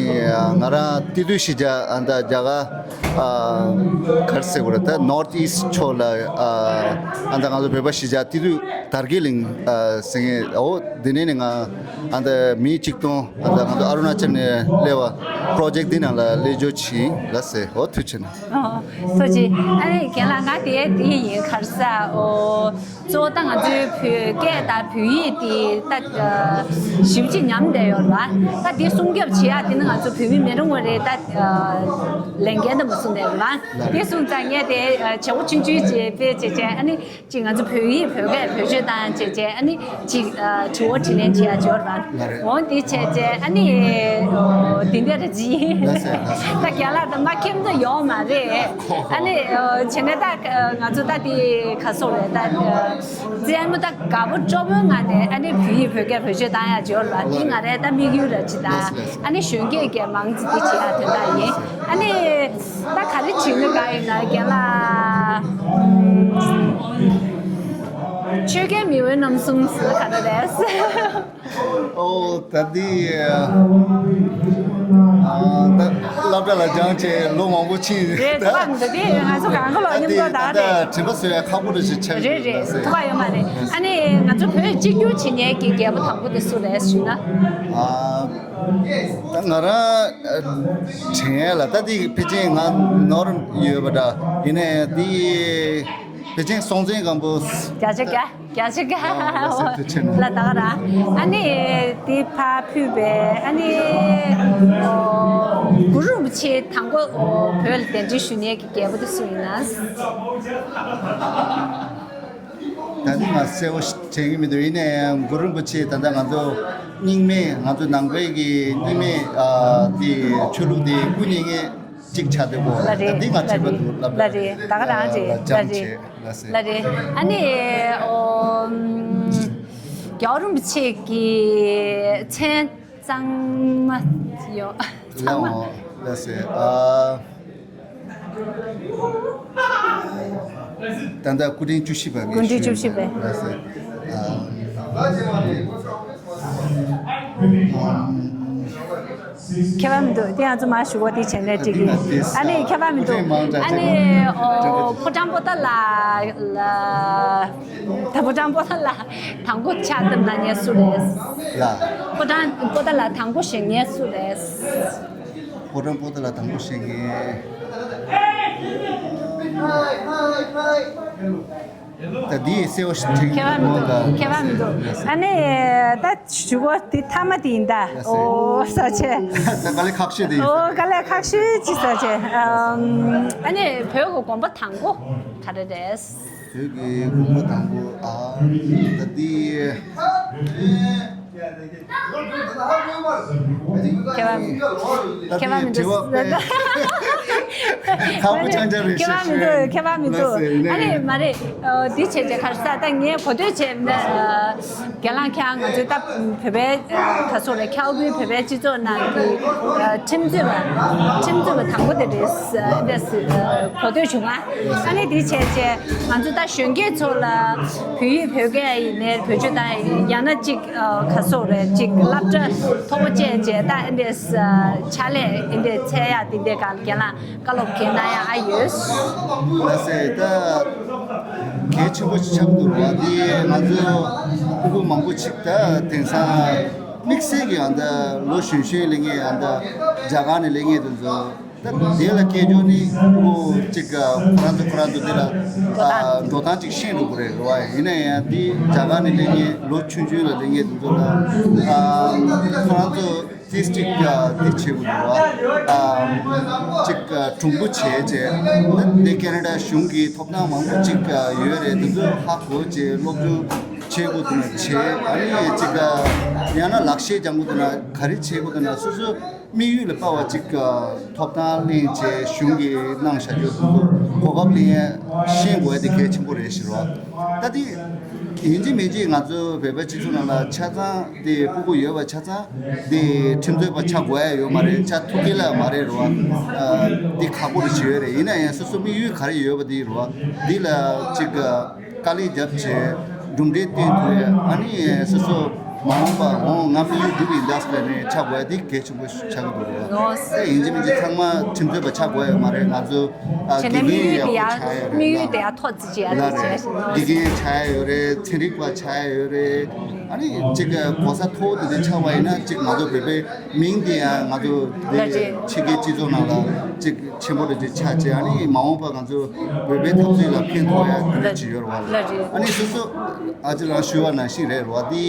ང་རང་སྟོད་ཐུན་གཞིས་ཆགས་ཨ་ད་རྒྱ་གར། ཨ་ག་རེ་ཟེར་དགོས་རེད། ད་North East ཕྱོགས་ལ་ཨ་ཨ་ད་ང་ཚོ་བོད་པ་གཞིས་ཆགས་སྟོད་ཐུན་དར་རྒྱས་གླིང་ཨ་ཟེར་མཁན། འོ་དེ་ནས་ནི་ང་ཨ་ད་མི་གཅིག་སྟོང་ཨ་ད་ང་ཚོ་ཨ་རུ་ན་ཅལ་ནས་སླེབས་པ་པྲོ་ཇེཀ་འདི་ནང་ལ་སླེབས་འབྱོར་ཕྱིན་ལ་ཟེར། འོ་ཐུགས་རྗེ་གནང་། ཨོ་ཐུགས་རྗེ། ཨ་ནི་རྒན་ལགས་ང་དེ་དེ་ཡིན། ག་རེ་ཟེར། ཨོ་གཙོ་བོ་ད་ང་ཚོའི་བོད་སྐད་དང་བོད་ཡིག་དེ་ད་ཞིབ་ཅིག་ཉམས་བསྡད་ཡོད་རེད་པ། ད་དེ་སྲུང་སྐྱོབ་བྱེད་ཡག་དེ་ནི་ང་ཚོ་བོད་མི་མི་རུང་བ་རེད། ད་ལས་འགན་དང་མ་སྲུང་བསྡད་རེད་པ། དེ་སོང་ཙང་ངས་དེ་བྱེད་སྒོ་ཆུང་ཆུང་ཅིག་སྤེལ་བྱས་བྱས། ཨ་ནི་ཅིག་ང་ཚོ་བོད་ཡིག་བོད་སྐད་བེད་སྤྱོད་བཏང་བྱས་བྱས། ཨ་ནི་ཅིག་དྲི་བ་དྲིས་ལན་བྱེད་ཡག་ཅིག་ཡོད་རེད་པ། འོ་དེ་བྱས་བྱས། ཨ་ནི་དེ་འདྲ་རེད་ཅིག་ད་རྒན་ལགས་ད་མ་ཁྱིམ་དུ་ཡོད་མ་རེད། ཨ་ནི་བྱས་ན་ད་ང་ཚོ་ད་དེ་ག་སོགས་རེད། ད་རྩེད་མོ་ད་དགའ་པོ་སྤྲོ་པོའི་ངང་ནས་ཨ་ནི་བོད་ཡིག་བོད་སྐད་བེད་སྤྱོད་བཏང་ཡག་ཅིག་ཡོད་རེད་པ། དེ་ང་རའི་ད་དམིགས་ཡུལ་རེད་ཅིག་ད་ཨ་ནི་གཞོན་སྐྱེས་ཀྱི་མང་ཙམ་དེ་བྱེད་ཡག་དོན་དག་ཡིན། ཨ་ནི་ད་ག་རེ་བྱེད་ན་དགའ་ཡིན་ན་རྒན་ལགས། ཆོས་རྒྱལ་མེས་དབོན་རྣམ་གསུམ་ཟེར་ག་འདྲ་རེད། ཨོ་ད་འདི་ཨ་ད་སློབ་གྲྭ་ལ་སྦྱངས་བྱས་ལོ་མང་པོ་ཕྱིན་རེད། ད་ཐོག་མ་འདི་ང་ཚོ་གང་ག་ལོ་ད་མཉམ་འདི་དུ་ད་ད་རེད། དྲན་པ་གསོ་ཡ་ཁག་པོ་རེ་ཞིག་ཆགས་རེད་ཡོད་རེད། ལ་ཟེར། ཐོག་ཡོད་མ་རེད། ཨ་ནི་ང་ཚོ་བོད་གཅིག་གྱུར་བྱེད་མཁན་གྱི་རྒྱལ་པོ་དང་པོ་དེ་སུ་རེད་ཞུས་ན། ཨ་ད་ང་རང་ཨ་དྲན་ཡ་ལ་ད་འདི་ཕལ་ཆེར་ང་ནོར་ཡོད་པ་འདྲ། ཡིན་ནའི་འདི་ཕལ་ཆེར་སྲོང་བཙན་སྒམ་པོ། བརྒྱ་ཆ་བརྒྱ། བརྒྱ་ཆ་བརྒྱ། ལ་ད་ག་ར། ཨ་ནི་དེ་ཕར་ཕུད་པའི་ཨ་ནི་ཨོ་གུ་རུ་རིན་པོ་ཆེ་དང་པོ་ཨོ་བོད་ལ་གདན་འདྲེན་ཞུ་མཁན་གྱི་རྒྱལ་པོ་དེ་སུ་ཡིན་ན། ད་ནི་ང་གསལ་པོ་དྲན་གྱི་མི་འདུག་ཡིན་ནའི་གུ་རུ་རིན་པོ་ཆེ་ད་ལྟ་ང་ཚོ་རྙིང་མའི་ང་ཚོ་ནང་པའི་གི་རྙིང་མའི་ཨ་དེ་ཆོས་ལུགས་དེ་སྐུ་མྱ་ངན་གཅིག་ཆགས་བསྡད་ཀོ། ལ་རེད། ད་འདི་ང་ལ་དྲན་པ་རེད། འདུག་ལབ་ལ་རེད། ད་ག་རང་རེད། ལ་ལ་ལྗང་རེད། བྱས་ལ་ཟེར། ལ་རེད། ཨ་ནི་ཨོ་རྒྱལ་བ་རིན་པོ་ཆེ་གི་མཚན་གཙང་མ་ཡོད། གཙང་མ་ལ་ཟེར། ཨ་ད་ལྟ་སྐུ་ཕྲེང་བཅུ་བཞི་པ་གི་སྐུ་ཕྲེང་བཅུ་བཞི་པའི་ལ་ཟེར། ཨ་ཁྱད་པར་མི་འདུག་དེ་ང་ཚོ་མར་ཞུ་གོ་དེ་བྱས་ནས་འགྲིག་གི། ཨ་ནི་ཁྱད་པར་མི་འདུག་ཨ་ནི་ཨོ་ཕོ་བྲང་པོ་ཏཱ་ལ་ལ་ད་ཕོ་བྲང་པོ་ཏཱ་ལ་དང་པོ་ཕྱག་བཏབ་གནང་མཁན་སུ་རེད། ལ། ཕོ་བྲང་པོ་ཏཱ་ལ་དང་པོ་བཞེངས་མཁན་སུ་རེད། ཕོ་བྲང་པོ་ཏཱ་ལ་དང་པོ་བཞེངས་མཁན། ད་འདི་གསལ་པོ་ཞིག་དྲན་གྱི་ཁྱད་པར་མི་མི་འདུག་འདུག་ཁྱད་པར་མི་འདུག་ཨ་ནི་ད་ཞུ་གོ་དེ་མཐའ་མ་དེ་ཡིན་ད། ལགས་སོ། ཨོ་ས་ཆེ། ད་དཀའ་ལས་ཁག་ཤོས་དེ་ཡིན། ཨོ་དཀའ་ལས་ཁག་ཤོས་ཅི་ས་ཆེ། ཨམ་ཨ་ནི་བོད་ཀྱི་དགོན་པ་དང་པོ་ག་རེ་རེད། བོད་ཀྱི་དགོན་པ་དང་པོ་ཨ་ད་འདི། ཁྱད་པར་མི་འདུག་ཁྱད་པར་མི་འདུག་ཁག་པོ་ཆགས་ཆགས་རེད། ཁྱད་པར་མི་འདུག་ཁྱད་པར་མི་འདུག་ཨ་ནི་མ་རེད། འདི་བྱས་རྗེས་ག་རེ་ཟེར་ད་ངས་གོ་ཐོས་བྱས་ན་རྒན་ལགས་ཁྱེད་ང་ཚོའི་ད་བོད་པའི་ག་སོགས་རེད། ཁལ་གོའི་བོད་པའི་སྤྱི་ཚོགས་ནང་གི་ཁྲིམས་རྩོད་པ་ཁྲིམས་རྩོད་པ་དང་པོ་དེ་རེད་འདི་གོ་ཐོས་བྱུང་ང་། ཨ་ནི་འདི་བྱས་རྗེས་ང་ཚོ་ད་གཞོན་སྐྱེས་ཚོ་ལ་བོད་ཡིག་བོད་སྐད་ཡིན་ནའི་བེད་སྤྱོད་བཏང་ཡང་ན་གཅིག་ག་སོགས་རེད། གཅིག་སློབ་གྲྭ་མཐོ་པོ་བཅས་བྱས་ད་ཨེ་འདྲས་ཕྱག་ལས་ཨེ་འདྲས་འཚལ་ཡག་འདི་འདྲས་ག་རྒན་ལགས་བཀའ་སློབ་གལ་གནང་ཡག་ཨ་ཡོད། ལགས་སེ་ད་གལ་ཆེན་པོ་ཆགས་འདུག་བ། འདི་ང་ཚོ་ཕྲུ་གུ་མང་པོ་ཅིག་ད་དེང་སང་དམིགས་བསལ་གྱི་ཨ་ད་ལོ་གཞོན་གཞོན་སླེབས་མཁན་ཨ་ད་རྒྱ་གར་ནས་སླེབས་མཁན་དེ་ཚོ། ད་དེ་ལ་སྐད་ཆ་ནི་ཁོ་གཅིག་ག་ཁོ་རང་ཚོ་ཁོ་རང་ཚོ་དེ་ལ་ཨ་འགྲོ་སྟངས་གཅིག་ཤེས་འགྲོ་གི་རེད་རེད་བ། ཡིན་ན་ཡང་དེ་རྒྱ་གར་ནས་སླེབས་མཁན་ལོ་ཆུང་ཆུང་ལ་སླེབས་མཁན་དེ་ཚོ་ལ་ཨ་ཁོ་རང་ཚོ་ ཏིས་ཅིག་ཨ་འདི་བྱེད་དགོས་འདུག་བ། ཨ་ཅིག་ཨ་གྲུང་པོ་བྱས་བྱས་ད་འདི་ཁེ་ན་ཌ་གཞུང་གི་ཐོབ་ཐང་མང་པོ་ཅིག་ཨ་ཡོད་རེད། དེ་ཚོ་ཧ་གོ་བྱས་སློབ་སྦྱོང་བྱེད་དགོས་འདུག་ན་བྱས། ཨ་ནི་ཅིག་ཨ་ཡང་ན་ལག་ཤེས་སྦྱང་དགོས་འདུག་ན་ག་རེ་བྱེད་དགོས་འདུག་ན་སོ་སོ་དམིགས་ཡུལ་ལ་དཔའ་བ་ཅིག་ཨ་ཐོབ་ཐང་ལེན་བྱས་གཞུང་གིས་གནང་བཞག་རྒྱུ་དེ་ཚོ་གོ་སྐབས་ལེན་ཤེས་དགོས་ཡ་དེ་གལ་ཆེན་པོ་རེད་ཤི་རོ། ད་དེ་ཡིན་གཅིག་མིན་གཅིག་ང་ཚོ་བོད་པའི་སྤྱི་ཚོགས་ནང་ལ་ཆ་ཚང་དེ་ཕྲུ་གུ་ཡོད་པ་ཆ་ཚང་དེ་ཁྲིམས་རྩོད་པ་ཆགས་དགོས་ཡ་ཡོད་མ་རེད། ཆགས་ཐུབ་ཀྱི་ལ་མ་རེད་རོ། ཨ་འདི་ཁག་པོ་རེ་བྱེད་ཡོད་རེད། ཡིན་ན་ཡང་སོ་སོ་དམིགས་ཡུལ་ག་རེ་ཡོད་པ་དེ་རོ། འདི་ལ་ཅིག་དཀའ་ལས་རྒྱབ་བྱས་གྲུབ་འབྲས་བཏོན་ཐུབ་ཡ། ཨ་ནི་སོ་སོ་མ་འོངས་པ་འོང་ང་དམིགས་ཡུལ་འདི་རེད་འདའ་ཟེར་ནས་ཆགས་དགོས་ཡ་དེ་གལ་ཆེན་པོ་ཆགས་ཀྱི་འདུག་རོ། ལོས། ཨེ་ཡིན་གཅིག་མིན་གཅིག་ཚང་མ་ཁྲིམས་རྩོད་པ་ཆགས་དགོས་ཡ་མ་རེད། ང་ཚོ་ཨ་བྱས་ན་དམིགས་ཡུལ་དེ་ཡང་དམིགས་ཡུལ་དེ་ཡང་ཐོག་བརྩི་བྱེད་ཡ་ལ་རེད། དགེ་རྒན་ཆགས་ཡ་ཡོད་རེད། ཚན་རིག་པ་ཆགས་ཡ་ཡོད་རེད། ཨ་ནི་ཅིག་གོ་ས་མཐོ་བོ་དེ་འདྲ་ཆགས་པ་ཡིན་ན་ཅིག་ང་ཚོ་བོད་པའི་མིང་དེ་ཡང་ང་ཚོ་དེ་ཕྱི་རྒྱལ་སྤྱི་ཚོགས་ནང་ལ་ཅིག་ཆེན་པོ་དེ་འདྲ་ཆགས་བྱས། ཨ་ནི་མ་འོངས་པ་ང་ཚོ་བོད་པའི་འཐབ་རྩོད་ལ་ཕན་ཐོགས་ཡ་དེ་འདྲ་ཅིག་ཡོད་རེད་བ། ཨ་ནི་སོ་སོ་ཨ་ཅེ་རང་ཞུ་བ་ནང་བཞིན་རེད་རེད་བ། དེ་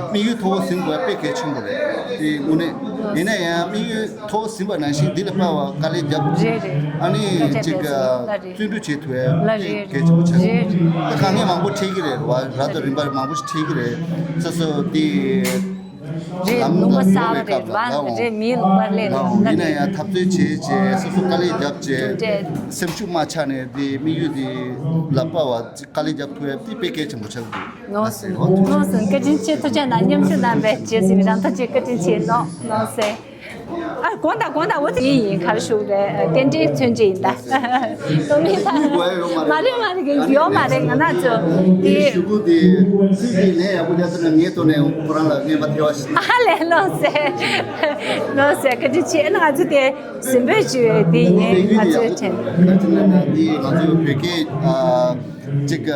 དམིགས་ཡུལ་མཐོ་བོ་ཟིན་དགོས་དཔེ་གལ་ཆེན་པོ་རེད། དེ་དངོས་གནས་ཡིན་ན་ཡང་དམིགས་ཡུལ་མཐོ་བོ་ཟིན་པ་ནང་བཞིན་འདི་ལ་དཔའ་བ་དཀའ་ལས་རྒྱབ། རེད་རེད། ཨ་ནི་ཅིག་བརྩོན་འགྲུས་བྱེད་ཐུབ་ཡ་དཔེ་གལ་ཆེན་པོ་ཆགས་ཀྱི་འདུག་ད་དཀའ་ངལ་མང་པོ་འཕྲད་ཀྱི་རེད་རེད་བ། ར་དང་རིམ་པ་མང་པོ་ཞིག་འཕྲད་ཀྱི་རེད། སོ་སོ་དེ་རེད། ལམ་ལུང་པ་ལ་གསར་པ་ཡོང་བའི་རེད་བ། སྐབས་ལ་རེད། མིའི་ལུང་པར་སླེབས་ལ་ཡིན་ན་ཡང་འཐབ་རྩོད་བྱེད་བྱེད་སོ་སོ་དཀའ་ལས་རྒྱབ་བྱེད་སེམས་ཤུགས་མ་ཆག་ནས་དེ་དམིགས་ཡུལ་དེ་ལ་དཔའ་བ་དཀའ་ལས་རྒྱབ་ཐུབ་ཡ་དེ་དཔེ་གལ་ཆེན་པོ་ཆགས་འདུག་ནོ་སེ་ནོ་སེ་བཀའ་དྲིན་ཆེ། ཐུགས་རྗེ་གནང་། མཉམ་ཞུགས་གནང་བའི་རྗེས་སུ་ཡི་རང་ཐག་ཆོད། བཀའ་དྲིན་ཆེ། ནོ་ནོ་སེ། ཨ་དགོངས་དག་དགོངས་དག་འོ་དེ་ཡིན་ཡིན་གར་ཞུགས་རེད། རྟེན་འབྲེལ་མཚོན་བྱེད་ཡིན་ད། ཏོ་མི་ད་མ་རེད་མ་རེད་གི་ཡོད་མ་རེད། ང་ན་ཚོ་དེ་ཞུ་གུ་དེ་སུས་ཀྱི་ལན་ཡག་པོ་རྒྱག་ཐུབ་ན་ངའི་ཐོག་ནས་ཁོ་རང་ལ་ངན་པ་ཐེ་བ་ཞིག་ཨ་ལས་ནོ་སེ་ནོ་སེ། བཀའ་དྲིན་ཆེ། ཨ་ན་ང་ཚོ་དེ་ཟིན་པོད་བཅུ་དེ་ཡིན་ང་ཚོའི་དྲན། ཁ་ཅིག་ན་ན་འདི་ང་ཚོའི་བོད་སྐད་ཨ་ཅིག་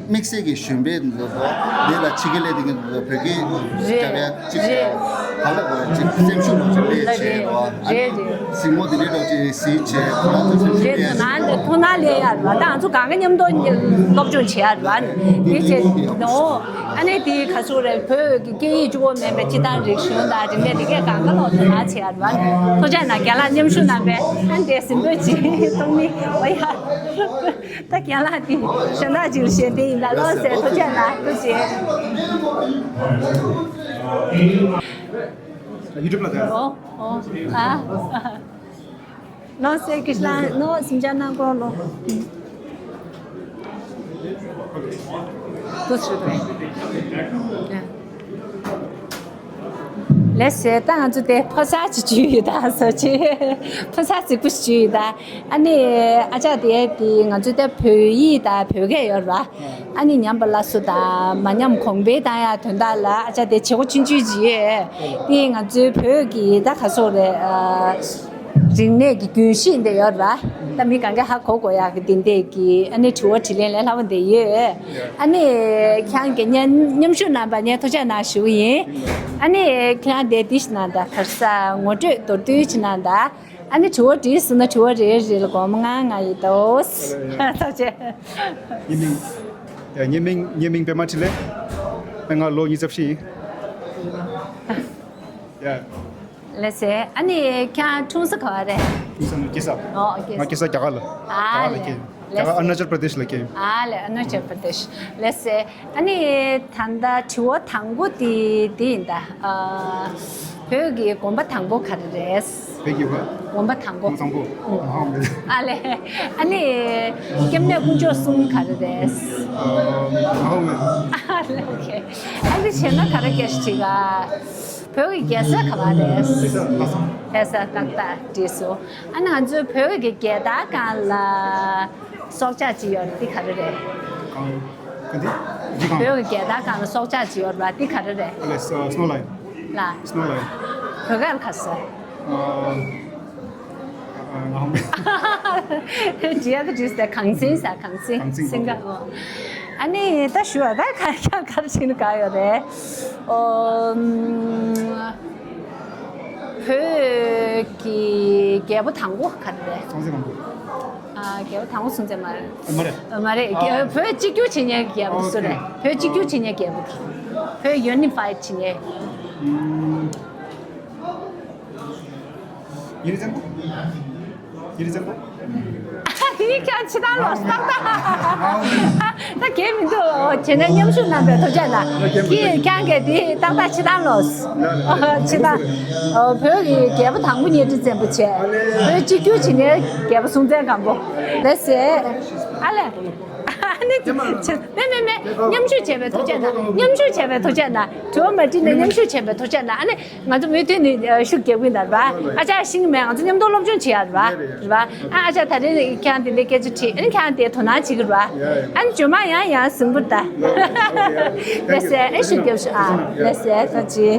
དམིགས་བསལ་གྱི་གཞོན་པའི་འདུག་གོ། འདི་ལ་ཕྱི་རྒྱལ་ལས་དེ་གི་འདུག་གོ། བོད་སྐད་རྒྱབ་ཡ་ཅིག་ག་ལ་གོ་ཅིག་སེམས་ཤུགས་ལོག་ཅིག་ལས་བྱས་རོ། རེད་རེད། གཟིགས་མོ་དེ་འདྲའི་ལོག་ཅིག་གཟིགས་བྱས་ཁོ་རང་ཚོ་སེམས་ཤུགས་སྐྱེ་ཡ་ང་འདི་ཁོ་ན་ལས་ཡ་ར་བ། ད་ང་ཚོ་གང་ག་མཉམ་དུ་སློབ་སྦྱོང་བྱེད་ཡ་ར་བ། འདི་བྱས་ནོ། ཨ་ནེ་དེ་ག་ཚོད་རེད། བོད་ཀྱི་སྐད་ཡིག་གཅིག་པོ་མིན་པའི་སྤྱི་དང་རིག་གཞུང་དང་རིག་གནས་དེ་གས་གང་ག་ལོག་དོ་སྣང་བྱེད་ཡ་ར་བ། ཐུགས་རྗེ་གནང་། རྒན་ལགས་མཉམ་ཞུགས་གནང་བས་ཨ་འདི་ཟིན་པོད་ཅིག་གཏོང་མི་འོ་ཡ། ད་རྒན་ལགས་དེ་གཞན་དག་ཅིག་ལ་ཞེན་དེ་ཡིན་ད་ལོ་ཟེར་ཐུགས་རྗེ་གནང་། ཐུགས་རྗེ། ཡུ་ཊུབ་ལ་ཟེར། ཨོ་ཨོ་ཨ། ནོ་སེ་ཀི་ཤ་ལ་ནོ་སིམ་ཅ་ན་གོ་ལོ། ལགས་སེ། ད་ང་ཚོ་དེ་ཕོ་གསར་ཅིག་བྱུང་ཡོད་ད། སོ་ཅི་ཕོ་གསར་རྫིག་པོ་ཞིག་བྱུང་ཡོད་ད། ཨ་ནི་ཨ་ཅག་དེ་དེ་ང་ཚོ་དེ་བོད་ཡིག་ད་བོད་སྐད་ཡོད་ར། ཨ་ནི་ཉམས་པ་སླར་གསོ་དང་མ་ཉམས་གོང་འཕེལ་བཏང་ཡ་དོན་དག་ལ་ཨ་ཅག་དེ་བྱེད་སྒོ་ཆུང་ཆུང་ཅིག་ཡོད། དེ་ང་ཚོའི་བོད་ཀྱི་ད་ག་སོག་རེད། རིག་གནས་ཀྱི་རྒྱུན་ཤེས་འདི་ཡོད་ར། ད་མི་གང་ག་ཧ་གོ་དགོས་ཡག་གི་འདི་འདྲས་ཀྱི་ཨ་ནི་དྲི་བ་དྲིས་ལན་ལས་སླ་བོ་འདི་ཡོད། ཨ་ནི་ཁྱེད་རང་གི་མཉམ་མཉམ་ཞུགས་གནང་བ་ངས་ཐུགས་རྗེ་གནང་ཞུ་གི་ཡིན། ཨ་ནི་ཁྱེད་རང་འདི་འདི་ཞིག་གནང་དང་གར་ས་ངོ་སྤྲོད་མདོར་བསྡུས་ཅིག་གནང་དང་། ཨ་ནི་དྲི་བ་དྲིས་ཟིན་ན་དྲི་བ་རེ་རེ་ལ་སྒོར་མོ་ལྔ་ལྔ་ཡིན་ཏོ། ཐུགས་རྗེ། ངའི་མིང་། ཡ། ངའི་མིང་། ངའི་མིང་པད་མ་འཕྲིན་ལས། ཨ་ང་ལོ་ཉི་ཤུ་རྩ་བཞི་ཡིན། ཡ། ལགས་སེ། ཨ་ནི་ཁྱེད་འཁྲུངས་ས་ག་བ་རེད། འཁྲུངས་ས་ནི་སྐྱེས་ས། ཨོ་སྐྱེས་ས། ང་སྐྱེས་ས་རྒྱ་གར་ལ། ཨ་རྒྱ་གར་ལ་ལགས། སྐྱེས། རྒྱ་གར་ཨ་རུ་ན་ཅལ་པྲ་དེཤ་ལ་སྐྱེས། ཨ་ལས་ཨ་རུ་ན་ཅལ་པྲ་དེཤ། ལགས་སེ། ཨ་ནི་ད་ལྟ་དྲི་བ་དང་པོ་དེ་དེ་ཡིན་ད། ཨ་བོད་ཀྱི་དགོན་པ་དང་པོ་ག་རེ་རེད། བོད་ཀྱི་བ། དགོན་པ་དང་པོ། དགོན་པ་དང་པོ། ཨ་ཧོ་མེད། ཨ་ལས། ཨ་ནི་སྐྱབས་གནས་དཀོན་མཆོག་གསུམ་ག་རེ་རེད། ཨ་ཧོ་མེད། ཨ་ལས། ཨོ་ཁེ། ཨ་ནི་བྱས་ན་ག་རེ་སྐད་ཆ་དྲིས་ག་བོད་ཀྱི་རྒྱལ་ས་ག་བ་རེད། རྒྱལ་ས་ལྷ་ས། ལྷ་ས་ཏག་ཏག་བྲིས་སོང་། ཨ་ནི་ང་ཚོའི་བོད་ཀྱི་རྒྱལ་དར་སྒང་ལ་སྲོག་ཆགས་ཅིག་ཡོད་རེད། འདི་ག་རེ་རེད། གང་། ག་འདི། འདི་གང་། བོད་ཀྱི་རྒྱལ་དར་སྒང་ལ་སྲོག་ཆགས་ཅིག་ཡོད་རེད་པ། འདི་ག་རེ་རེད། ཨ་ལས། སི་ནོ་ལ་ཡོན། ལ། སི་ནོ་ལ་ཡོན། བོད་སྐད་ལ་ག་ཟེར། ཨ། ཨ། ང་ཧོ་མེད། ཇི་ཡ་གི་ཇི་ཟེར། གངས་སེང་ཟེར། གངས་སེང་། གངས་སེང་། སེང་ག་འོ། ཨ་ནི་ད་ཞུ་བ་ད་ག་ཡ་ག་རེ་བྱས་ན་ག་ཡོད་རེད། ཨོ། བོད་ཀྱི་རྒྱལ་པོ་དང་པོ་ག་རེ་རེད། སྲོང་བཙན་སྒམ་པོ། ཨ། རྒྱལ་པོ་དང་པོ་སྲོང་བཙན་མ་རེད། མ་རེད། མ་རེད། ཨ། རྒྱལ། བོད་གཅིག་གྱུར་བྱེད་མཁན་རྒྱལ་པོ་སུ་རེད། ཨོ་ཁེ། བོད་གཅིག་གྱུར་བྱེད་མཁན་རྒྱལ་པོ་དེ། བོད་ཡུ་ནི་ཕའི་ཌི་བྱེད་མཁན། ཨུམ། ཡིན་ཙམ་པོ། ཡིན་ཙམ་པོ། ཡིན་ཀྱང་ཕྱི་ཐང་ལོག་སྟག་ད། ད་གལ་མི་འདུག་བྱས་ན་མཉམ་ཞུགས་གནང་བའི་ཐུགས་རྗེ་གནང་། ཁྱེད་ཀྱང་གལ་ཏེ་ཏག་ཏག་ཕྱི་ཐང་ལོག་ཕྱི་ཐང་། བོད་ཀྱི་རྒྱལ་པོ་དང་པོ་གཉའ་ཁྲི་བཙན་པོ་བྱས། བོད་གཅིག་གྱུར་བྱེད་མཁན་རྒྱལ་པོ་སྲོང་བཙན་སྒམ་པོ། ལགས་སེ། ཨ་ལས། ཨ་ནི། མེ་མེ་མེ། མཉམ་ཞུགས་བྱས་པའི་ཐུགས་རྗེ་གནང་། མཉམ་ཞུགས་བྱས་པའི་ཐུགས་རྗེ་གནང་། དྲི་བ་མ་དྲིས་ནས་མཉམ་ཞུགས་བྱས་པའི་ཐུགས་རྗེ་གནང་། ཨ་ནི། ང་ཚོ་མུ་མཐུད་ནས་ཤུགས་རྒྱག་གི་ཡིན་ད་ར། ཨ་ཅག་ཤེས་ཀྱི་མེད། ང་ཚོ་མཉམ་དུ་སློབ་སྦྱོང་བྱེད་ཡ་ར། ར། ཨ་ཨ་ཅག་ད་རེས་ཁྱེད་རང་དེ་འདྲའི་སྐད་ཆ་དྲིས། ཨ་ནི་ཁྱེད་རང་དེ་དོ་སྣང་བྱེད་ཀྱི་ར། ཨ་ནི་རྗེས་མ་ཡང་ཡང་གཟིགས་འབུལ་ད། ལགས་སེ། ཨ་ཤུགས་རྒྱབ་ཤོག་ཨ། ལགས་སེ། ཐུགས་རྗེ་ཆེ།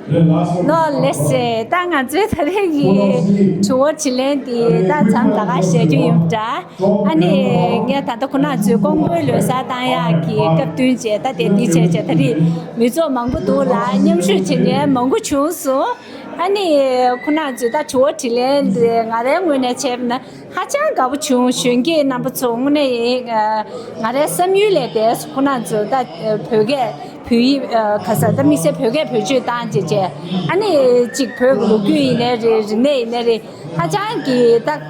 ལགས་སེ། ད་ང་ཚོའི་ད་རེས་ཀྱི་དྲི་བ་དྲིས་ལན་དེ་ད་མཚམས་ད་ག་བཞག་རྒྱུ་ཡིན་པ་འདྲ། ཨ་ནི་ངས་ད་ལྟ་ཁོ་ན་ཚོའི་ཀོང་པོའི་ལོ་གསར་བཏང་ཡག་གི་སྐབས་བསྟུན་བྱས། ད་དེ་འདི་བྱས་བྱས་ད་རེས་མི་ཚོགས་མང་པོ་འདུག་ལ། མཉམ་ཞུགས་བྱེད་མཁན་མང་པོ་བྱུང་སོང་། ཨ་ནི་ཁོ་ན་ཚོས་ད་དྲི་བ་དྲིས་ལན་འདི་ང་རའི་ངོས་ནས་བྱས་པ་ན་ཧ་ཅང་དགའ་པོ་བྱུང་། གཞོན་སྐྱེས་རྣམ་པ་ཚོ་དངོས་གནས་ཡིན། ང་རའི་བསམ་ཡུལ་ལས་འདས་སོང་། ཁོ་ན་ཚོ་ད་བོད་སྐད། བོད་ཡིག་ཨ། ག་ས་ད་དམིགས་བསལ་བོད་སྐད་བེད་སྤྱོད་བཏང་བྱས་བྱས། ཨ་ནི་གཅིག་བོད་ཀྱི་ལོ་རྒྱུས་ཡིན་ནའི་རེད། རིག་གནས་ཡིན་ནའི་རེད། ཧ་ཅང་གི་ད་ཨ།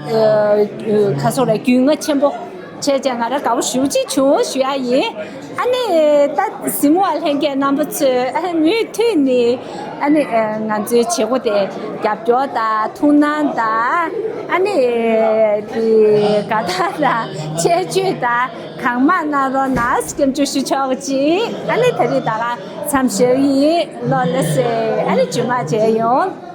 ག་སོགས་རེད། རྒྱུས་མངའ་ཆེན་པོ་བྱས་བྱས་ང་རང་དགའ་པོ་ཞེ་པོ་ཅིག་བྱུང་ཞུ་ཡ་ཡིན། ཨ་ནི་ད་གཟིགས་མོ་བ་ལྷན་རྒྱས་རྣམ་པ་ཚོས་ཨ་མུ་མཐུད་ནས་ཨ་ནི་ཨ། ང་ཚོའི་བྱེད་སྒོ་དེ་རྒྱབ་སྐྱོར་དང་ཐུགས་སྣང་དང་། ཨ་ནི་དེ་དགའ་རྟགས་དང་ཆེ་བརྗོད་དང་གང་མང་གནང་རོགས་གནང་སྐྱབས་འཇུག་ཞུ་ཆོག་ཅིག་ཨ་ནི་ད་རེས་ད་ག་མཚམས་བཞག་ཡིན། ལོ་ལེ་སེ། ཨ་ནི་རྗེས་མ་མཇལ་ཡོང་།